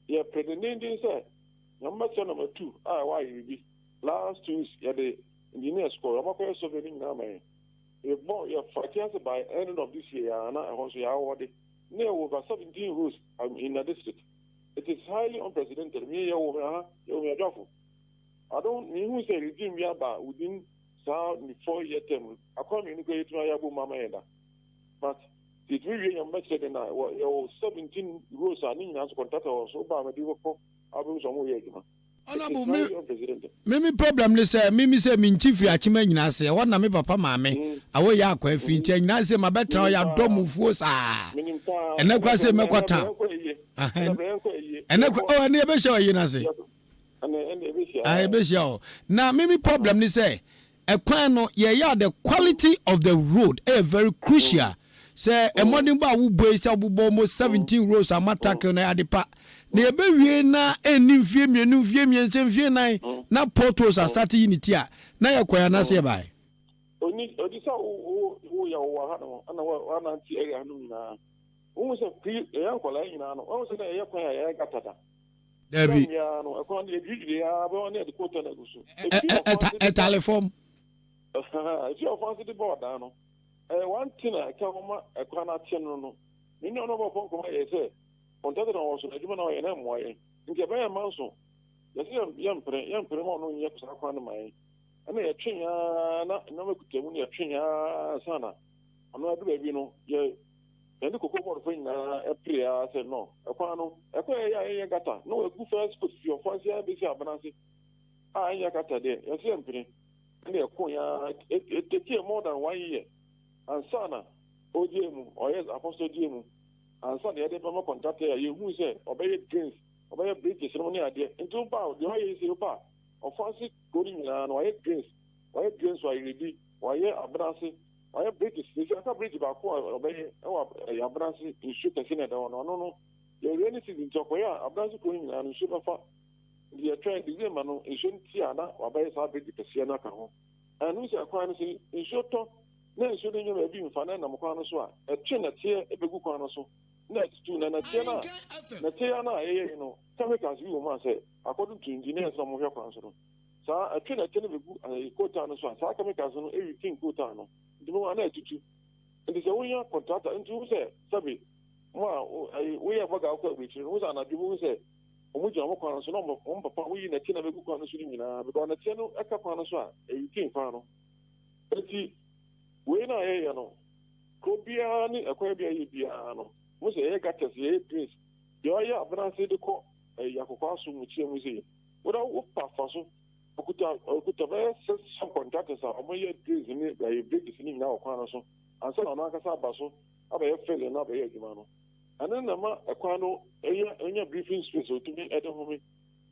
yɛpere dendenden sɛ Nyame bɛkyerɛ number 2 a ɛwɔ ayɛ biribi. Last 2 weeks yɛde engineers kɔɔ wɔn akɔyɛ survey no nyinaa ama yɛn. Yɛbɔ yɛ fight ase by ending of this year yɛa na ɛhɔ nso yɛawɔde. Na yɛwɔ over 17 roads in the district. It is highly unprecedented. Me yɛwɔ me aha yɛwɔ me adwafo. I don't me hu sɛ regime bi aba within saa ne 4 year term akwan mmienu kora yɛtumi ayɛ abom ama yɛn da. But yɛtumi wie Nyame bɛkyerɛ de na yɛwɔ 17 roads a ne nyinaa nso contractor wɔ so ba a mɛde bɛkɔ abɛhu sɛ wɔyɛ adwuma. Honorable, me me me problem ne sɛ me me sɛ me nkyi firi akyema nyina ase ɛhɔ na me papa maame mm. awɔ yɛ akɔ afiri nti anyina ase ma bɛtena ɔyɛ adɔ mu fuo saa ɛnɛ kora sɛ mɛkɔ town ɛnɛ kora oh ɛnɛ yɛbɛhyɛ ɔyi no ase yɛbɛhyia ɔ na me me problem ne sɛ Ɛkwan no yɛyɛ a the quality of the road ɛyɛ very crucial. Sɛ mmɔdenbɔ a wobɔ yi sɛ wobobɔ almost 17 roads ama tackle no ɛyɛ ade pa. Na yɛbɛwie na ɛnni mfie mmienu, mfie mmiɛnsa, mfie nan na potholes astarte yi ne ti a, na yɛkɔe anaasɛ yɛbae? Oni odi sɛ wo wo wo yɛ wɔ ha no ɛna wa wanante area ha no nyinaa. Wohu sɛ pre yɛyɛ nkwadaa nyinaa no wohu sɛ na yɛyɛ kwan a yɛyɛ gata da. Dabi. Ɛtale fam. Efi ɔfa nso de bɔ ɔdan no. Ɛyɛ one thing a ɛka ho ma ɛkwan no akye no no. Me nua no ɔbɔ nkɔmɔ yɛ sɛ kɔntɛte na ɔwɔ so na adwuma na ɔyɛ na mmoa yɛn. Nti ɛbɛyɛ mma nso. Yɛsɛ yɛmpere yɛmpere ma ɔno nyɛ saa kwan no ma yɛn. Ɛna yɛtwe yɛn na nneɛma kuta mu na yɛtwe yɛn ansa na ɔno adu baabi no yɛ Yɛne koko bɔɔlfo nyinaa peree ara sɛ no ɛkwan no ɛkɔ yɛyɛ a ɛnyɛ gata na wɔagu first coat fi ɔfa ase ara besi abena ase a ɛnyɛ gata deɛ yɛsɛ yɛmpene ɛne ɛko yɛn ara it take yɛ more than one year ansa na ɔgye mu ɔyɛ apɔsɔ gye mu ansa na yɛde bɛma contractor a yɛhu sɛ ɔbɛyɛ drains ɔbɛyɛ bridges no ne adeɛ nti woba deɛ ɔyɛ yi sɛ woba ɔfa ase kuro no nyinaa no ɔyɛ drains ɔyɛ drains ɔyɛ ɔyɛ abena ase Wayɛ bridges, sisi aka bridge baako a ɔbɛyɛ ɛwɔ ɛyɛ Abenase nsuo kɛse na ɛda hɔ no, ɔno no yɛ rainy season nti ɔkɔyɛ a Abenase kuro no nyinaa no nsuo bɛfa. Nti yɛtwɛn December no nsuo no ti a na wabɛyɛ saa bridge kɛseɛ no aka ho. Ɛno sɛ kwan no sɛ nsuo tɔ na nsuo no nya baabi mfa na ɛnam kwan no so a ɛtwe nɛteɛ ɛbɛgu kwan no so na ɛtutu na nɛteɛ no a nɛteɛ no a ɛyɛ yi no chemicals bi wɔ mu a sɛ according to engineers na wɔhwɛ kwan so no Saa ɛtwe na ɛtwe no bɛgu ɛɛ kootaa no so a, saa chemicals no ɛretin kootaa no. Nti bɛhu a na atutu. Nti sɛ wonya contractor, nti wohu sɛ sɛbe mo a ɛyi woyɛ bɔga wokɔ aburokyire no, wohu sɛ anadwo wohu sɛ wɔn gyina wɔn kwan no so na wɔn wɔn papa woyi nɛteɛ na bɛgu kwan no so no nyinaa because nɛteɛ no ɛka kwan no so a ɛretin kwan no. Nti wei no a yɛyɛ no, kuro biara ne ɛkwan bi a yɛyɛ biara no, mo sɛ yɛyɛ gutters, yɛyɛ drains, deɛ ɔyɛ abenase de kɔ ɛyi akokɔ aso mu kyerɛ mu sɛ Wo na wo pa fa so. Okuta okuta bɛyɛ six subcontractors a wɔyɛ drains ne ɛyɛ bridges ne nyinaa wɔ kwan no so ansa na ɔno ankasa aba so abɛyɛ filling na abɛyɛ adwuma no. Ɛno na ɛma ɛkwan no ɛyɛ ɛnya breathing space a otumi ɛde home.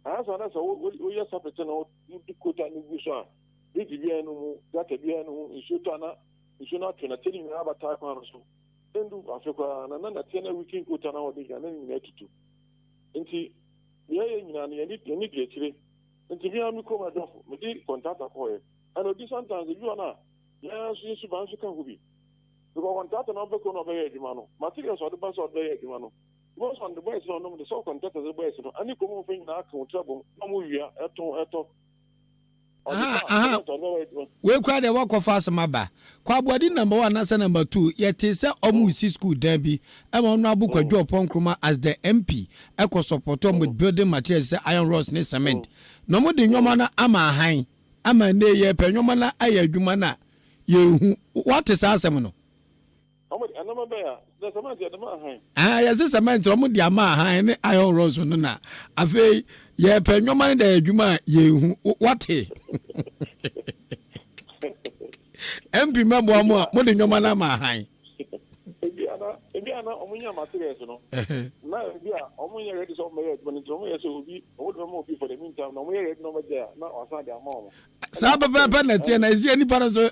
Anyɛ saa na sɛ wo woyɛ sapete na wode kota no gu so a, bridge biara no mu, gutter biara no mu, nsuo tɔ a na nsuo no atwe nɛteɛ no nyinaa abɛtaa kwan no so. Ɛndu afe koraa na na nɛteɛ no aweaken kota no a wɔde gyina na ne nyinaa atutu. Nti Nea yɛyɛ nyinaa no, yɛn ani di akyire. Nti me ara me kurom adwafo, mede kɔntrata kɔɔeɛ. Ɛna odi sometimes ebi wɔ no a, yɛn ara nso yɛn suban nso ka ho bi. Because kɔntrata na ɔbɛ kurom na ɔbɛyɛ adwuma no, materials a ɔde ba sɛ ɔde bɛyɛ adwuma no, wobɛhu sɛ ɔde boys no a ɔnom de sɛ ɔkɔntrata de boys no ɛne kurom hɔfoɔ nyinaa ka wɔn tiri abom na wɔn wia ɛtɔn ɛtɔ. Aha aha wei koraa deɛ wakɔfa asɛm aba. Kwaboadi number one anaasɛ number two yɛtee sɛ ɔmo resi school dan bi ɛma Honourable Kwadwo Ɔpɔn Nkrumah as the MP ɛkɔ support ɔmo with building materials sɛ iron rods ne cement na ɔmo de nneɛma no ama ahan ama nnɛ yi yɛpɛ nneɛma no ayɛ adwuma no a yɛnhu. Woate saa asɛm no? Wɔn de nneɛma bɛyɛ a, na cement yɛde ma ahan. Ah, yɛse cement wɔn de ama ahan ne iron rods no na afei yɛpɛ nneɛma no de ayɛ adwuma a yɛnhu. Wate? MP mɛboa mo a mode nneɛma no ama ahan. Ebi ana ebi ana wɔn nya materials no. Na ebi a wɔn nyɛ ready sɛ wɔn bɛyɛ adwuma no nti wɔn yɛ sɛ obi wɔn de bɛma obi for the meantime na wɔn yɛ ready na wɔn bɛgye a na wɔasan de ama wɔn. Saa pɛpɛɛpɛ na ɛteɛ na ɛsɛ nipa no nso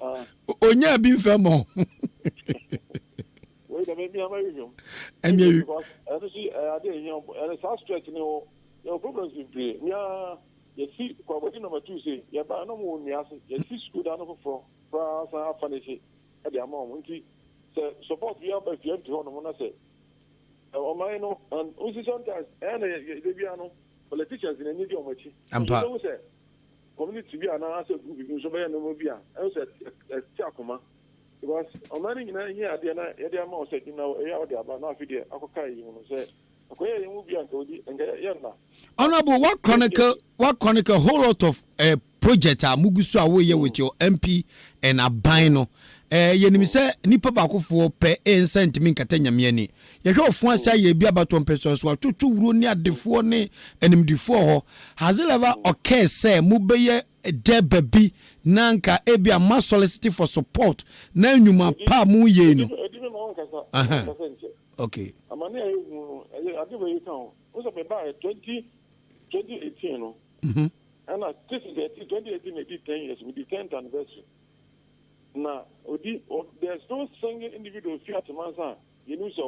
onyaa bi nfɛ mɔ. Wei dɛm ebi ama yi hwɛm. Ɛnna yi. Ɛno si ɛyɛ ade ehia ɛno saa stretch ne wɔ yɛ problems bebree mia yɛsi kwabɔdi number 2 se yɛba ɛna ɔmo wɔ nnua ase yɛsi sukuu dan no foforɔ koraa san afa n'akyi ɛde ama wɔn nti sɛ support bi aba fie nti hɔ nom na sɛ ɔman no and nsi sometimes ɛyɛ na yɛ yɛ bia no politicians na ani di wɔn akyi. Ampa. Yɛbɛhu sɛ community bi anaa sɛ group bi nso bɛyɛ nneɛma bi a ɛho sɛ ɛte akoma because ɔman no nyinaa hia adeɛ na yɛde ama wo sɛ na ɛyɛ a wode aba na afei deɛ akɔka yi mu no sɛ akɔyɛ yɛn mu bi a nka odi nka yɛ nna. Honourable, what chronicle what chronicle whole lot of project a mugu so a woyɛ with your MP and aban no eh, yɛnim sɛ nipa baakofoɔ pɛ nsa ntumi nkata nyame ani. Yɛhwɛ ɔfo ase ayɛ bi abatoɔ mpɛsɛ so atwotwo wuro ne adefoɔ ne animdifoɔ hɔ. Has it ever occurred sɛ mobɛyɛ dɛ baabi na nka ebi a ma solicit for support na nnwuma pa a moyɛ yi no? Ɛdi mi ma wɔnkasa, wɔnkasa nkyɛ. Okay. Amane a yɛhu no, ɛyɛ ade wei ka ho. Wo sɛ mebaeɛ 2018 no, ɛna this is the 2018 na ɛdi 10 years, medi 10th anniversary. Na odi, there's no single individual fi Atemansa a yɛnim sɛ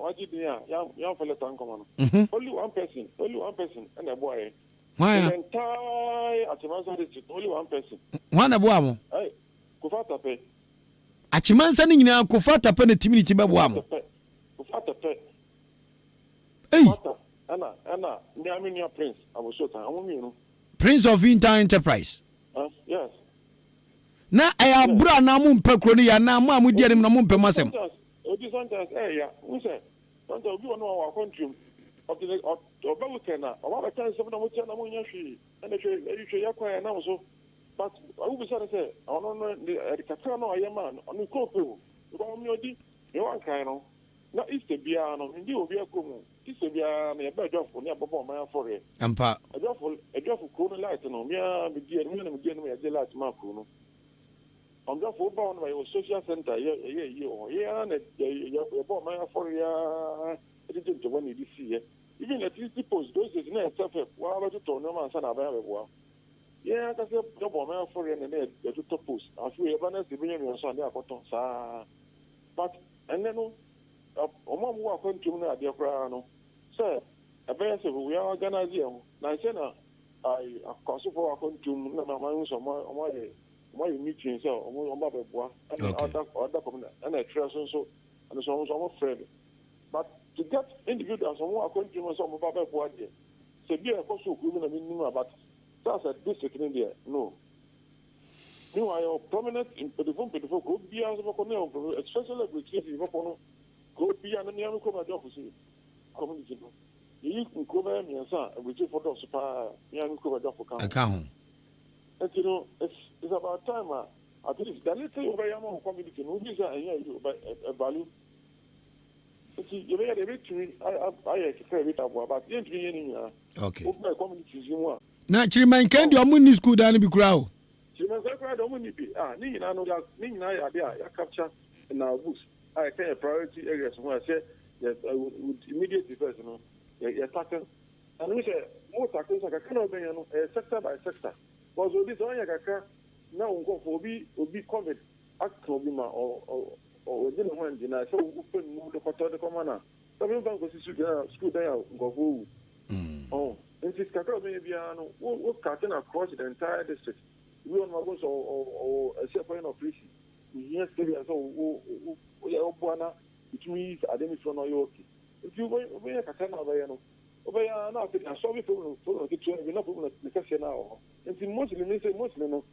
wagye din a yɛamfa lɛta nkɔma no. Only one person, only one person ɛna ɛboa yɛn. Hwan a? The entire Atemansa district, only one person. Hwan na ɛboa mo? Hey, Kofa Atapɛ. Akyemansa no nyinaa Kofa Atapɛ na timi ne ti bɛboa mo. Kofa Atapɛ. Ei. Kofa ɛna ɛna mmea me nua Prince Abosotan, wɔn mmienu. Prince of Inter Enterprise. Yes. Na ɛyɛ aburo anaa mo mpɛ kuro no yɛ anaa mo a mo di anim na mo mpɛ mo asɛm. Odi sometimes ɛyɛ ya n sɛ sometimes obi wɔ no wɔ akɔntuom ɔte ne ɔbɛ weekend a ɔba bɛka nsɛm na mo kyɛ na mo nyɛ hwee ɛna hwɛ ɛyi hwɛ yɛ kwan ɛnam so but ɔmo bisa no sɛ ɔno no ne ɛde kakra no ɔyɛ ma ɔno kuro pɛ o because ɔmo ɔdi ne wankan no na Easter biara no ndi obi akuro mu Easter biara no yɛbɛ adwafo ne abɔbɔ ɔman afɔreɛ Ampa. Adwafo adwafo kuro no light no mea me di ɛno na me di ɛno yɛgye light ma kuro no. Ɔdwafo woba hɔ no ma yɛwɔ social center yɛ ɛyɛ yie wɔ hɔ yɛ ara na yɛ yɛbɔ ɔman afɔre ara ɛde gye ntoma na yɛde si yɛ even electricity post those days na yɛ self help waa bɛtotɔ nneɛma ansa na aban abɛboa yɛn ankasa yɛbɔ ɔman afɔre na na yɛtotɔ post afei yɛba na sɛ ebɛnya mmiɛnsa a ne akɔtɔ saa but ɛnɛ no wɔn a wɔwɔ akwantuom no adeɛ koraa no sɛ ɛbɛyɛ sɛ we are organize yɛn ho na nhyɛ na akwasofoɔ wɔ akwantuom na ma ma sɛ wɔn ayɛ wɔn ayɛ meeting sɛ wɔn wɔn ba bɛboa ɛna ɔda ɔda kɔm ɛna ɛtwerɛ so nso ɛno nso wɔn nso wɔn frɛ me but to get individuals wɔn wɔ akwantuom sɛ wɔn ba bɛboa deɛ sɛ bi a ɛkɔ so okuro bi na mi nim a but sɛ asɛ district ne deɛ no. Meanwhile yɛwɔ prominent mpanyinfo mpanyinfo kuro biara nso bɛkɔ ne yɛwɔ mpanyinfo especially aburokyire fi bɛkɔ no kuro biara ne mmea no kurom adwafo si community no yɛyi nkuro bɛyɛ mmiɛnsa a aburokyirefo dɔɔso paa mmea no kurom adwafo ka ho. Ɛka ho. Nti no it's it's about time a at least the little wobɛyɛ ama wo community no wogye sɛ ɛnyɛ yi o value nti yɛbɛyɛ deɛ yɛbɛtumi ayɛ kakra yɛbɛtumi aboa but yɛntumi nyɛ ne nyinaa. Okay. Wobɛ communities mu a. Na Kyirimankan deɛ ɔmo nni sukuu dan no bi koraa o. Kyirimankan koraa deɛ ɔmo nni bi ah ne nyinaa no ne nyinaa yɛ adeɛ a yɛ capture in our books a yɛka yɛ priority areas ho a ɛsɛ yɛ with immediate effect no yɛ yɛ tackle ɛno ne sɛ mo tackle nso a kakra na wobɛnya no ɛyɛ sector by sector because obi sɛ ɔnyɛ kakra na wo nkurɔfoɔ obi obi covid aka obi ma ɔ ɔ ɔgye ne ho angye na ɛsɛ wopɛ nnuru de kɔtɔ de kɔma no a sɛ memfa nkɔsi sukuu dan a nkurɔfoɔ wu. Ɔho. Nti kakra a wobɛnya biara no, wo wo cutting across the entire district. Obi wɔ hɔ nom a wobɛhu sɛ ɔwɔ ɛsɛ ɛkɔyɛ no operation. Ohia sika bi a sɛ wo wo woyɛ woboa na wotumi yi ade no firi hɔ na ɔyɛ okay. Nti wobɛnya kakra no a wobɛyɛ no, wobɛyɛ ara na afei de asɔlve problem problem ketewa bi na problem ne kɛseɛ no ara wɔ hɔ. Nti mostly me sɛ mostly no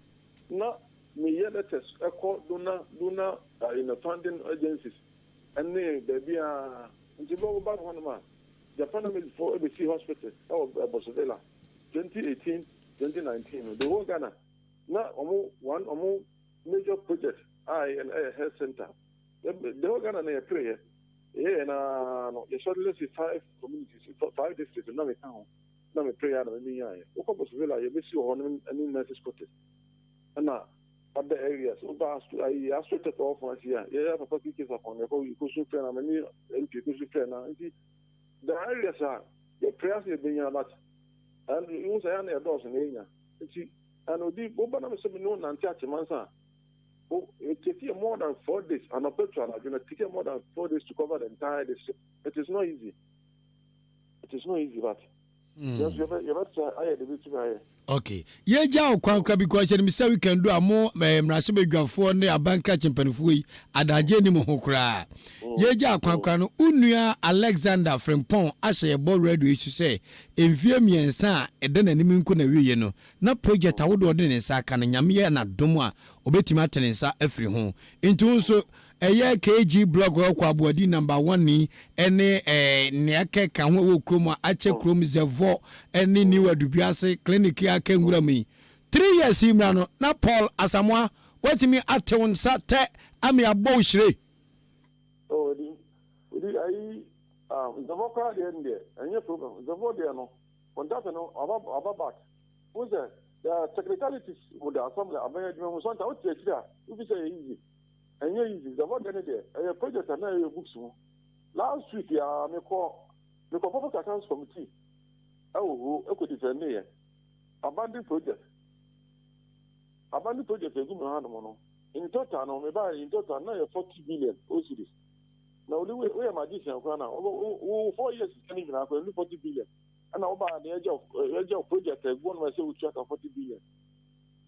na meyɛ letters kɔ donor donor you know funding agencies ɛne baabi a nti bɛ woba no hɔnom a Japan Embassy foɔ ɛbɛsi hospital ɛwɔ Boso Villa 2018 2019 no the whole Ghana na ɔmo one ɔmo major project a ɛyɛ no ɛyɛ health center the whole Ghana na yɛpere yɛ yɛyɛ yɛ naa no yɛ shortlist five communities five districts na meka ho na mepere yɛ na mimi nyaayɛ wokɔ Boso Villa yɛbɛsi wɔ hɔ no ne nurses quarters ɛna other areas woba astro ayi astro tech wɔ fo ase a yɛyɛ papa kike sapɔn yɛkɔ yɛkɔsu frɛ na mene mp kɔsu frɛ na nti the areas a yɛpere ase yɛbɛnya but ɛno ihu sɛ yɛa na yɛdɔɔso na yɛnya nti ɛna odi woba na mesɛ mene wo nante akyemansa a it take you more than 4 days anɔpɛ to anadwo no take you more than 4 days to cover the entire district. It is not easy, it is not easy, but yɛbɛtra ayɛ de bɛtumi ayɛ. Okay, yɛgya wo kwan kora because yɛnim sɛ weekend do a mo eh, mmarahyɛbadwafoɔ ne abankrakye mpanimfoɔ yi adagye ni mo ho koraa. Yɛgya kwan kora no, wo nua Alexander Frimpong ahyɛ yɛbɔ radio yi so sɛ mfie 3 a ɛda n'anim nko na wieɛ no na project ahodoɔ ɔde ne nsa aka no, Nyame yɛ n'adom a, ɔbɛtumi ate ne nsa afiri ho. Nti wo nso ɛyɛ KG block ɛkɔ Aboadi number 1 ni ɛne ɛɛ nea ɛkeka ho ɛwɔ kurom a akyɛ kurom Zɛvɔ ɛne New Adubiase clinic yi aka nwura mu yi, 3 years yi mmra no na Paul Asamoah watumi ate wo nsa tɛ ame abɔ wo hyire. Oh, odi odi ayi Zɛvɔ koraa deɛ no deɛ ɛnyɛ problem. Zɛvɔ deɛ no contractor no ɔba back. Wo sɛ there are technicalities with the assembly abɛn adwuma mu. Sometimes wote akyiri a wofi sɛ ɛyɛ easy, ɛnyɛ easy. Zɛvɔ deɛ no deɛ ɛyɛ project a na ɛyɛ books mu. Last week a mekɔ public accounts committee ɛwɔ hɔ ɛkɔ defend yɛ abandon project. Abandon project egu mu hanom no, in total no meba in total na yɛ 40 billion cedis na oli woyɛ magician koraa na wo 4 years sika no nyinaa koraa ɛnu 40 billion ɛna woba na yɛgya project egu hɔ nom ɛsɛ wotua ka 40 billion.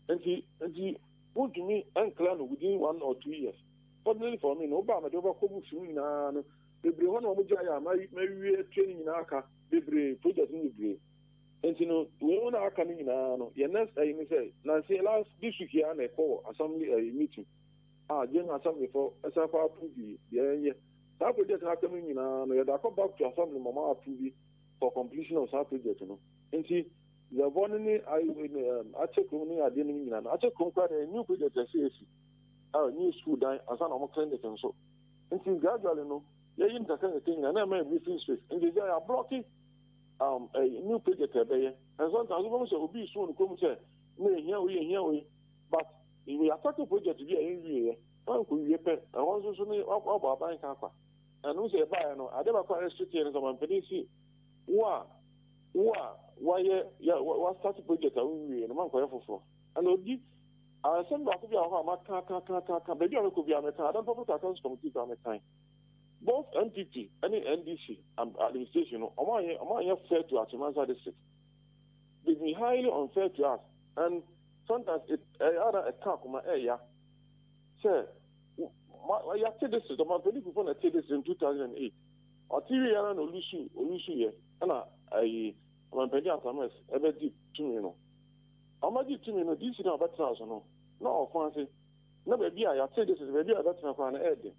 Nti wontumi nkla no within 1 or 2 years. Fortunately for me no, woba a mede wobɛkɔ books mu nyinaa no bebree hɔ na wɔn gya yɛ a mawie atua no nyinaa aka bebree project no bebree. Nti no wei mu na aka no nyinaa no yɛ next ɛyi ne sɛ nansi last this week yɛ na ɛkɔ wɔ assembly ɛyi meeting a general assembly fo ɛsan kɔ approve yi deɛ yɛnyɛ saa project no aka no nyinaa no yɛde akɔ back to assembly ma ɔmo approve for completion of saa project no. Nti Zɛvɔ no ne ayi akyɛ kurom ne adeɛ no nyinaa no akyɛ kurom koraa deɛ new project ɛsɛ esi a new school dan ansa na ɔmo clinic nso. Nti gradually no yɛyi no kakra kakra nyinaa na ɛma yɛ breathing space. Nti sɛ yɛ block a new project ɛbɛyɛ and sometimes wobɛhu sɛ obi so no kurom sɛ na ehia wei, ehia wei, but we attack project bi a yɛnwie yɛ wankɔ wie pɛ ɛhɔ nso so ne wabɔ aban ka akwa. Ɛno sɛ ɛbaeɛ no ade baako a restrict yɛ no sɛ ɔmampanin si wo a wayɛ yɛ wa start project a wonwie no mankɔyɛ foforɔ. Ɛna odi asɛm baako bi a wɔ hɔ a maka ka ka ka ka baabi a mekɔ bi a meka Adam Public Accounts Committee ka mekan both NPP ne NDC administration no ɔmo anyɛ fair to Akyemansa district. They been highly unfair to us and sometimes it ɛyɛ ara ɛka akoma ɛɛya sɛ yɛate district. Ɔmampanin Kufuor na ɛte district in 2008. Ɔte wie ara na olusu yɛ ɛna ayi ɔmampanin Atta Mills ɛbɛgye tumi no. Ɔmagye tumi no, DC na ɔbɛtena so no na ɔkwan ase na baabi a yɛate district baabi a yɛbɛtena koraa no ɛɛden.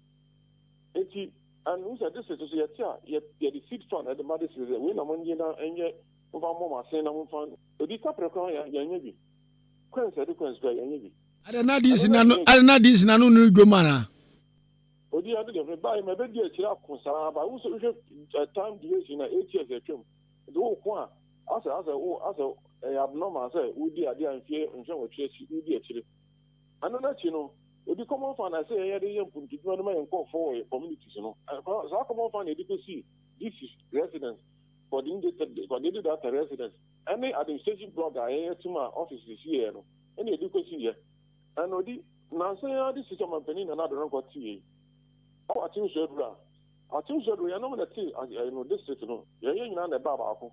Eti ɛnu sɛ district so yɛte a yɛde seed fund ɛde ma district sɛ wei na mo nye na ɛnyɛ momfa mmɔ mo ase na momfa odi kapere koraa yɛnyɛ bi coins ɛde coins koraa yɛnyɛ bi. Adana DC na no adana DC na no no dwom ana. Odi ade deɛ meba yi ma ɛbɛdi akyire ako saa ba wo sɛ wohwɛ time duration na 8 years atwam nti woko a asɛ wo asɛ ɛyɛ abnormal sɛ wodi adeɛ a mfeɛ 8 akyi wodi akyire. Ɛno n'akyi no odi common fund a ɛsɛ yɛn yɛde yɛ mpuntudwuma no ma yɛn nkɔɔfoɔ wɔ yɛ communities no. Saa common fund yɛde kɔsi DC residence, coordinated data residence ɛne administration block a yɛyɛ tim a office si yɛ no ɛne yɛde kɔsi yɛ. Ɛna odi nansa yi ade sisi ɔmampanin Nana Addo Dankwa te yɛ yi ɔwɔ Akyem so aduru a Akyem so aduru yɛnom na te ɛno district no yɛyɛ nyinaa na ɛbaa baako.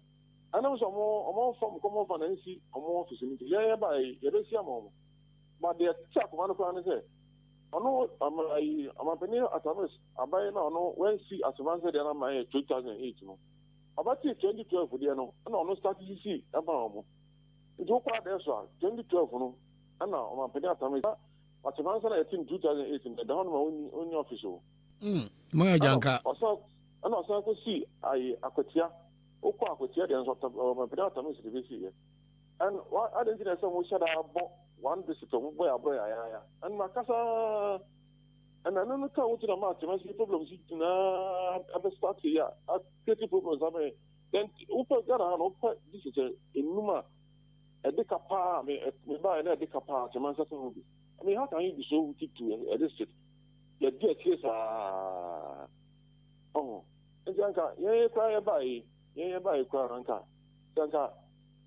Ɛnam sɛ ɔmo ɔmo nfa ɔmo common fund ansi ɔmo office no nti, yɛn yɛbaeɛ yi, yɛbɛsi ama ɔmo. But deɛ ɛte akoma no koraa ne sɛ, ɔno ama ayi ɔmampanin Atta Mills aban no a ɔno wansi Asemansa deɛ no ama yɛ 2008 no, ɔbɛtee 2012 deɛ no ɛna ɔno start sisi ɛmaa ɔmo. Nti wokɔ adɛɛ so a, 2012 no ɛna ɔmampanin Atta Mills Asemansa na yɛte no 2008 no, ɛda hɔ nom a ɔnni ɔnni office o. Mm, mo yɛ gyanka. Ɔsan ɛna ɔsan kɔsii ayi Akwatia. Wokɔ akwatia deɛ nso ɔmampanin Atta Mills de bɛsi yɛ. And wa adɛn nti na ɛsɛ wɔn hyɛ da bɔ one district wɔn bɔ yɛ aborɔ yayaaya. And makasa ɛna ɛno no ka ho ti na maa tema si problems nyinaa abɛ start yɛ a create problems ama yɛ. Then wopɛ Ghana ha no wopɛ district enum a ɛde ka paa me me baayɛ na ɛde ka paa tema nsa ka ho bi. I mean how can you be so wicked to a district? Yɛdi akyire saa. Ɔho. Nti anka yɛn koraa yɛbaeɛ yi, yɛn yɛbaeɛ koraa no anka, sɛ anka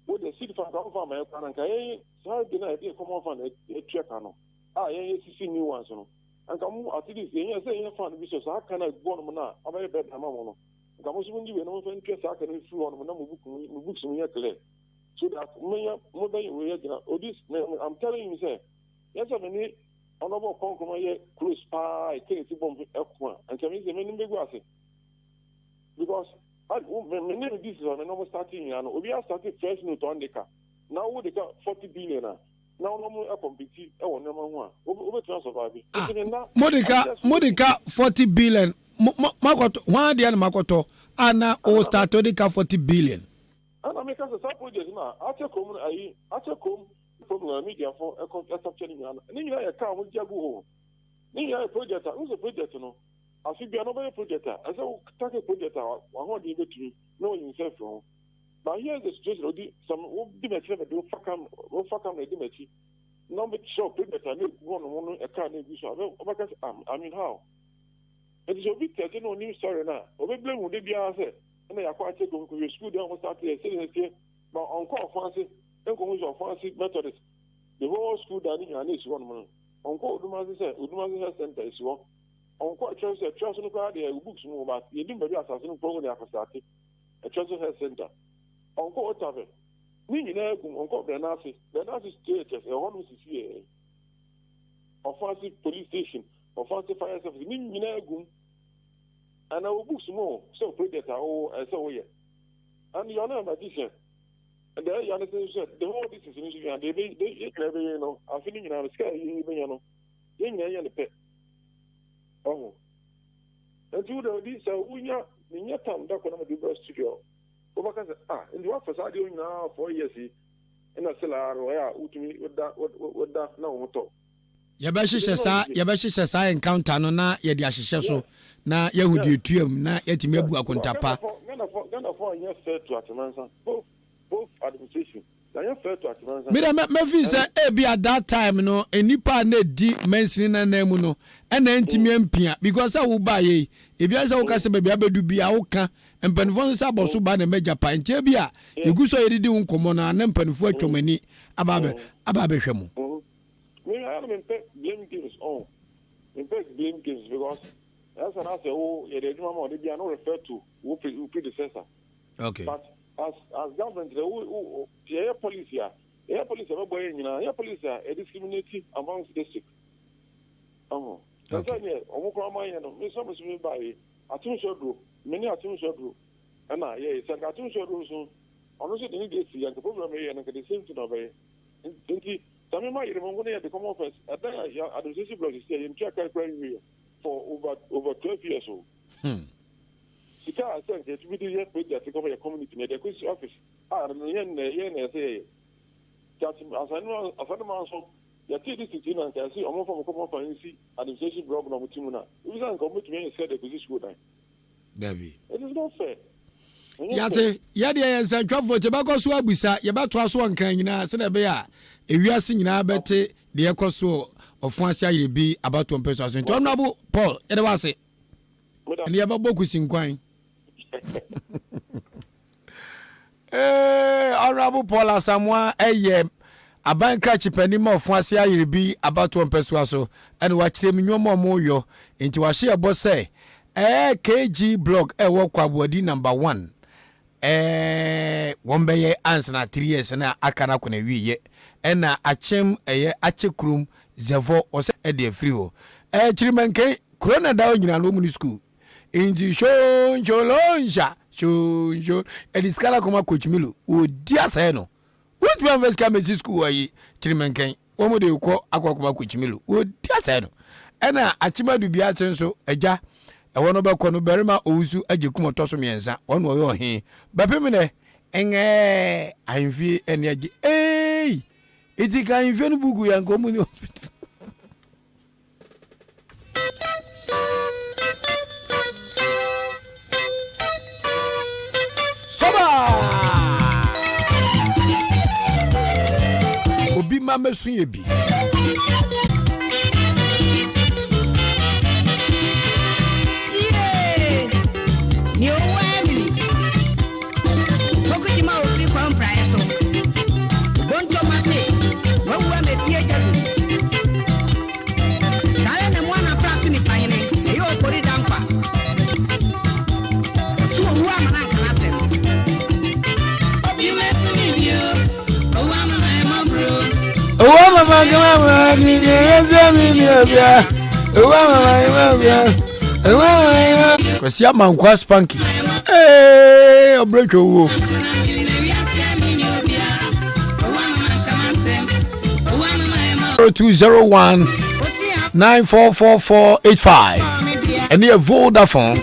wo deɛ seed fund koraa womfa amma yɛn koraa no anka yɛn saa de no a yɛde common fund atua ka no a yɛn yɛsisi new ones no, anka mo at least yɛn yɛ sɛ yɛn fund bi sɛ saa ka no a ɛgu hɔnom no a abɛyɛ bɛda ama mo no, anka mo nso mongye wei na momfa ntua saa ka no mfiri hɔnom na mo book mo books mu nyɛ clear so that mobɛnya mobɛyɛ wei agyina. Odi, I'm telling you sɛ yɛ sɛ me ne Honourable Kɔnkɔn yɛ close paa ɛka yɛ ti bɔm ɛko a anka me sɛ m'anim bɛgu ase because me me ne this is me na ɔmo start nyinaa no obi astart first note ɔn de ka na wo de ka 40 billion a na wɔn ɔmo ɛkɔmpiti ɛwɔ nneɛma ho a wobɛtumi asurvive. Ah, mo de ka mo de ka 40 billion mo mo makɔtɔ hwan adeɛ na makɔtɔ a na o start o de ka 40 billion. Ɛna meka sɛ saa project no a akyɛ kurom no ayi akyɛ kurom Problem a media fo ɛkɔ ɛcapture ne nyinaa no, ne nyinaa yɛ car a wɔn gye agu hɔ. Ne nyinaa yɛ project a, n sɛ project no, afe bia no ɔbɛyɛ project a, ɛsɛ wo take project a w'ahoɔden bɛtumi na wɔyi nsa afiri ho. But here is the situation, odi sɛ wo di m'akyi na mede wo fa kam, wo fa kam na edi m'akyi, na wɔbɛkyerɛ wo project a na egu hɔ nom no ɛka na egu so a, wɔbɛka sɛ, ah, I mean how? Nti sɛ obi tɛgye na onim story no a, ɔbɛblame wo da biara sɛ ɛna yɛakɔ akyɛ kɔhwɛ sukuu dan a wɔn start yɛ sɛdeɛ ɛteɛ, ma ɔnkɔ ɔfã ase nkohu sɛ ɔfã ase Methodist the whole school dan ne nyinaa na esi hɔnom no. Ɔnkɔ Odumase sɛ Odumase Health Center esi hɔ. Ɔnkɔ Ɛtwɛso sɛ Ɛtwɛso no koraa deɛ ɛwɔ books mu but yɛnim baabi a asase no mpo ne akɔsate Ɛtwɛso Health Center. Ɔnkɔ Otave ne nyinaa gum. Ɔnkɔ Brɛnase, Brɛnase JHS ɛwɔ hɔnom sisi yɛ. Ɔfã ase Police Station, Ɔfã ase Fire Service ne nyinaa gum. Ɛna wɔ books mu sɛ project a wowɔ ɛsɛ woyɛ. And you are not a magician. And the ya ne sɛ sɛ the whole this is nso nyinaa de ebe de yɛ nyinaa bɛyɛ no afe no nyinaa no sika yɛ bɛnya no yɛ nyinaa yɛ ne pɛ. Ɔho. Nti wo de odi sɛ wonya menya tam da kɔ na mede ba studio. Wobɛka sɛ ah nti wafa saa adeɛ nyinaa 4 years yi ɛna sɛ laa no ɛyɛ a wotumi woda woda na wo ho tɔ. Yɛbɛhyehyɛ saa yɛbɛhyehyɛ saa encounter no na yɛde ahyehyɛ so na yɛahu deɛ etua mu na yɛatumi abu akonta pa. Ghanafoɔ anyɛ fair to Atemansa both both administration yɛanyɛ fair to Atemansa. Me deɛ mɛ feel sɛ ebi at that time no nnipa a na edi mansini no anan mu no ɛna ntumi ampia because sɛ wo baa yɛ yi ebi ayɛ sɛ woka sɛ baabi abɛdu bi a woka mpanimfoɔ nso sɛ abɔso ba na ɛmɛgya pa nti ebi a yɛgu so a yɛdidi ho nkɔmmɔ no a na mpanimfoɔ atwa wɔn ani aba abɛ aba abɛhwɛ mo. Me ara na mempɛ blame games oh mempɛ blame games because ɛsɛ na sɛ wo yɛde adwuma ma ɔde bia no refer to wo pre wo predecessor. Okay. But as government wo wo yɛyɛ policy a yɛyɛ policy a bɛbɔ yɛn nyinaa yɛ policy a ɛ discriminate amongst district. Ɔho. Okay. Ɛsɛ neɛ ɔmo koraa ma yɛ no me sɛ me so me ba yi atem so aduro me ne atem so aduro ɛna yɛyɛ sɛ nka atem so aduro nso ɔno nso de ne deɛ si yɛ nka problem yɛ no nka the same thing na ɔbɛyɛ. Nti sɛ me ma yere mo nko na yɛde common first ɛdan a yɛ administration block sisi a yɛntua ka kura nwie yɛ for over over 12 years o. Sika a sɛ nka yɛtumi de yɛ project kɔma yɛ community na yɛde akɔsi office a no yɛn na yɛn na ɛsɛ yɛyɛ. Nti asane asane ma nso yɛte district yi na nka yɛse ɔmo mfa mo common fund nsi administration block na ɔmo te mu na ebisa nka ɔmo betumi ayɛ sika de akɔsi school dan. Dabi. It is not fair. Yɛate, yɛdeɛ yɛ nsɛntwerɛfoɔ nti yɛbɛkɔ so abusa, yɛbɛtoa so wɔ Nkran nyinaa sɛdeɛ ɛbɛyɛ a ewiase nyinaa bɛte deɛ ɛkɔ so ɔfo ase ayere bi abatoɔ mpɛsoa so. Nti Honourable Paul, yɛda wo ase. Ɛne yɛbɛbɔ kusinkwan. Ee, Honourable Paul Asamoah ɛyɛ aban krakye panin ma ɔfo ase ayere bi abatoɔ mpɛsoa so ɛna wakyerɛ mu nneɛma a wɔyɔ nti wahyɛ ɛbɔ sɛ ɛɛ KG blog ɛwɔ Kwaboadi number one. Ɛɛ wɔn bɛyɛ ansa na 3 years na aka no akɔ na wieɛ. Ɛna akyem ɛyɛ akyɛ kurom zɛvɔ ɔsɛ ɛde afiri hɔ. Ɛɛ kyirimankan kuro na da hɔ nyinaa no wɔn ni school. Nti shonsholonsha shonshon ɛde sika no akɔma coach Milo wɔdi asɛe no. Wontumi amfa sika mɛsi school wɔ yi kyirimankan. Wɔn de kɔ akɔ akɔma coach Milo wɔdi asɛe no. Ɛna akyemadu bi ase nso agya ɛwɔ no bɛkɔ no barima owusu agye kum ɔtɔ so mmiɛnsa wɔn na ɔyɛ ɔhen bɛpem nɛ ɛngɛɛ ahemfie ɛne agye eei eti ka ahemfie no bugu yɛn nka ɔmu ni hospital. Sɔba! Obi ma mɛsu yɛ bi. Owó mama kama mama ni ni ẹsẹ mi ni ọbia. Owó mama kama ọbia. Owó mama kama. Kwasi Amankwa Spanky. Ee, ɔbrɛ twɛ wuo. 0201 944485 ɛne yɛ Vodafone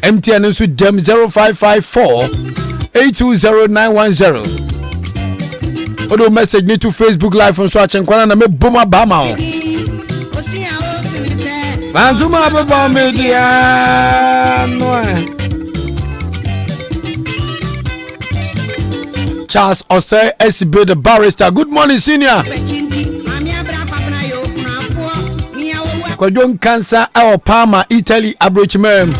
MTN nso dɛm 0554 820910 wode wo message ne to Facebook live nso akyenkwana na mɛbom aba ma wo mantoma bɛbɔ me dea no a Charles Osei Esibe the barrister. Good morning, senior. Kwadwo Nkansa ɛwɔ Parma, Italy, aburokyimɛ mu.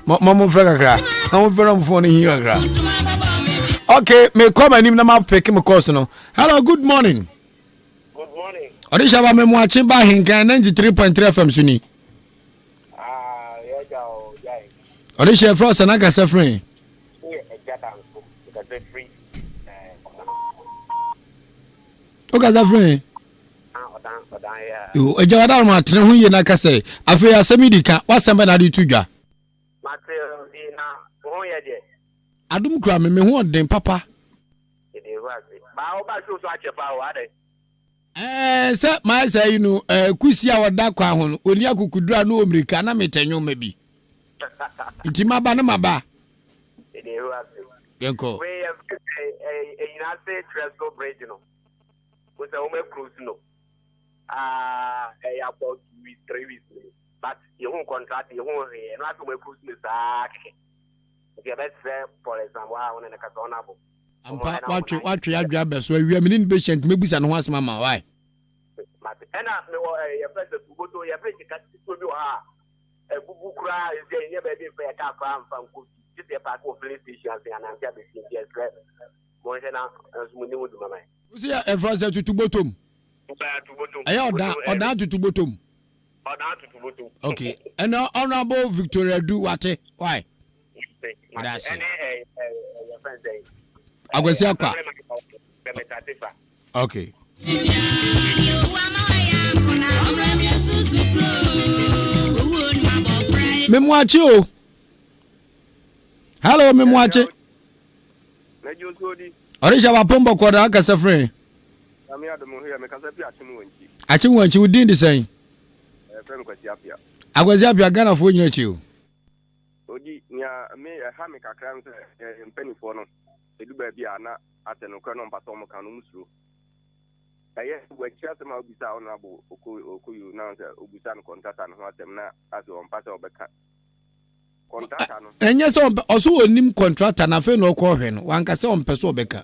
Mo mo mfrɛ kakra. Na mo mfrɛ na mo fɔn no hi kakra. Okay, me kɔ m'anim na ma pick me course no. Hello, good morning. Good morning. Ɔde hyɛ ba me mo akye ba ahenkan 93.3 FM so ni. Ɔde hyɛ frɛ ɔsɛ n'ankasa firi. Wokasa firi. Yo, agya wada no atene ho yie na kasa yi. Afei asɛm yi di ka, wasɛm bɛ na ade to dwa. Adom kura me, me ho ɔden papa. Ɛɛ sɛ mayɛ saa yi no ɛɛ kusi a ɔda kwan ho no ɔni akokoduru a na ɔwɔ mmirika na metɛ nnwoma bi nti maba ne maba. Yɛnkɔ. Wei yɛ Ɛnyinase Trestle Bridge no wo sɛ wɔn aclose no ɛyɛ about two weeks three weeks ni but yɛhu contract yɛhu hwee ɛno ase wɔn aclose no saa kɛkɛ nti yɛbɛsrɛ Paul Asamoah a wɔne ne kasa ɔnabo. Ampa watwe watwe adwe abɛ so awia me ne no bɛhyia nti mɛbusa ne ho asɛm ama wae. Mate ɛna mewɔ ɛɛ yɛfrɛ sɛ tuboto yɛ bridge ka ketewa bi wɔ ha a ɛbubu koraa ɛsɛ yɛnyɛ baabi mfa yɛ kaa koraa mfa nkɔ fi gye sɛ yɛpaake wɔ filling station ase anante abɛsi nti yɛsrɛ monhwɛ na nso monni ho dwuma ma yɛn. Wo se yɛfrɛ sɛ tutubotom? Ɛyɛ ɔdan ɔdan tutubotom. Ɔdan tutubotom. Okay ɛna honourable Victoria Du wate why? That's it. Akwasi akwa. Okay. Memuachi o. Hello, memuachi. Ɔrehyɛ wapɔn bɔkɔ na akasa firi. Akyem wɔn akyi wo din de sɛn? Akwasi Apia Ghanafoɔ nyina akyi o. Odi, nea me ɛha me kakra no sɛ yɛn mpanimfoɔ no, ɛdu baabi a na asɛ nokorɛ no ɔmpɛ sɛ wɔka no, wɔn suro. Ɛyɛ wɔakyi asɛm a wobisa Honorable Okoyo na sɛ obisa no kɔntrata no ho asɛm na asɛ ɔmpa sɛ ɔbɛka. Kɔntrata no. Ɛnyɛ sɛ ɔmpɛ, ɔso ɔnim kɔntrata na afei na ɔkɔ ɔhwɛ no, wanka sɛ ɔmpɛ sɛ ɔbɛka.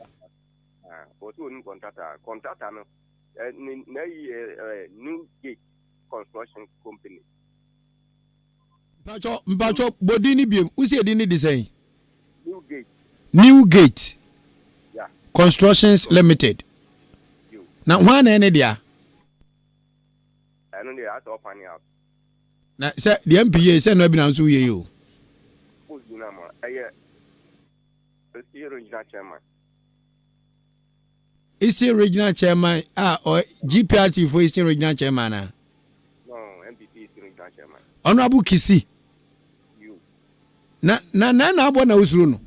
Ɔso ɔnim kɔntrata, kɔntrata no, n'ayi New Gate Construction Company. Mpatsɔ mpatsɔ bɔ din no biem. Wosi edin no de sɛn? New Gate. New Gate. Yeah. Constructions Limited. Na hwan na ɛne dea? Ɛno deɛ asɛ ɔfa ne out. Na sɛ deɛ mp yɛ sɛ no abi na nso woyɛ yi o. din no ama. Ɛyɛ Eastern Regional Chairman. Eastern Regional Chairman a ɔ GPRT fo Eastern Regional Chairman a. No, NPP Eastern Regional Chairman. Honorable Kisi. You. Na na na na abɔ na osuro no.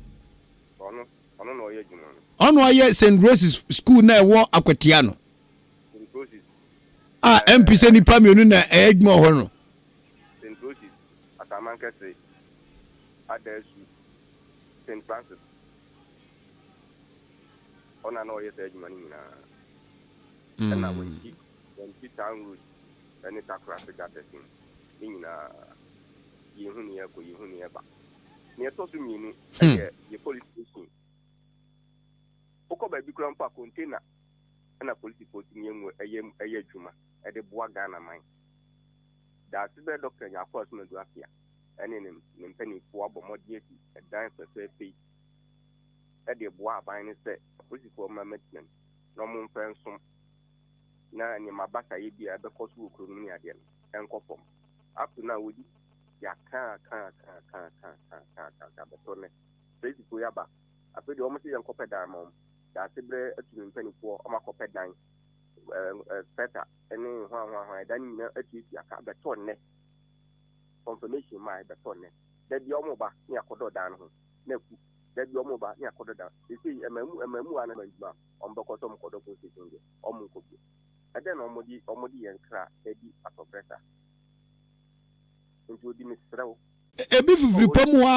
Ɔno ɔno na ɔyɛ adwuma no. Ɔno ɔyɛ St Roses School na ɛwɔ Akwatia no. St Roses. A MP sɛ nipa mmienu na ɛyɛ adwuma wɔ hɔ no. St Roses, Asamankɛse, Adasu, St Francis. Ɔna na ɔyɛ saa adwuma no nyinaa. Ɛna wɔnkyi wɔnkyi Town Road ɛne Takorase gutters no ne nyinaa. Yɛhu ne yɛkɔ, yɛhu ne yɛba. Nea ɛtɔ so mmienu ɛyɛ yɛ police station. Wokɔ baabi koraa mpo a, container ɛna polisifoɔ tumi emu ɛyɛ ɛyɛ adwuma ɛde boa Ghana man. Daase bɛyɛ Dr. Nyako Asomadu Apia ɛne ne mpanimfoɔ abɔ mmɔden asi ɛdan fɛfɛɛfɛ yi ɛde boa aban no sɛ apolisifoɔ mma mɛtena mu na ɔmo mfɛ nsom na nneɛma basayɛ bi a ɛbɛkɔ so wɔ kurom no ne adeɛ no ɛnkɔ fam. Up to now, wɔdi yɛaka ka ka ka ka ka ka ka ka bɛtɔ nɛ polisifoɔ yi aba. Afei deɛ, ɔmo sɛ yɛnkɔpɛ dan ma ɔmo. Daase berɛ atumi mpanimfoɔ ɔmo akɔpɛ dan ɛɛ ɛɛ fɛta ɛne hwan hwan hwan. Ɛdan no nyinaa atuatua ka bɛtɔ nnɛ. Confirmation maa bɛtɔ nnɛ. Dabi, ɔmo ba ne akɔdɔ dan no ho na aku. Dabi, ɔmo ba ne akɔdɔ dan sese ɛmamu ɛmamu a na ndwuma ɔmo bɛkɔ sɛ ɔmo kɔdɔ police station deɛ, ɔmo nkɔ bio. Ɛdɛn na ɔmo de yɛn kra ɛdi atɔbrɛ saa? Nti odi mesrɛ wo. Ebi fifiri pɔ mu.